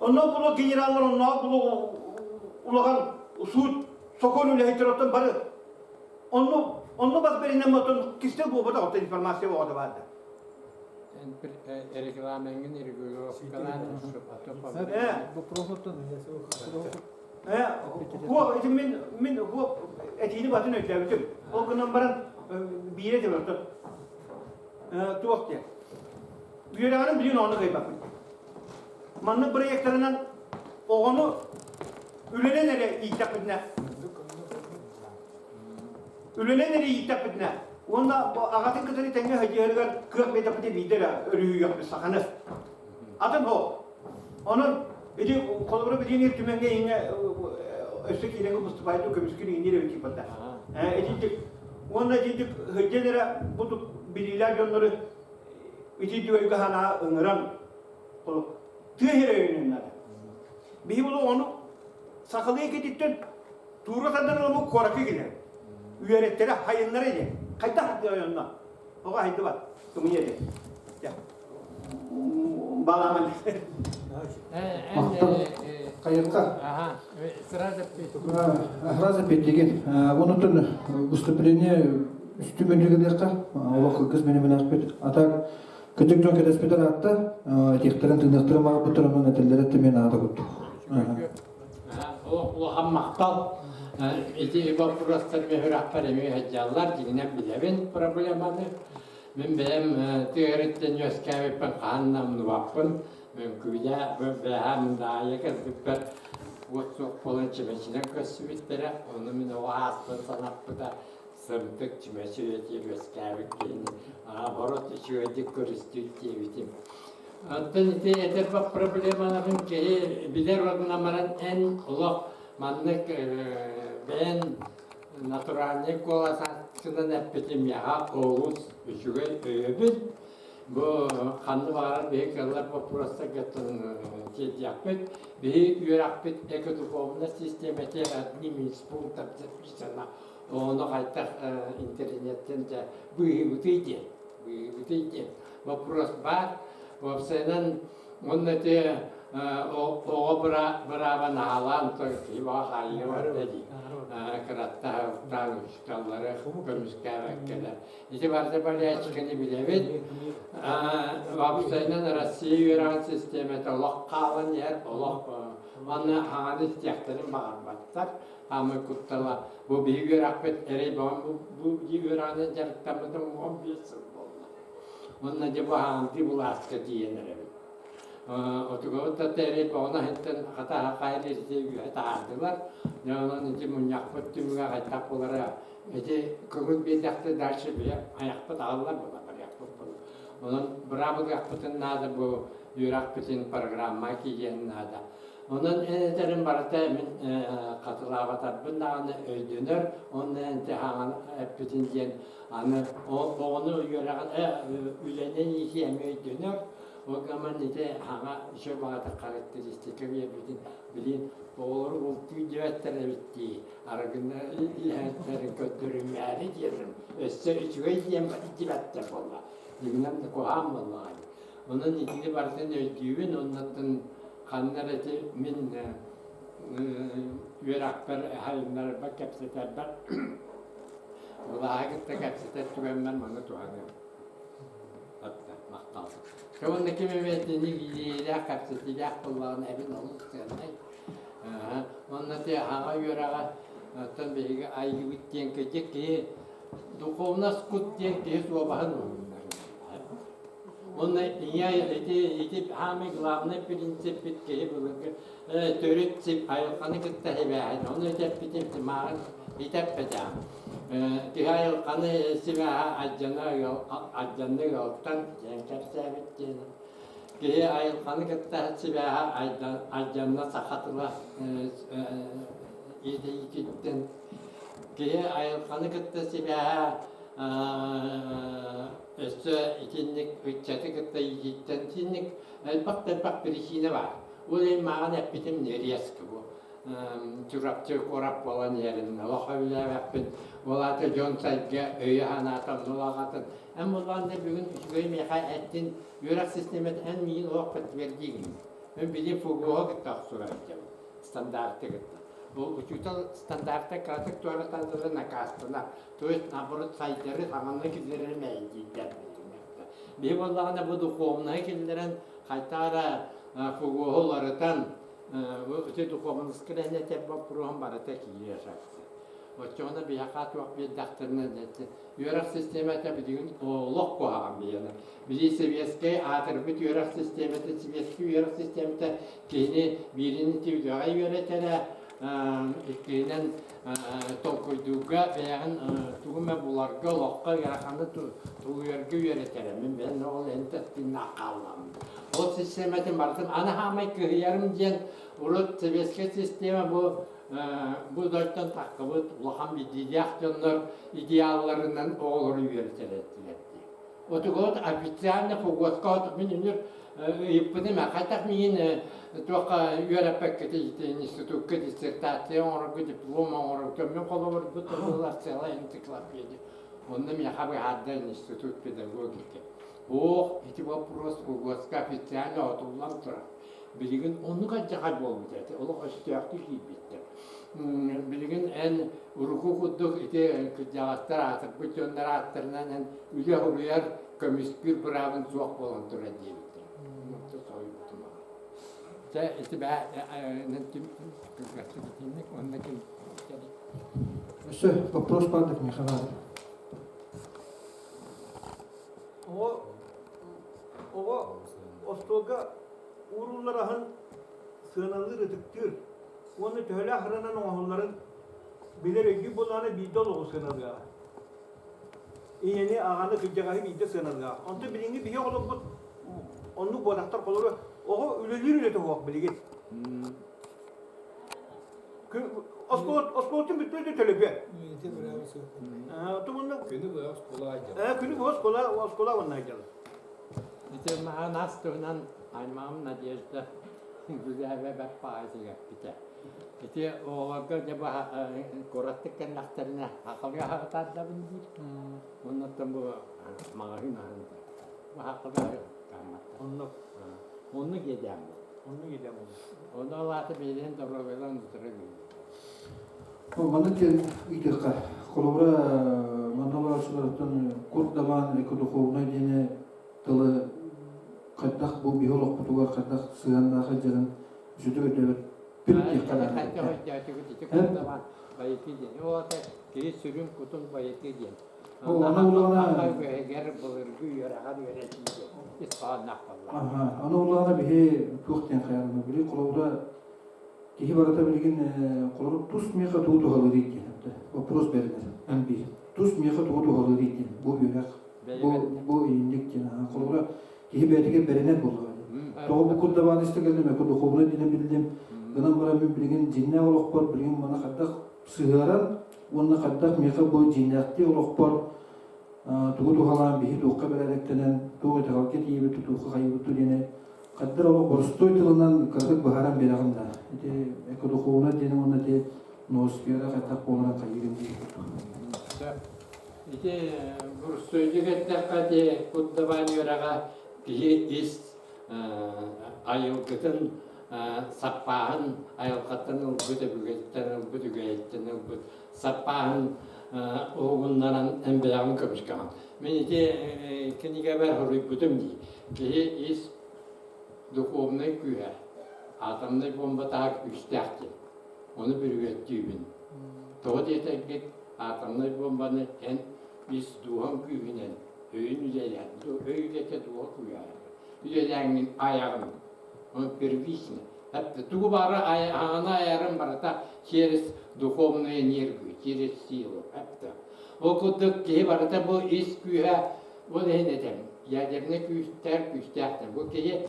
онно булуо генераллар онно булуо улахан суут сокуон үлэһиттэр оттон бары онно онно бас бэринэн оттон кистэл буолбатах оттон информация оҕото баарда. Регламеҥҥин регулировкалаан Хуо ити мин мин хуо этиини батын өйдөөбүтүм. Ол гынан баран биирэ деп оттон туох диэн. Үөрэҕинэн билин оҕону кыайбаппын. Маннык бырайыактарынан оҕону үлэнэн эрэ ииттэхпитинэ үлэнэн эрэ ииттэхпитинэ уонна аҕатын кытары тэҥҥэ сылдьыһарыгар кыах биэрдэхпитинэ биирдэ эрэ өрүһүйүөхпүт саханы. Атын суох. Онон ити холобура билиини түмэҥҥэ иҥҥэ өссө киирэҥҥэ выступайдуу көмүскүн иҥниир эбит типпата. Итинтик. Уонна итинтик сылдьан эрэ бу билиилээх дьоннору ити түгөлгө санаа ыҥыран тыа сирэ өйөнүөн наада. Биһи була ону сахалыы кититтэн туура тардан ылыммыт куоракка килэр. Үөрэттэрэ, хайыннара диэн. Хайдах ойонно? Оҕо хайдыбат. Кымыйа диэн. Баламан. Махтал. Хайырка. Сразу петтигин. Онутун выступление үстүмүнүгүнүөххэ олох кыргыз менеменахпит. А так кыдык дьон кэтэспитер аатта этиэхтэрин тыыныахтарын баҕарбыттар онон этэллэрэ тимин аата куттук. Улахан махтал. Ити боппуруостар мөһүрахпар эмиэ сылдьаллар, дьиҥинэн билэбин проблеманы. Мин бэйэм тыа үөскээбиппин хаһан да умнубаппын. Мөҥкүбүдэ бэһэ мындаайа кэлбиппэр уот суох буолан чүмэчинэн көрсүбүттэрэ. Ону мин оҕо ааспын санаппыта сырдык чүмэчи үйэтигэр үөскээбит киһини наоборот үчүгэйдик көрүстүүт диэбитим. Оттон ити этэр проблемаларын киһи билэр уонна баран эн олох маннык бэйэн натуральный куоласааччынан эппитим миэхэ олус үчүгэй өйөбүл. Бу ханна баҕарар биһи кыаллар боппуруостаргыттан тиэрдиэхпит. Биһи үөрэхпит экодуховнай систиэмэтэ одним из пунктов записано. Ону хайдах интернеттэн дьэ быыһыыбытый диэн, быыһыыбытый диэн вопрос баар. Уопсайынан уонна ити оҕо бырааба наһаалаан киһи баҕа хаайыыга барда дии. Кыратта таһыттаан учууталлары көмүскээбэккэлэр. Ити барыта болячканы билэбит. Уопсайынан Россия үөрэҕин систиэмэтэ олох хаалан иһэр, олох уонна хаҥаны истиэхтэрин баҕарбаттар. Аамай куттала бу биһиги үөрэхпит эрэй баҕан бу үөрэҕинэн дьарыктаммытым 15 сыл буолла. Уонна дьэ бу хаҥантыы былааска тиийэн эрэбит. Отугабыт да эрэй баҕана иһиттэн хата хахайыр ити үөһэ таһаардылар. Дьэ онон ити мунньахпыт түмүгэ хайдах буолара ити көҥүл биэрдэхтэ дальше бэйэ айахпыт аҕаллар буола барыахпыт буолла. Онон быраабылыахпытын наада бу үөрэхпитин программа киириэн наада. Онон эн этэрин барыта мин хатылаабатарбын даҕаны өйдөнөр, уонна эн хаҥан эппитин диэн аны оҕону үөрэҕин үлэнэн иитии эмиэ өйдөнөр. Ол гынан ити хаҥа үчүгэй баҕатык характеристика биэрбитин билин оҕолору бултуу диэбэттэр эбит дии арыгыны иһэртэрин көрдөрүмээри диэним өссө үчүгэй диэн диэбэттэр буолла. Дьиҥинэн да куһаҕан буоллаҕа дии. Онон итини барытын өйдүүбүн, оннуттан ханна эрэ ити мин үөрэхпэр хайыннарарбар кэпсэтэрбэр былааһы кытта кэпсэтэр түгэммэр маны туһаныам. Атта, махтал. Уонна ким эмэ итини илиилээх кэпсэтиилээх буоллаҕына эбин олус сыаннай. Уонна ти аҕа үөрэҕэ оттон биһиги айыыбыт диэн кырдьык киһи духовнас кут диэн киһи суобаһын уһуннар. Уонна ийэ ити ити самый главный принциппит киһи былыргы төрүт сип айылҕаны кытта сибээһин. Ону итэппитим мааҕын итэппэтэҕим. Киһи айылҕаны сибээһэ алдьана алдьанна ыалтан диэн кэпсээбит диэн. Киһи айылҕаны кытта сибээһэ алдьанна саха тыла иитиититтэн киһи айылҕаны кытта сибээһэ өссө итинник ыччаты кытта иитииттэн итинник элбэх да элбэх причина баар. Ол иһин мааҕын эппитим резко бу Чурапчы куорат буолан иһэрин олох сөбүлээбэппин. Ол аата дьон-сэргэ өйө-санаата оннулаҕатын. Эн буллаҕына бүгүн үчүгэй миэхэ эттин үөрэх систиэмэтэ эн миигин олох подтвердигин. Мин били ФГО кытта охсуһар дьабын стандарты кытта. Бу учуутал стандарта кыратык туоратан накаастанар. То есть наоборот сайдары саҥаны киллэрэр мэйдииллэр. Биһи буоллаҕына бу духовнайы киллэрэн хайтаара ФГО уларытан бу ити духовноска этэр боппуруоһум барыта киирэр. Оччоҕуна биһиэхэ туох биэрдэхтэринэ үөрэх систиэмэтэ билигин олох куһаҕан биһиэнэ. Били сэбиэскэй аатырбыт үөрэх систиэмэтэ, сэбиэскэй үөрэх систиэмэтэ киһини биирин түүлэҕэ үөрэтэрэ, иккиһинэн толкуйдуурга бэйэҕин тугу эмэ буларга, олоххо ыараханы тулуйарга үөрэтэрэ. Мин бэйэм ол иһин тэтимнээх хааллаҕым. Ол систиэмэтин барытын аны хаамай кыһыйарым диэн урут сэбиэскэй систиэмэ бу. бу дойдуттан таххыбыт улахан бидиилээх дьоннор идеалларынан оҕолору үөрэтэр этилэр дии. Отугут официально фугуоска мин үнүр ыйыппытым хайдах миигин туохха үөрэппэккит институкка диссертация оҥорорго диплом оҥорорго мин холобурбут была целая энциклопедия. Онно миэхэ быһаарда институт педагогики. Ох, ити вопрос ФУГОСка официально отуллан турар. Билигин оннук алдьархай буолбут этэ, олох өстөөхтүү киирбиттэр. Билигин эн урукку курдук ити кырдьаҕастар аатырбыт дьоннор ааттарынан эн үлэ уруйар, көмүскүүр быраабын суох буолан турар диэбиттэр. Соһуйбутум аҕай. Дьэ, ити бээ кылгастык итинник уонна ким Өссө вопрос баардык миэхэ баар. Оҕо оҕо остуолга ууруллар аһын сыаналыыр, ытыктыыр уонна төһөлөөх ыранан оҥоһулларын билэр өйдүүр буоллаҕына биирдэ олоҕу сыаналыаҕа. Ийэни, аҕаны, кырдьаҕаһы биирдэ сыаналыаҕа. Онтон билиҥҥи биһи оҕолорбут оннук буолахтар холобура оҕо үлэлиир үлэтэ суох билигин. Оскуолатын бүттүбүт төлөпүөн. Күнү быһа оскуола айдьалар. Күнү быһа оскуола оскуола уонна айдьалар. Ити аас туһунан аймаҕым Надежда Гүлээбэ баппаҕай эппитэ. Ити оҕолорго дьэ куораттык кэллэхтэринэ акалга аһатаардабын диир. Оннуттан бу маҕаһыын аһын бу акалга аһатаамматтар. Оннук. Оннук иэдээн бу. Оннук иэдээн бу. Ону ол аата бэйэлэрин доруобуйаларын утары билэллэр. Маннык диэн ыйытыахха. Холобура, манна олорооччулартан кур дабаан экодухуобунай диэни тылы хайдах бу биһи олохпутугар хайдах сыһыаннаах илдьэрин үчүгэй өйдөөбөт диэххэ наада. Хайдах өйдөөтүгүт ити кур дабаан байытыы диэн. Ол аата киһи сүрүн кутун байытыы диэн. Аны улаана былыргы үөрэҕэр үөрэтиигэ ис хоһоонноох буолла. Аны улаана биһи туох диэн хайалана били холобура киһи барыта билигин холобур тус миэхэ тугу туһалыырый диэн вопрос бэрилэр эн биир тус миэхэ тугу туһалыырый диэн бу үөрэх бу бу инник диэн холобура киһи бэйэтигэр бэринэр буоллаҕа тоҕо бу курдабаан истэ кэллим эко духовнай диэн биллим гынан баран мин билигин дьиннээх олохпор билигин маны хайдах сыһыаран уонна хайдах миэхэ бу дьиҥнээхтии олохпор тугу туһалаан биһи туохха бэрээдэктэнэн туох итэҕэлгэ тиийбит туохха хайыыбыт диэни хайдар олох боростуой тылынан кыратык быһааран биэрэҕин да ити экодуховнай диэни уонна ити ноосфера хайдах буоларын хайыырын диир Ити боростуойдук эттэххэ ити кут-дабаан үөрэҕэ киһи ис айылгытын саппааһын айылҕаттан ылбыт өбүгэттэн ылбыт үгэһиттэн ылбыт саппааһын уһугуннаран эмбэйэҕин көмүскэҕин. Мин ити кинигэбэр суруйбутум дии. Киһи ис духовнай күүһэ атомнай бомба таһар күүстээх диэн. Ону бүрүөттүүбүн. Тоҕо диэтэргит атомнай бомбаны эн ис дууһаҥ күүһүнэн өйүн үлэлээн, өй үлэтэ дууһа күүһэ үлэлээҥҥин айаҕын. Он первично. Тугу баара аҕана айарын барыта через духовную энергию, через силу. Ол курдук киһи барыта бу ис күүһэ ол иһин этем ядернай күүстээх күүстээхтэр. Бу киһи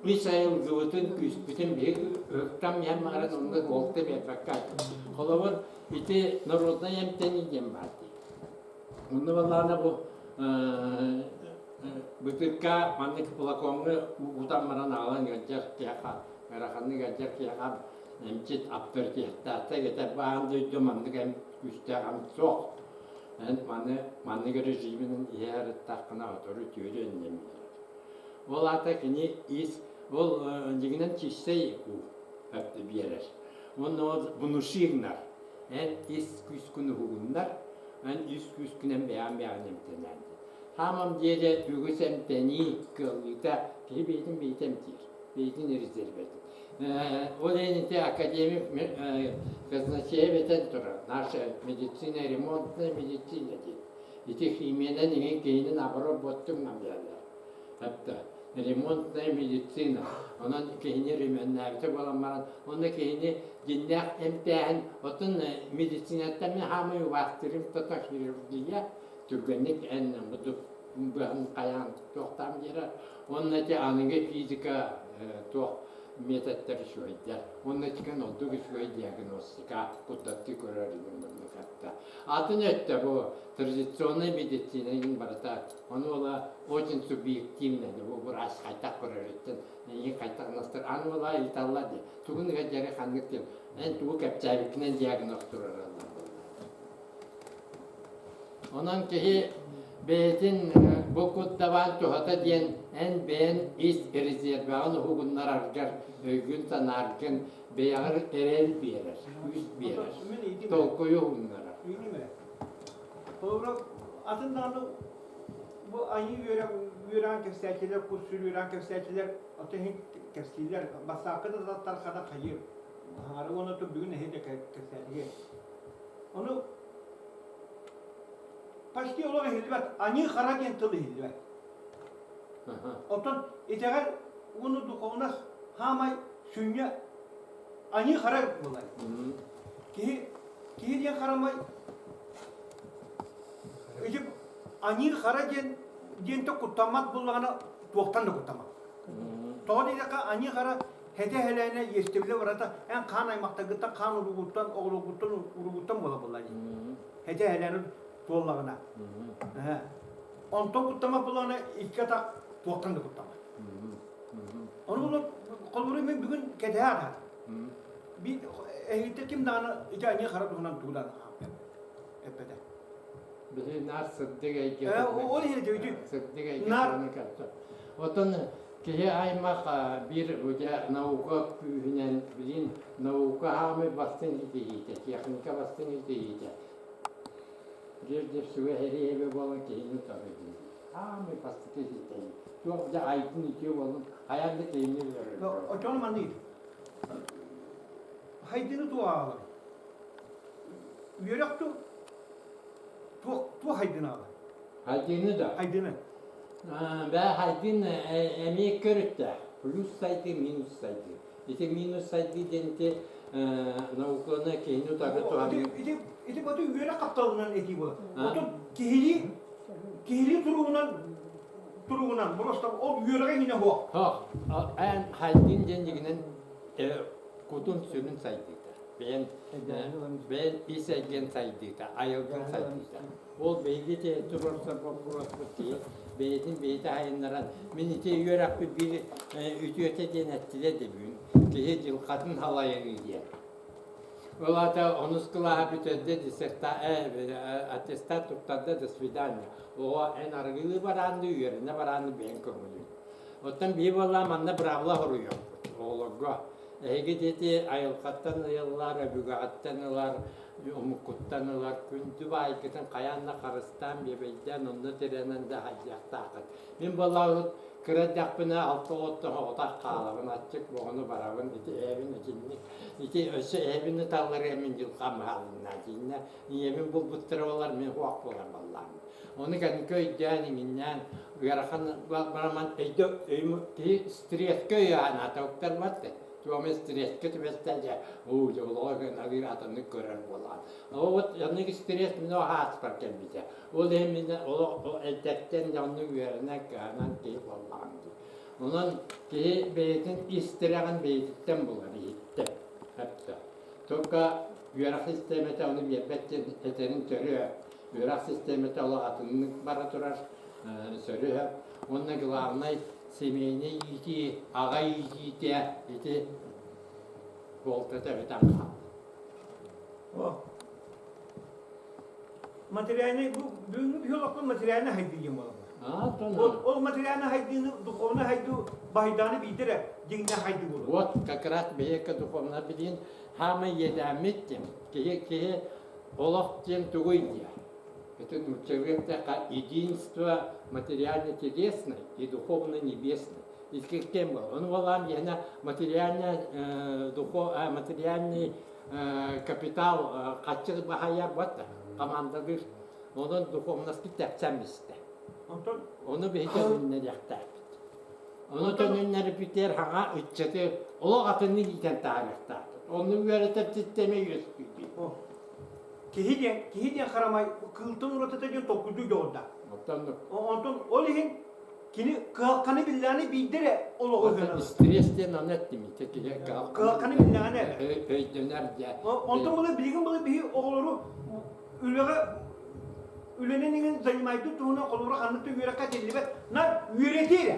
ис айылгыбытын күүспүтүн биһиги ыһыктан иһэн баран онно уолта биэрбэккэ. Холобур, ити народнай эмтэнии диэн баар дии. Онно балаана бу бытырка маннык флакоҥҥа уутан баран аҕалан ыалдьар киһиэхэ ыараханнык ыалдьар киһиэхэ эмчит авторитеттаахтык этэр баан дойду маннык эмп күүстээх эмп суох эн маны маннык режиминэн иһэ ырыттаххына сотору үтүөрү иннин ол аата кини ис ол дьиҥинэн чистэй уу биэрэр уонна ол внушигнар эн ис күүскүн уһугуннар эн ис күүскүнэн бэйэҕин бэйэҕин эмтэнээн Хаамам диэри үгүс эмтэнии кыаллыыта киһи бэйэтин бэйэтэ эмтиир, бэйэтин резервэтин. Ол иһин ити академик Казначеев этэн турар, наша медицина ремонтная медицина диэн. Ити химиянан иҥин киһини наоборот боттуҥ дииллэр. Hatta ремонтная медицина. Онон киһини ремоннээбитэ буолан баран, онно киһини дьиннээх эмтээһин, оттон медицинаттан мин хаамай убаастыырым тото хирургия, түргэнник эн бурдук быһан хайаан туохтаан биэрэр уонна ити аныгы физика туох методтар үчүгэйдэр. Уонна итикэн ордук үчүгэй диагностика куттаттыы көрөр манныкатта. Атын өттө бу традиционная медицина барыта ону ола очень субъективно бу врач хайтах көрөрүттэн эйигин хайтах настар аны ола ыйыталлар ди тугун ыга ханнык диэн эн тугу кэпсээбиккинэн диагноз турараллар Онон киһи бэйэтин бу куттабаан туһата диэн эн бэйэн ис резервэҕин уһугуннараргар өйгүн-санааргын бэйэҕэр эрэл биэрэр, күүс биэрэр, толкуйу уһуннарар. Холобура, атын даҕаны бу айыы үөрэх үөрэҕин кэпсээччилэр, кус-сүр үөрэҕин кэпсээччилэр оттон иһин кэпсииллэр. Бассаапка да тархата хайыыр. Аһары уонна бүгүн эһи да кэпсээтигит. Ону почти олох иһиллибэт. Аньыы-хара диэн тыл иһиллибэт. Оттон итэҕэл уонна духовнас хаамай сүнньэ аньыы-хара буолар. Киһи киһи диэн харамай ити аньыы-хара диэн диэнтэн куттаммат буоллаҕына туохтан да куттаммат. Тоҕо диэтэххэ аньыы-хара Хэтэ хэлээнэ иэстэбилэ барата эн хаан аймахтаргыттан, хаан уругуттан, оҕолоргуттан, уругуттан буола буолла дии. Хэтэ хэлээнэ туоллаҕына. Онтон куттамат буоллаҕына икки атах туохтан да куттамат. Ону булан холобура мен бүгүн кэтэһэ атаатым. Би эһигиттэн ким даҕаны ити аньыы хара туһунан тугу даҕаны эппэтэ. Биһи наар сырдык эйгэ. Ол иһин Сырдык эйгэ туһунан кэпсэ. Отон Киһи аймах биир дьэ наука күүһүнэн билин наука хаамый бастыҥ ситиһиитэ, техника бастыҥ ситиһиитэ. Биир сүгэ эриэбэ буолан киһини утары Хаамый бастакы ситиһии. Туох да айдын үтүө буолун, хайаан да киһини өлөрөр. Очону манныыр. Хайдыны туох аҕалар? Үөрэх ту туох туох хайдыны аҕалар? Хайдыны да? Хайдыны. Бээ хайдын эмиэ көрүттээх. Плюс сайды, минус сайды. Ити минус сайды диэн ити науканы киһини утары туһаныы. Ити ити баты үөрэх хапталынан этии буолар. Отон киһилии киһилии туругунан туругунан просто ол үөрэҕэ иҥинэ суох. Суох. Эн хайдын диэн дьигинэн кутун сүрүн сайдыыта. Бэйэн бэйэн ис эйгэн сайдыыта, айылгын сайдыыта. Ол биһиги ити туруорсар боппуруоспут киһи бэйэтин бэйэтэ сайыннаран, мин ити үөрэхпит биир үтүөтэ диэн эттилэр да бүгүн, киһи дьылҕатын халайыныы диэн. Ол аата онус кылааһы бүтэрдэ диссерта аттестат туттарда до свидания. Оҕо эн арыгылыы бараанды, үөрэнэ бараанды бэйэҥ көҥүлүн. Оттон биһи буоллаа манна быраабыла хоруйуохпут оҕолорго. Эһиги диэти айылҕаттан ыйыллар, өбүгэҕиттэн ылар, омуккуттан ылар күндү баайгытын хайаан да харыстаан, биэбэйдээн, онно тирэнэн да сылдьыахтааххыт. Мин буоллаҕыт кыра эрдэхпинэ алта оҕоттон оҕотох хаалабын, аччык боҕону барабын, ити эһэбин итинник, ити өссө эһэбин ыталларыа мин дьылҕам хаалынна итиннэ ийэбин булбуттара буолар, мин суох буолар буоллаҕым. Ону кэнники өйдөөн, иҥиннээн, ыарахан бараман өйдө өйүм киһи стресскэ өйөөн аата уктарбат да. Туом стресскэ түбэстэ дьэ, уу дьэ олоҕо гыналыыр атыннык көрөр буолаҕын. Ол вот оннук стресс мин ааспар кэлбитэ. Ол иһин мин олох эрдэттэн дьэ оннук үөрэнэн, кыһанан киһи буоллаҕым дии. Онон киһи бэйэтин ис тирэҕин бэйэтиттэн булар, иһиттэн. Эптэ. Только үөрэх систиэмэтэ ону биэрбэт диэн этэрин төрүө. Үөрэх систиэмэтэ олох атыннык бара турар, сөрүө. Уонна главнай семейнэй иитии, аҕа иитиитэ ити буолтата эбэтэн хаалла. Материальный бу бүгүҥҥү биһи олохпут материальный хайдыы диэн буолар. Ол, ол материальный хайдыыны духовный хайдыы баһыйдааны биирдэ эрэ дьиҥнээх хайдыы буолар. Вот как раз биһиэхэ духовно билиин хаамай иэдээммит диэн. Киһи киһи олох диэн тугуй диэ. Это нууччалыы эттэххэ единство материально-телесной и духовно-небесной. Иккиттэн буолар. Ону буолаан диэхинэ материально духов материальный капитал хаччы баһайар бат командалыыр. Онон духовносты тэпсэн бистэ. Ону биһи төнүннэриэхтээхпит. Ону төнүннэрбитигэр хаҥа ыччаты олох атыннык иитэн таһаарыахтаахпыт. Онну үөрэтэр систиэмэ үөскүүр. Киһи диэн, киһи диэн харамай кыылтан уратыта диэн толкуйдуур дьоҕурдаах. Оттон Онтон ол иһин. Кини кыһалҕаны биллэҕинэ биирдэ эрэ олоҕу ыһыанар. Стресс диэн аны эттим ити киһи кыһалҕаны биллэҕинэ өйдөнөр дьэ. Онтон була билигин була биһи оҕолору үлэҕэ үлэнэн иҥин занимайдык туһунан холобура ханнык да үөрэххэ этиллибэт. Нар үөрэтии эрэ.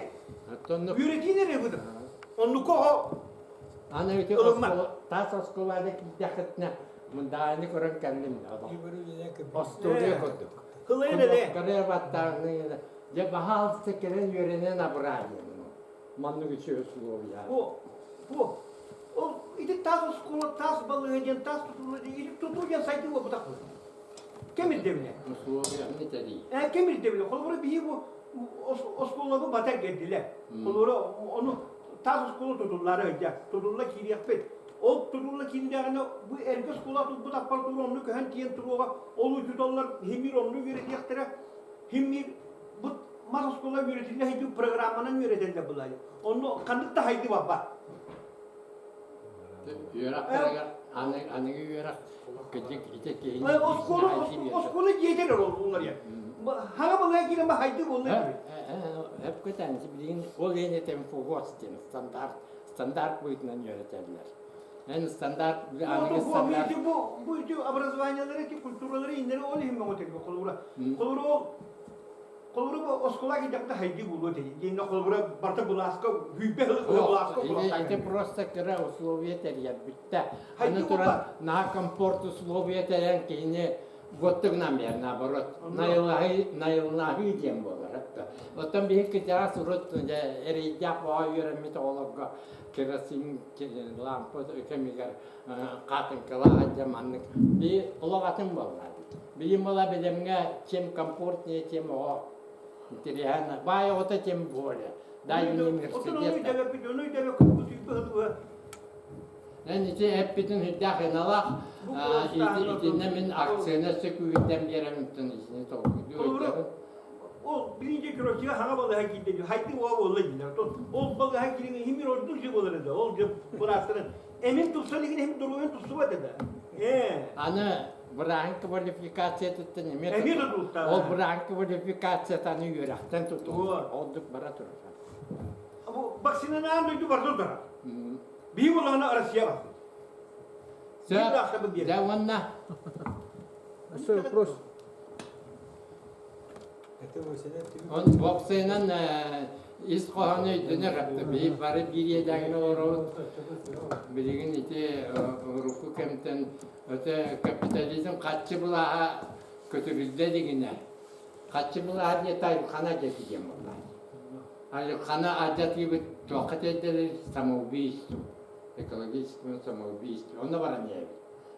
Үөрэтии эрэ быдыр. Оннукка оҕо Аны ити таас оскуолада киирдэххитинэ мындааны көрөн кэллим Остуоруйа курдук. Кылайын эле. Кырыа баттааҕын Дьэ, баһаалыста кэлэн үөрэнэн абыраа диэн. Маннык үчүгэй условия. Бу, бу, ол ити таас оскуола, таас балыыһа диэн, таас тутуу диэн, ити тутуу диэн сайдыы буолбатах буолар. Кэм ирдэбилэ. Условияны тэрий. Э, кэм ирдэбилэ. Холобура биһи бу оскуолабы батар кэлдилэр. Холобура ону таас оскуола тутуллары өйдө. Тутулла киириэхпит. Ол тутулла киирдэҕинэ бу эргэ оскуола турбут аппаратура онну көһөн тиийэн туруоҕа. Ол учууталлар химир онну үөрэтиэхтэрэ. Химмир бу мас оскуола үөрэтиллэ сылдьыы программанан үөрэтэллэр былай. Онно ханнык да хайды барбат. Үөрэхтэригэр аны аныгы үөрэх кыдьык ити киһини Оскуола оскуола дьиэтэр олулар я. Хаҥа балай киирэн ба хайды буолла. Эпкетен билигин ол иэнэтэн фугос диэн стандарт стандарт быһыытынан үөрэтэллэр. Эн стандарт аныгы стандарт Бу бу ити образованиелары ити культуралары иннери ол иһин мөҥөтөргө холобура. Холобура ол холобура бу оскуола киирдэхтэ хайдыы буолуо этэ. Диэннэ холобура барыта былааска күүппэ былааска Ити просто кыра условия тэрийэр бүттэ. Аны туран наһаа комфорт условия тэрийэн киһини Готтугунан биэр, наоборот, найылаһыы, найылнаһыы диэн буолар. Оттон биһи кырдьаҕас урут эрэйдээх бөҕө үөрэммит оҕолорго керосин лампа кэмигэр хаатыҥкалаах дьэ маннык би олох атын буолла. Билим буола бэлэмҥэ чем комфортнее, тем оҕо интересно. Баай оҕото тем более. Дай мне Мерседес. Эн ити эппитин сүрдээх ыналаах, итиннэ мин акцияны өссө күүһүрдэн биэрэммиттэн итини толкуйдуу өйдөбүн. Ол билинче Россия хаҥа балыһа киирдэ дии, хайды уа буолла дииллэр. Ол балыһа киирин химир ордук же буолар да, ол же быраастарын эмин тупсан игин хим доруобуйан тупсубат да. Э. Аны бырааһын квалификациятыттан эмиэ эмиэ тутулуктаах. Ол бырааһын квалификацията аны үөрэхтэн тутулуктаах. Ордук бара турар. Бу вакцинаны аан дойду барда турар. Биһи булаана Россия бар. Сөп. Дьэ уонна Еще вопрос. Он боксайынан ис хоһоону өйдөнөр биһи бары биир иэдээҥҥэ олоробут. Билигин ити урукку кэмтэн өтө капитализм хаччы былааһа көтүрүллэ илигинэ хаччы былааһа диэт айылхана диэки диэн буолла. Айылханы алдьатыыбыт туохха тиэрдэрий? Самоубийству. Экологическому самоубийству. Онно баран иһэбит.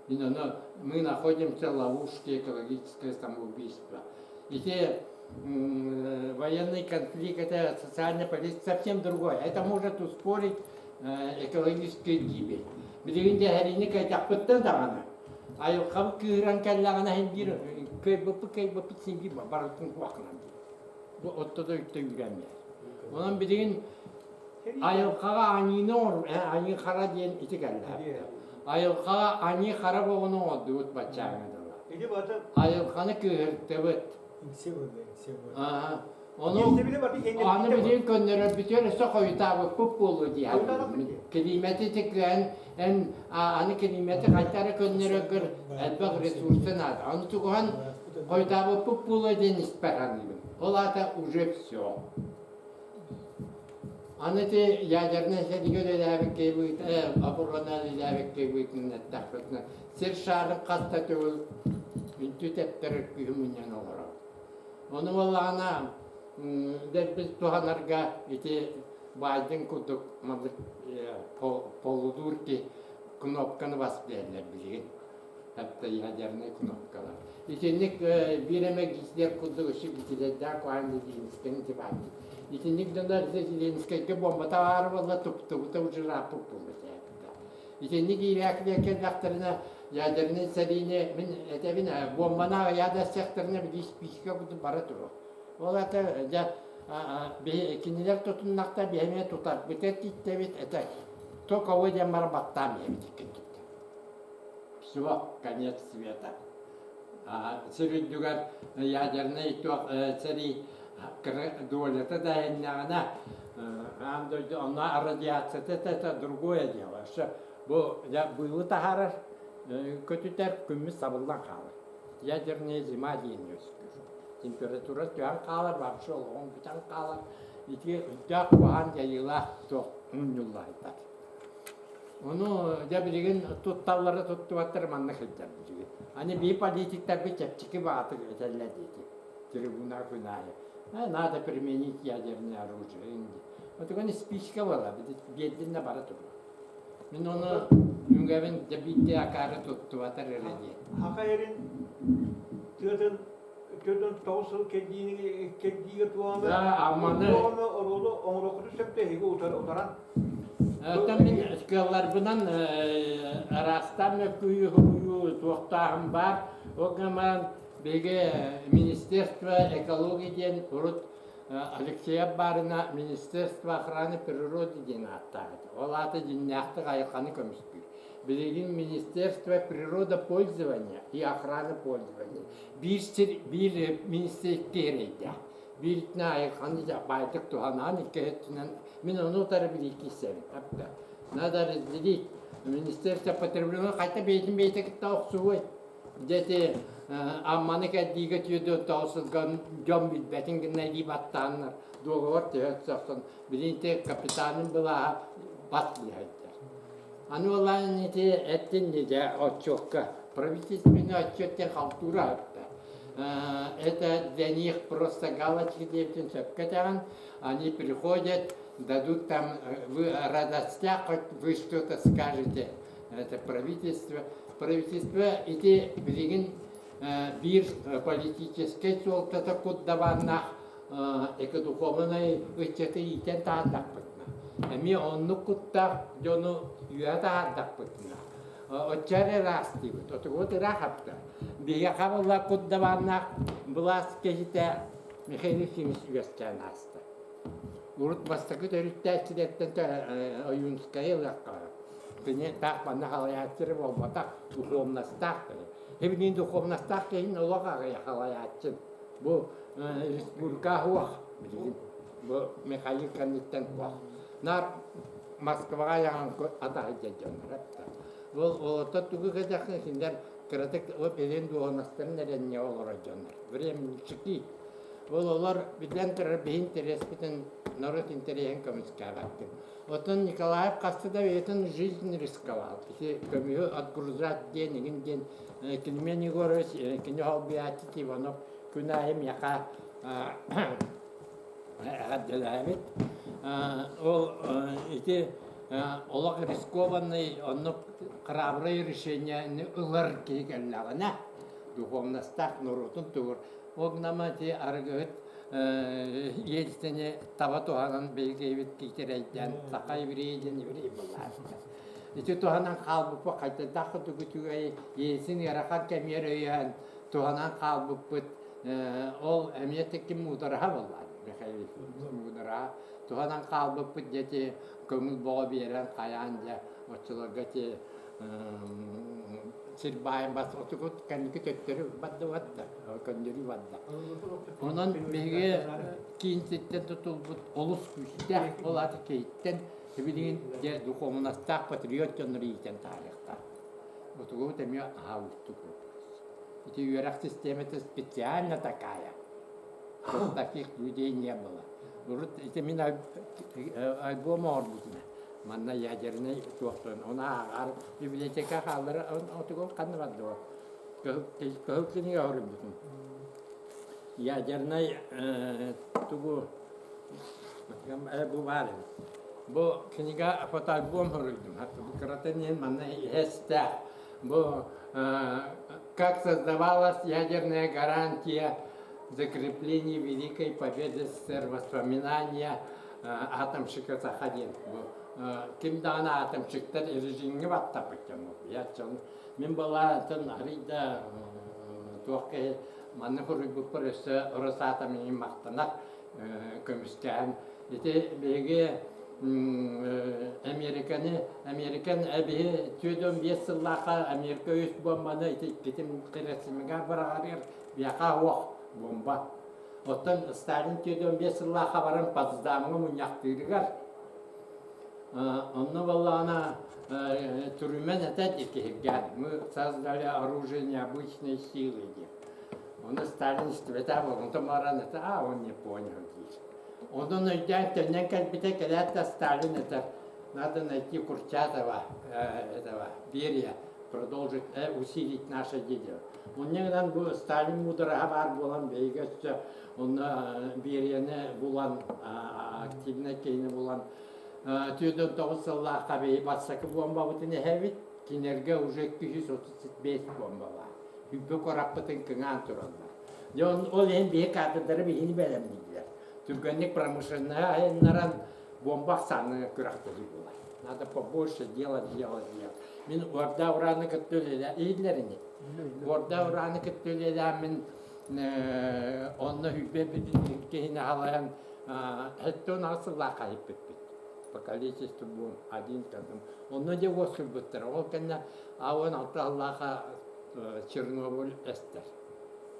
Мин ону мы находимся в ловушке экологическое самоубийство. Ити военный конфликт это социальная политика совсем другое. Это может ускорить экологическую гибель. Билигин дьэһэриини кайдахпыттан даҕаны айылҕабыт кыыран кэллэҕинэ иһин биир кыайбыппыт кыайбыппыт син биир барытын куһаҕанан Бу оттото үттэ үүрэн Онон билигин айылҕаҕа аньыыны оҥор аньыы хара диэн ити кэллэ. Айылҕаҕа аньыы хара боҕуну оҥордубут баччааҥҥа дылы. Айылҕаны кыыһыртыбыт. Ону аны билигин көннөрөрбүтүгэр өссө хойутаабыппыт буолуо дии саныыбын. Килиимэти ити кыайан эн аны килиимэти хайта эрэ көннөрөргөр элбэх ресурса наада. Ону тугуһан Хойутаабыппыт буолуо диэн испэр саныыбын. Ол аата уже все. Аны ити ядернай сэриигэ үлэлээбит киһи быһыыта, оборонан үлэлээбит киһи быһыытынан эттэхпитинэ, сир шарын хас да төгүл үнтү тэптэрэр күүһү мунньан олорор. Ону буоллаҕына, дэлби туһанарга ити Байден курдук маннык полудуур киһи кнопканы бас биэрэллэр билигин. Хатта ядернай кнопкалар. Итинник биир эмэ Гитлер курдук өссө Гитлердээх куһаҕан Ленинскэни тибаанньыт. Итинник дьоннор Ленинскэйгэ буомбата баара буолла туптубута удьурааппыт буолла этээбитэ. Итинник иирээкилэр кэллэхтэринэ ядернай сэриини мин этэбин буомбаны аҕыйаа да эстэхтэринэ били списка курдук бара туруо. Ол ата дьэ кинилэр тутуннахта биһи эмиэ тутарбыта тииттэбит это то кого диэн баран баттаан биһэбит иккин Все, конец света. Сир үрдүгэр ядернай туох сэрии Долята да иһиннэҕинэ аан дойду онно радиацията это другое дело. Өссө бу быылы таһаарар көтүтэр күммүт сабыллан хаалар. Ядерная зима диэн үөскүүр. Температура түһэн хаалар, вообще олоҕуҥ бүтэн хаалар. Ити үрдээх куһаҕан дьайыылаах туох мунньуллаһыйдар. Ону дьэ билигин тутталлара туттубаттара манна сылдьар билигин. Аны биир политиктарбыт чэпчэки баҕатык этэллэр диэки трибуна күн аайы. Надо применить ядерное оружие. Отуган спичка буола, биэрдиннэ бара турар. Мин ону үҥэбин дьэ биирдэ акаары туттубатар эрэ диэн. Хака эрин тыатын төрдөн тоҕус сыл кэрдиини кэрдиигэ туоҕаны Да, амманы туоҕаны оруолу оҥоруоххутун сөптө эһиги утаран Оттон мин кыалларбынан араастаан мөккүйүү суруйуу туохтааҕым баар. Ол гынан биһиги Министерство экологии диэн урут Алексеев баарына Министерство охраны природы диэн ааттаах этэ. Ол аата дьиҥнээхтик айылҕаны көмүскүүр. Билигин Министерство природопользования и охраны пользования биир сир биир министр эрэйдээх. Бииритинэ айылҕаны баайдык туһанаан, икки өттүнэн мин ону утары билии киирсэбин. Надо разделить. Министерство потребления хайта бэйэтин бэйэтэ кытта охсуһуой. Дьэ ити Амманы кэрдиигэ түөрт сылга дьон билбэтин гына илии баттааннар дуогабар төһө охсон билин ити капитанын былааһа бас билиһайдар. Аны олаан ити эттин дьэ отчуокка правительственный отчет диэн халтуура аһытта. Это для них просто галочки диэбитин сөпкө этэҕин. Они приходят, дадут там, вы радостях, хоть вы что-то скажете. Это правительство. Правительство ити билигин биир политическай суолтата куддабаннаах экодухуобунай ыччаты иитэн таһаардахпытына, эмиэ оннук куттаах дьону үөһэ таһаардахпытына, оччо эрэ ыраастыыбыт. Отугут ыраах апта. Биһиги хабылла куддабаннаах былаас киһитэ Михаил Ефимович үөскээн ааста. Урут бастакы төрүттээччилэртэн Ойуунскайы ылыахха Кини таах манна халайааччы буолбатах, духовностаах киһи. Эбилиин духовностаах киһини олох аҕыйах халайааччы. Бу республика суох билигин. Бу Михаил кэнниттэн суох. Наар Москваҕа айаҕын атаһыйда дьоннор Ол олото тугу кэтэххин кинилэр кыратык бэйэн дуоһунастарын эрэнньэ олорор дьоннор. Временщики. Ол олор билэн турар биһи интэриэспитин норуот интэриэһин көмүскээбэккин. Оттон Николаев хаста да бэйэтин жизнь рисковал. Ити көмүһү отгружать диэн игин диэн Климент Егорович кини холбуйааччы Иванов күн аайы миэхэ эҕэрдэлээбит. Ол ити олох рискованный, оннук храброе решение ылар киһи кэллэҕинэ, духовностаах норуотун тугур. Ол гынан ити арыгыһыт Ельцини таба туһанан биһиги киитэрэйдээн саха еврей диэн еврей буоллаахтар. Ити туһанан хаалбыппыт хайдах курдук үчүгэй Ельцин ыарахан кэмигэр өйөөн туһанан хаалбыппыт ол эмиэ ким муудараһа буоллаа Михаил Ефимович муудараһа туһанан хаалбыппыт дьэ көҥүл боҕо биэрэн хайаан дьэ оччолорго ти сир баайын бас отугут кэнники төттөрү барда барда көннөрүү барда онон биһиги киин сиртэн тутулбут олус күүстээх ол аата киһиттэн билигин дьэ духуобунастаах патриот дьоннору иитэн таһаарыахтаах отугубут эмиэ аһаа уустук вопрос ити үөрэх систиэмэтэ специально такая таких людей не было урут ити мин альбом оҥорбутум Манна ядернай туохтан оны ааҕар библиотека хааллара отугул ханна бардыга кыһыл кинигэ оруйбутум. Ядернай тугу бу баар эбит. Бу кинигэ фотоальбом хоруйдум. Бу кыратын иһин манна иһэстээх. Бу как создавалась ядерная гарантия закрепления Великой Победы СССР воспоминания атомщика Саха диэн бу ким даҕаны атомщиктар режимҥэ баттаппыт дьон мин балаатын арый да туох киһи манна суруйбуппар өссө Росатом иһин махтанар көмүскээн ити биһиги Американы Американ биһи 45 сыллаахха Америка үс бомбаны ити иккитин Хиросимаҕа быраҕарыгар биһиэхэ уох бомба. Оттон Сталин 45 сыллаахха баран Потсдамҥа мунньахтыырыгар онно буоллаҕына Трюмэн этэ киһиргээн мы создали оружие необычной силы диэн. Ону Сталин истибэтэх онтон баран этэ а он не понял диир. Онон өйдөөн төннөн кэлбитэ кэлээт да Сталин этэр надо найти Курчатова этого Берия продолжить усилить наше дело. Онньа гынан бу Сталин муудараһа баар буолан биһиги өссө онно Берияны булан активнай киһини булан 49 сыллаахха биһи бастакы буомбабытын эһэбит кинилэргэ уже 235 буомба баар. Үбү кораппытын кыҥаан тураллар. Дьэ ол иһин биһи кадрдары биһини бэлэмнииллэр. Түргэнник промышленноһы айаннаран бомба ахсааныгар күрэхтэһии буолар. Надо побольше делать, делать, делать. Мин Орда Ураны кытта үлэлээ иһиллэр ини. Орда Ураны кытта үлэлээммин онно хүббэ киһини халайан хэттон аҕыс сыллаахха иһиппиппит. По количеству бомб один к одному. Онно дьэ уоскуйбуттара. Ол кэннэ 16 сыллаахха Чернобыль эстэр.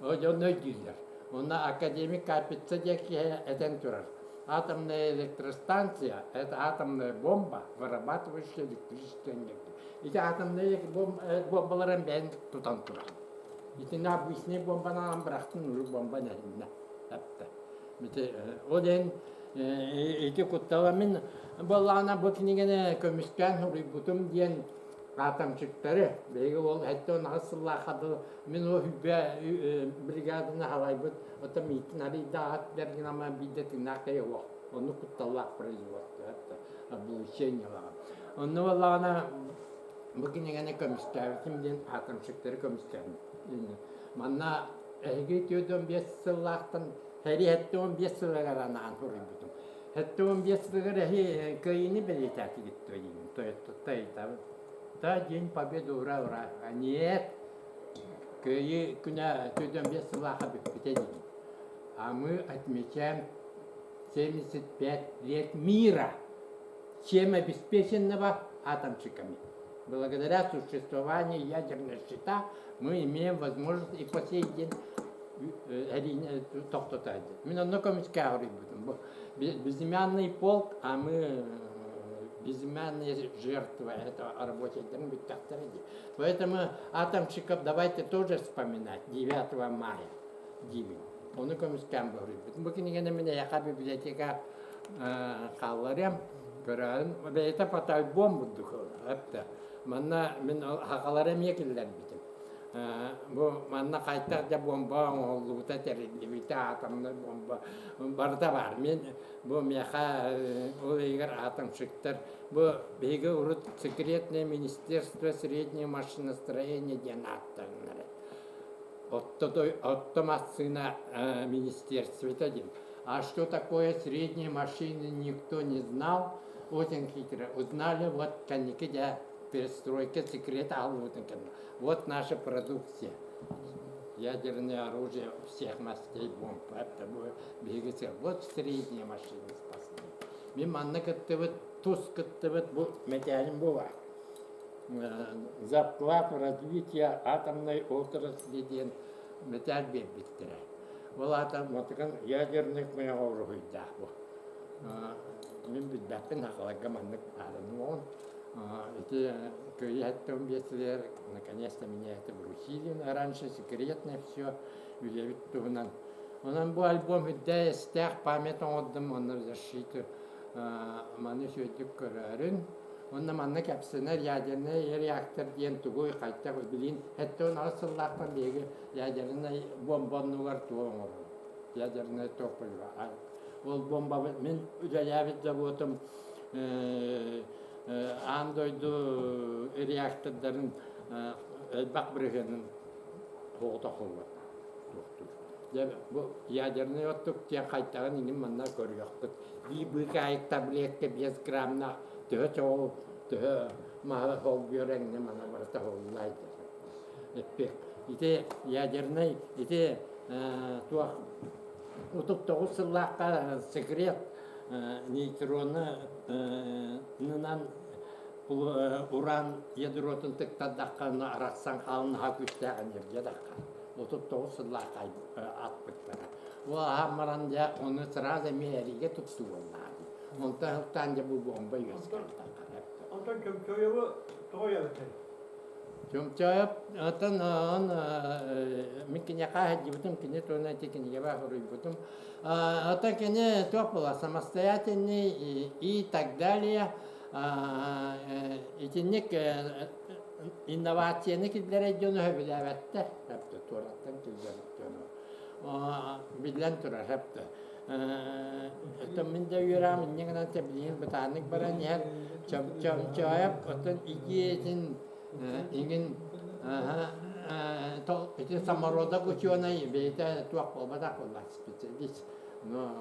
Ол дьон өйдүүллэр. Онно академик Капица диэн киһи этэн турар. Атомная электростанция – это атомная бомба, вырабатывающая электрическую энергию. Ити атомная бомбаларын бэйэн тутан турар. Итиннэ обычный бомбанан бырахтын, уже бомба нэһиннэ. Эптэ. Ити ол иһин ити куттала мин буоллаҕына бу кинигэни көмүскээн суруйбутум диэн атомчиктары биһиги ол 78 сыллаахха дылы мин ол хүбэ бригаданы халайбыт оттон миитин арыйдааҕат бэргинама биирдэ тыыннаах киһи суох оннук кутталлаах производство это облучениелаҕа онно буоллаҕына бу кинигэни көмүскээбитим диэн атомщиктары көмүскээбит манна эһиги 45 сыллаахтан сэрии 75 сылыгар анаан суруйбутум 75 сылыгар эһи кыайыыны бэлиэтээтигит дуо диибин тойоттутта ыйытабын да день победы ура ура а нет Кыайыы күнэ 45 сыллаахха бүппүтэ диибин. А мы отмечаем 75 лет мира, чем обеспеченного атомщиками. Благодаря существованию ядерного щита мы имеем возможность и по сей день тохтото Мин онно көмүскэ хоруйбутум. Безымянный полк, а мы безымянные жертвы этого рабочийдарын бүттэхтэрэ дии. Поэтому атомщиков давайте тоже вспоминать 9 мая диибин. Ону көмүскээн быһыйбыт. Бу кинигэни мин эйэхэ библиотека хаалларыам. Көрөөн, бэйэтэ фотоальбом бурдук эптэ. Манна мин хахалары эмиэ киллэрбитим. Бу манна хайтах да бомба оҥоһуллубута, тэриллибитэ, атомнай бомба барыта баар. Мин бу миэхэ ол иһигэр атомщиктар бу биһиги урут секретное министерство среднего машиностроения диэн ааттаннар. Отто массыына министерствота диэн. А что такое средние машины никто не знал, очень хитро. Узнали вот кэнники дьэ перестройка секрет аһыллыбытын кэннэ. Вот наша продукция. Ядерное оружие всех мастей бомб. Это биһиги вот средние машины спасли. Мин манна кыттыбыт, тус кыттыбыт бу мэтээлим бу бар. За вклад в развитие атомной отрасли диэн мэтээл биэрбиттэрэ. Ол аата матыкан ядерный муйаҕа уруһуйдаах бу. Мин билбэппин хахаларга маннык баарын Ити кыайыһаттан биэсилэр наконец-то меня это вручили раньше секретно все үлэбит туһунан. Онон бу альбом үрдэ эстээх память оҥордум онно защиту маны үчүгэйдик көрөөрүн. Онно манна кэпсэнэр ядерный реактор диэн тугуй хайтах билин 78 сыллаахтан биһиги ядерный бомба оннугар туох оҥоробут ядерное топливо ол бомбабыт мин үлэлээбит заводум аан дойду реактордарын элбэх бырыһыанын тоҕотохуллар туохтуур. Дьэ бу ядерный оттук диэн хайтаҕын иҥин манна көрүөхпүт. Бии быыкаайык таблетка 5 граммнаах төһө чоҕу төһө маһы холбуйар эҥнэ мана барыта холлай эппиэк. Ити ядерный ити туох 39 сыллаахха секрет нейтронунан уран ядротун тыктардахха арахсан хаалын наһаа күүстээх энергия дахха. 39 сыллаах атпыттара. Ол аһан баран дьэ ону сразу эмиэ эригэ туттуу буоллаҕа дии. Онтон сылтаан дьэ бу бомба үөскээн таххар. Онтон Чөмчөөйөбү тоҕо өйөөбүттэр? Чөмчөөйөп оттон он мин киниэхэ сылдьыбытым, кини туһунан ити кинигэбэ суруйбутум. Оттон кини туох буолар самостоятельный и так далее итинник инновацияны киллэрэр дьону сөбүлээбэттэр хэптэ туораттан киллэрэр дьону биллэн турар хэптэ оттон мин да үөрэҕим инньэ гынан тэбилиин бытааннык баран иһэр чомчоойоп оттон идиэтин иҥин ити самородок учуонай бэйэтэ туох буолбатах буолла специалист но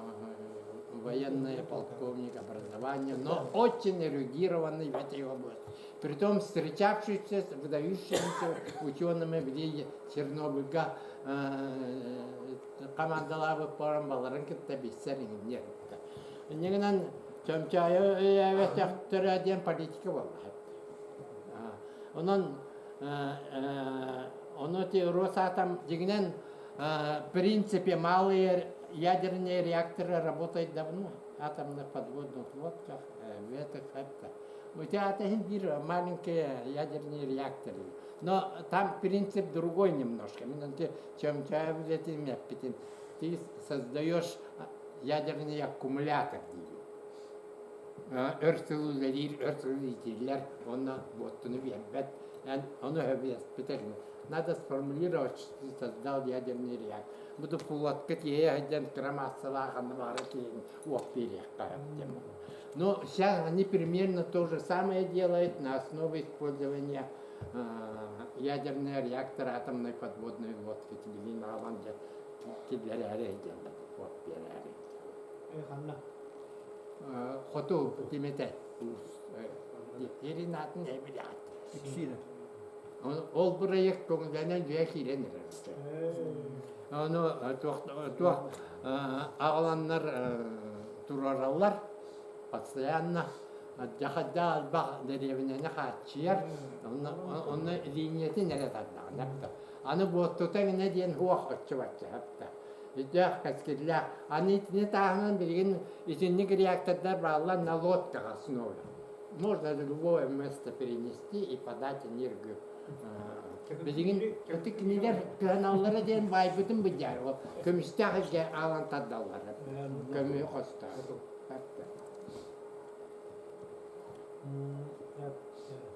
военный полковник образования, но очень эрудированный в этой области. Притом встречавшийся с выдающимися учеными в виде Чернобыльга командалаабыт порон баларын кытта билсэр иҥиннэр. Иннигинэн Чөмчөөйө өйөөбөтөхтөрө диэн политика буолла. Онон ону ти Росатом дьиҥинэн в принципе малые ядерные реакторы работают давно атомных подводных лодках в этих это у тебя это биир маленькие ядерные реакторы но там принцип другой немножко именно ты чем ты создаешь ядерный аккумулятор диир өр сыл үлэлиир өр сыл иитиллэр уонна буоттуну биэрбэт эн ону өбүэспитэр надо сформулировать что ты создал ядерный реактор буду флотка тиэйэ сылдьан кыра маассалаах анны баара тиэйэн уох биэриэххэ диэн но сейчас они примерно то же самое делают на основе использования ядерного реактора атомной подводной лодки билин аҕалан дьэ киллэрээри диэн уох биэрээри Ханна? Хоту тимэтэ Ерин атын эбилэҕит. Иксиирэ. Ол бырайыак көҥүллэнэн дьиэ киирэн эрэр. Ону туох туох аҕаланнар туруораллар постоянно дьахадьа албах дэриэбинэни хааччыйар онно линиятын эрэ тардаҕына аны буоттута гына диэн хуох оччо-бачча Өйдөөх, кэскиллээх. Аны итини таһынан билигин итинник реактордар бааллар на лодках основе. Можно любое место перенести и подать энергию. Билигин ытык кинилэр кыһаналлара диэн баайбытын быдьаар. Ол көмүстээх илгэ аалан тардаллар. Көмү хостоох.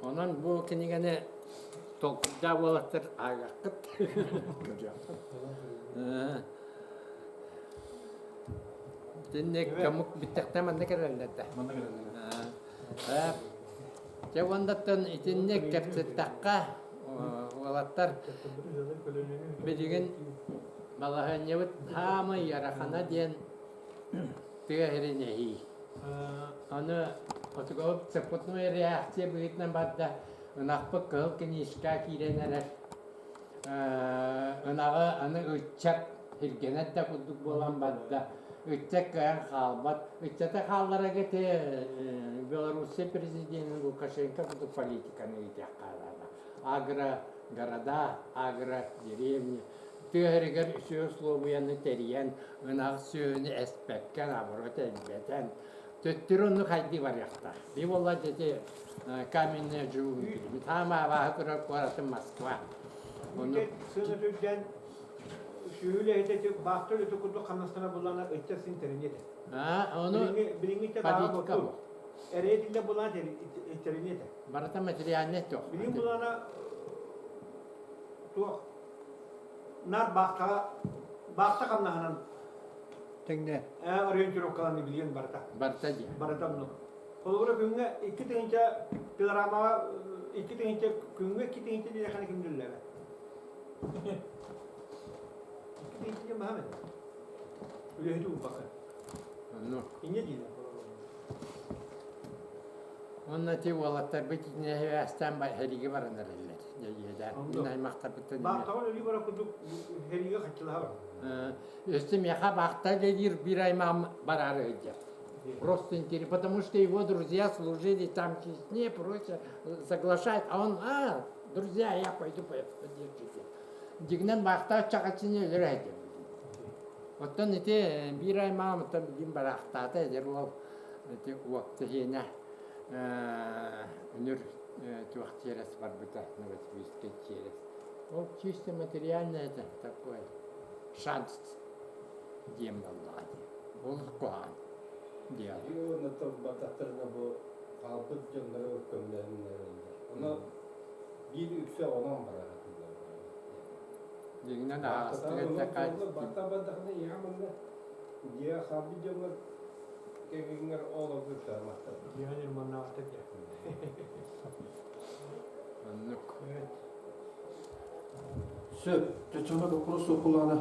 Онон бу кинигэни толкуйдаах уолаттар ааҕыаххыт. Көрүөххүт. Итинник комук бүттэхтэ манна кэлэллэр да. Манна кэлэллэр. Дьэ уоннаттан итинник кэпсэттэххэ уолаттар билигин балаһыанньабыт хаамай ыарахана диэн тыа сирин эһии. Аны хотугу цепотной реакция быһыытынан барда ынахпыт кыһыл киниискэ киирэн эрэр. Ынаҕы аны ыччат иргэнэр да курдук буолан барда. Ыччат кыайан хаалбат. Ыччаты хаалларарга ити Белоруссия президенин Лукашенко курдук политиканы ыытыахха наада. Агро города, агро деревни тыа сиригэр үчүгэй услуобуйаны тэрийэн, ынах сүөһүнү эспэккэ, наоборот элбэтэн, төттөрү оннук хайдыы барыахтаах. Би буолла ити каменные джунгли. Таама абааһы көрөр куоратым Москва. Ону сыана түрдэн сүөһү үлэһитэ баахта үлэтэ курдук хамнастана буллана ыччат син тэриниэ этэ. А, ону билиҥҥи политика бу. Эрэ булан тэриниэ этэ. Барыта материальный туох. Билиҥ булана туох Наар баахтаҕа баахта хамнаһынан тэҥнэ ориентировкаланыы билигин барыта. Барыта дии. Барыта оннук. Холобура күҥҥэ 2000 пилорамаҕа 2000 күҥҥэ 2000 диэххэ ким дүллэбэ. 2000 диэн баһаам этэ. Үлэһити уурбакка. Оннук. Инньэ дииллэр. Уонна ти уолаттарбыт итинэһи хэригэ баран эрэллэр. Дьэйиэдэ. Мин аймахтарбыттан Баахтаҕа өлүү бара курдук хэригэ хаччылаһа бар. Өссө миэхэ баахта диир биир аймаҕым бараары сылдьар. Просто интересно, потому что его друзья служили там в Чечне, прочее, соглашают, а он, а, друзья, я пойду поддержите. Дьиҥинэн баахтаах чахачыны өлөрө этим. Оттон ити биир аймаҕым оттон билигин бараахтаата эдэр уол ити уоптаһиэнэ үнүр туох чиэрэс барбыта Новосибирскай чиэрэс. Ол чисто материальное это такой шанс диэн буоллаҕа дии. Ол куһаҕан диэн. Уонна тылбатахтарына бу хаалбыт дьоннору көмөлөһүннэрэллэр. Ону биир үксэ онон барар этилэр. Дьиҥинэн аһаҕастык эттэххэ Бата бардахына ийэҕэ манна дьиэ хаалбыт дьоҥҥор кэргэҥҥэр оҕолорго кыамматтар. Дьиэҕин ырманнаабаттар дьэ. Оннук. Сөп. Чочоно боппуруос суох буоллаҕына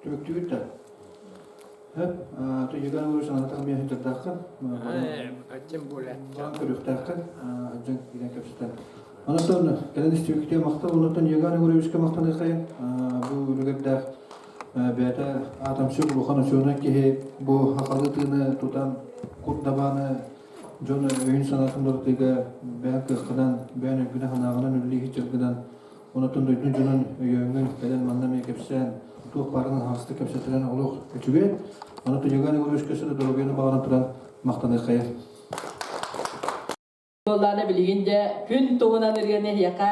түмүктүүбүт да. Хөп, Туйган Егорович санаатах эмиэ сылдьардааххын. Тем более. Көрүөхтээххин, дьон киирэн кэпсэтэн. Онон кэлэн истибиккитигэр махтал, онтон Егор Егоровичка махтаныахайын. Бу үлүгэрдээх бэйэтэ атомщик улахан учуонай киһи бу хахалы тыыны тутан курдабааны дьон өйүн-санаатын барытыга бэйэн кыаххынан, бэйэн өйгүнэн-санааҕынан үлэлии сылдьаргынан Онотон дойдун дьонун өйөөҥҥүн кэлэн манна эмиэ кэпсээн, туох баарынан аһаҕастык кэпсэтэрэн олох үчүгэй. Онотон Егор Егоровичка өссө да доруобуйаны баҕаран туран махтаныаххайа. Буоллаана билигин дьэ күн туһунан ырыаны эһиэхэ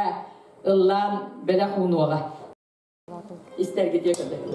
ыллаан бэлэх уунуоҕа. Истэргитиэ көрдөһүн.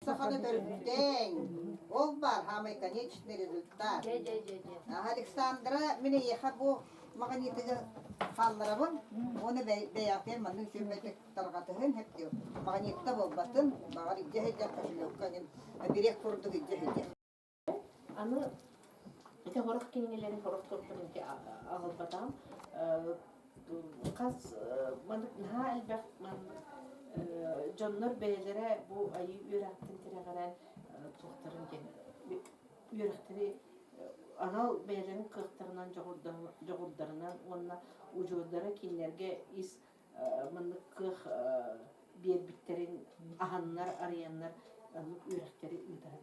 Саханы төрүттээҥ. Ол баар самый конечный результат. Александра, мин эйиэхэ бу маҕаньыытыгы хаалларабын. Уонна бэйэҕитигэр маннык үчүгэйдик тарҕатыһын хэп диэ. Маҕаньыытта буолбатын, баҕар илдьэ сылдьар кошелекка эҥин бириэк курдук илдьэ сылдьар. Аны ити сорох кинигэлэрин сорох суруктарын ити аҕалбатаҕым. Хас маннык наһаа элбэх маннык дьоннор бэйэлэрэ бу айыы үөрэхтэн тирэҕирэн туохтарын диэн үөрэхтэри анал бэйэлэрин кыахтарынан дьоҕурдарынан уонна удьуордара кинилэргэ ис маннык кыах биэрбиттэрин аһаннар арыйаннар оннук үөрэхтэри ыытар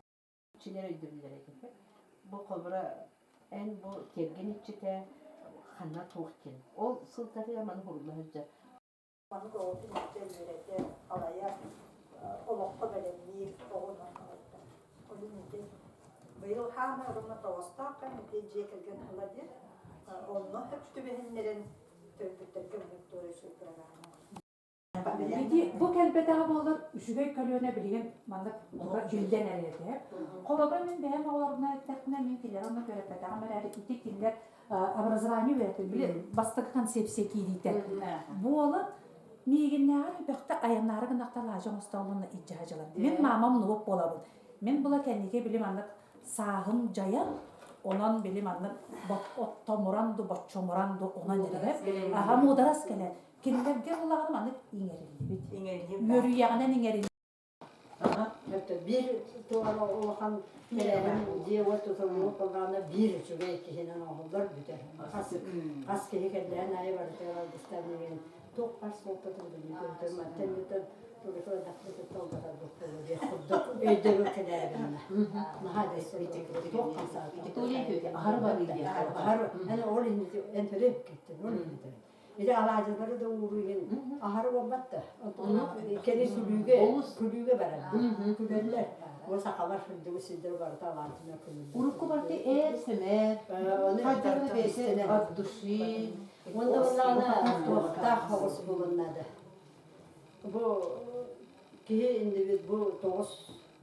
Иччилэр өйдөбүллэрэ этэ. Бу холобура эн бу тиэргэн иччитэ ханна туох диэн. Ол сылтатыгар маны хурулла сылдьар. Маннык оҕотун илдьэ үөрэтэр, халайар, олоххо бэлэмниир оҕонон халайдар. Онон ити быйыл хаамай оруна тоҕостоох кэм ити дьиэ кэргэн ыла диэн онно сөп түбэһиннэрэн төрөппүттэргэ муннук туора үчүгэй программа. Ити бу кэлбэтэҕэ буоллар үчүгэй көлүөнэ билигин маннык биллэн эрэр этэ. Холобура мин бэйэм оҕолорбунан эттэхпинэ мин кинилэри онно төрөппөтөҕүм эрээри ити кинилэр образование үөрэтэр били бастакы концепция киириитэ буолан. Миигиннээҕэр элбэхтэ айаннаары гынахта алаадьы оҥостоллунна илдьэ сылдьалар. Мин маамам нуоп буолабын. Мин була кэнники били маннык сааһым дьайан, онон били маннык оттомуран ду боччумуран ду онон эрэ. Аха муударас кэлэр. Кинилэргэ булаҕын маннык иҥэриллибит. Үөрүйэҕинэн иҥэриллибит. Биир туора улахан тэрээһин дьиэ-уот тутуллубут буоллаҕына биир үчүгэй киһинэн оҥоһуллар бүтэр. Хас хас киһи кэллээн аайы барытыгар алгыстаан иҥэн туох баар суолтатын билиитин мантан бүтэн тугутула долгатарбыт буолуо диэх курдук өйдөбүл кэлээри гынна. Наһаа да туох хамсаата. Аһар барыы диэн. Аһар эн ол иннити эн төрөп кеттин ол иннити. Или алаадьылары да ууруу иһин аһары буолбат да. Кэри сүлүүгэ, күлүүгэ барар. Күлэллэр. Бу сахалар сылдьыбыт сирдэр барыта алаадьынан күлүллэр. Урукку барыта ээр-сэмээр, хайдах бэйэтэ от души. Уонна буоллаҕына туохтаах оҕус буолуон наада. Бу киһи индивид бу тоҕус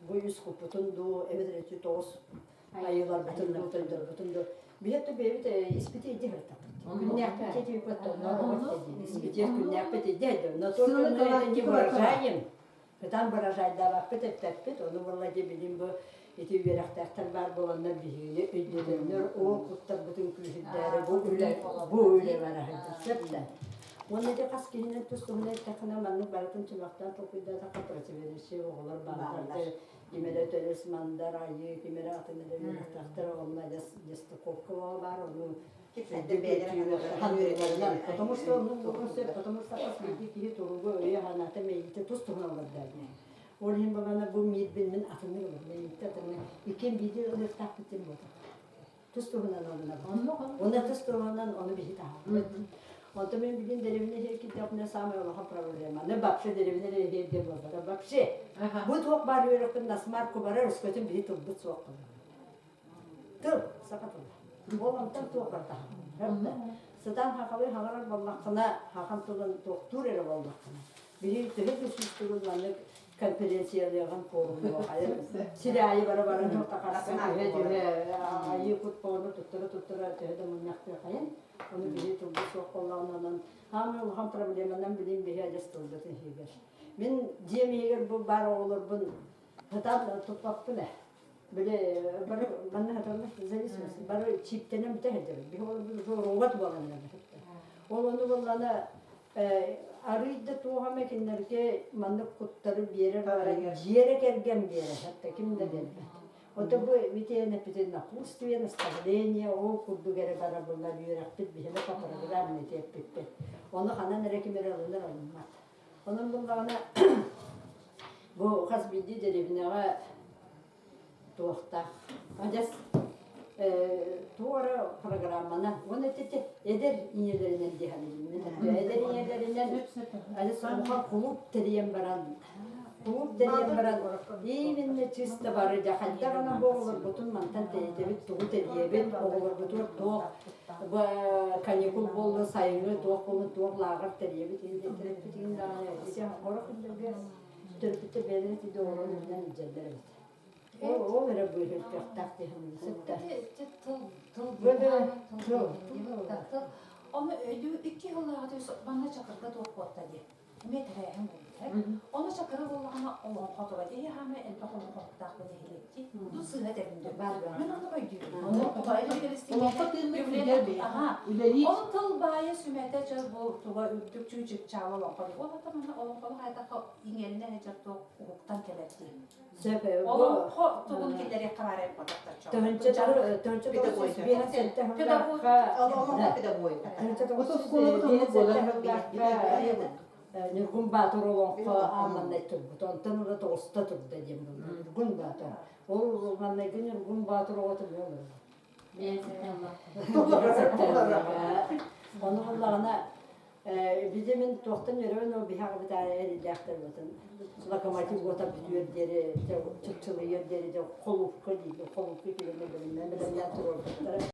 бу үс куппутун дуу эбэтэр ити тоҕус айыыларбытын дуу тойдорбутун дуу биһиэт бэйэбит испити илдьэ сырыттахпыт. Күннээхпит тиийбэт испитиэр күннээхпит илдьэ но только мы это не выражаем. Ытан выражайдаабаппыт эппэппит ону буолла дии билим бу ити үөрэхтээхтэр баар буоланнар биһигини өйдөтөннөр ол куттарбытын күүһүрдээри бу үлэ бу үлэ бара сылдьар сөп да. Уонна ити хас киһинэн тус туһунан эттэххинэ маннык барытын чөмөхтөөн толкуйдаатахха противоречие оҕолор бааллар ким эрэ төлөс мандар айыы ким эрэ атын эрэ үөрэхтээхтэр онно нестыковка баар ону потому что оннук буолуон сөп потому что хас биирдии киһи туруга өйө санаата мэйиитэ тус туһунан олордоо ол иһин балана бу миирбин мин атыннык ылар мэйиитэ атыннык иккиэн биирдии ылыахтаахпыт диэн буолар тус туһунан ылынабын уонна тус туһунан ону биһи таһаарбыт онтон мен билин дэриэбинэ иһэр киирдэхпинэ самая улахан проблема вообще дэриэбинэ эрэ иһэр диэн буолбата вообще бу туох баар үөрэхпин насмарку барар өскөтүн биһи тылбыт суох тыл саха тыла ол онтон туох бардаха сытан хахалыы хаҥарар буоллаххына хахан тылын туохтуур эрэ буоллаххына биһи төһө да сүүс маннык конференциялыаҕын форумнуохайын сир аайы бара бара тахарса түһэ түһэ айыы кут боҕону туттара туттара төһө да мунньахтыахайын ону биһи тылбыт суох буоллаҕына онон хаамай улахан проблеманан билин биһи адьас тылбытын иһигэр мин дьиэм иһигэр бу баар оҕолорбун сатаан туппаппын ээ били бары манна хатанна зависимость бары чиптэнэн бүтэ сылдьабыт биһи олорбут робот буолан ол ону буоллаҕына арыый да туох эмэ кинилэргэ маннык куттары биэрэр дьиэрэ кэргэн биэрэр хатта ким да биэрбэт ото бу митиэн эппитин напутствие наставление ол курдук эрэ бара буллар үөрэхпит биһиги по программе эппиппит ону ханан эрэ ким эрэ ылынар ылыммат онон буллаҕына бу хас биирдии дэриэбинэҕэ туохтаах адьас туора программанан уонна ити эдэр ийэлэринэн дии саныыбын эдэр ийэлэринэн адьас улахан кулууп тэрийэн баран кулууп тэрийэн баран именно чисто бары дьэ хайдах ана бу оҕолорбутун мантан тэйитэбит тугу тэрийэбит оҕолорбутугар туох каникул буоллун сайыҥҥы туох буоллун туох лааҕыр тэрийэбит иһин даҕаны ити орох күннэргэ төрөппүттэр бэйэлэрэ ити оҕолорун үрдүнэн илдьэллэр эбит Ол ол эрэ быыһыртыахтаах диһин сытта. Тыл тыл тыл Ону өйдүү икки сыллааҕыта манна Чакырга туох буолта дии. Эмиэ тэрээһин буолбута. Ону Чакыры буоллаҕына олоҥхо тула дии хаама элбэх олоҥхоттаах бу нэһилиэкти. Ду сыыһа этэрин Мен оннук өйдүүбүн. Олоҥхо тыыннык үлэлэр үлэлиир. Ол тыл баайа сүмэтэ чэ бу туга үрдүк чыычыкчаалы олоҥхо дии. Ол ата манна олоҥхону хайдахха иҥэринэ сылдьар туох уһуктан кэлэр дии. Сөп. Олоҥхо тугун киллэриэххэ баар эбит Тыһыынча 957 сыллаахха 1957 Ньургун Баатыр олоҥхо аан турбут. Онтон ыла тоҕуста турда диэн буолла. Ньургун Баатыр. Ол маҥнайгы Ньургун Баатыр оҕото буолар. Ону буллаҕына Били мин туохтан үөрэбин ол биһи аҕабыт эриллээхтэр буотун локомотив уота бүтүөр диэри чыпчылыйыар диэри холуупка дииллэр холуупка килиэнэ бэлэмнээн бэлэмнээн туруорбуттара.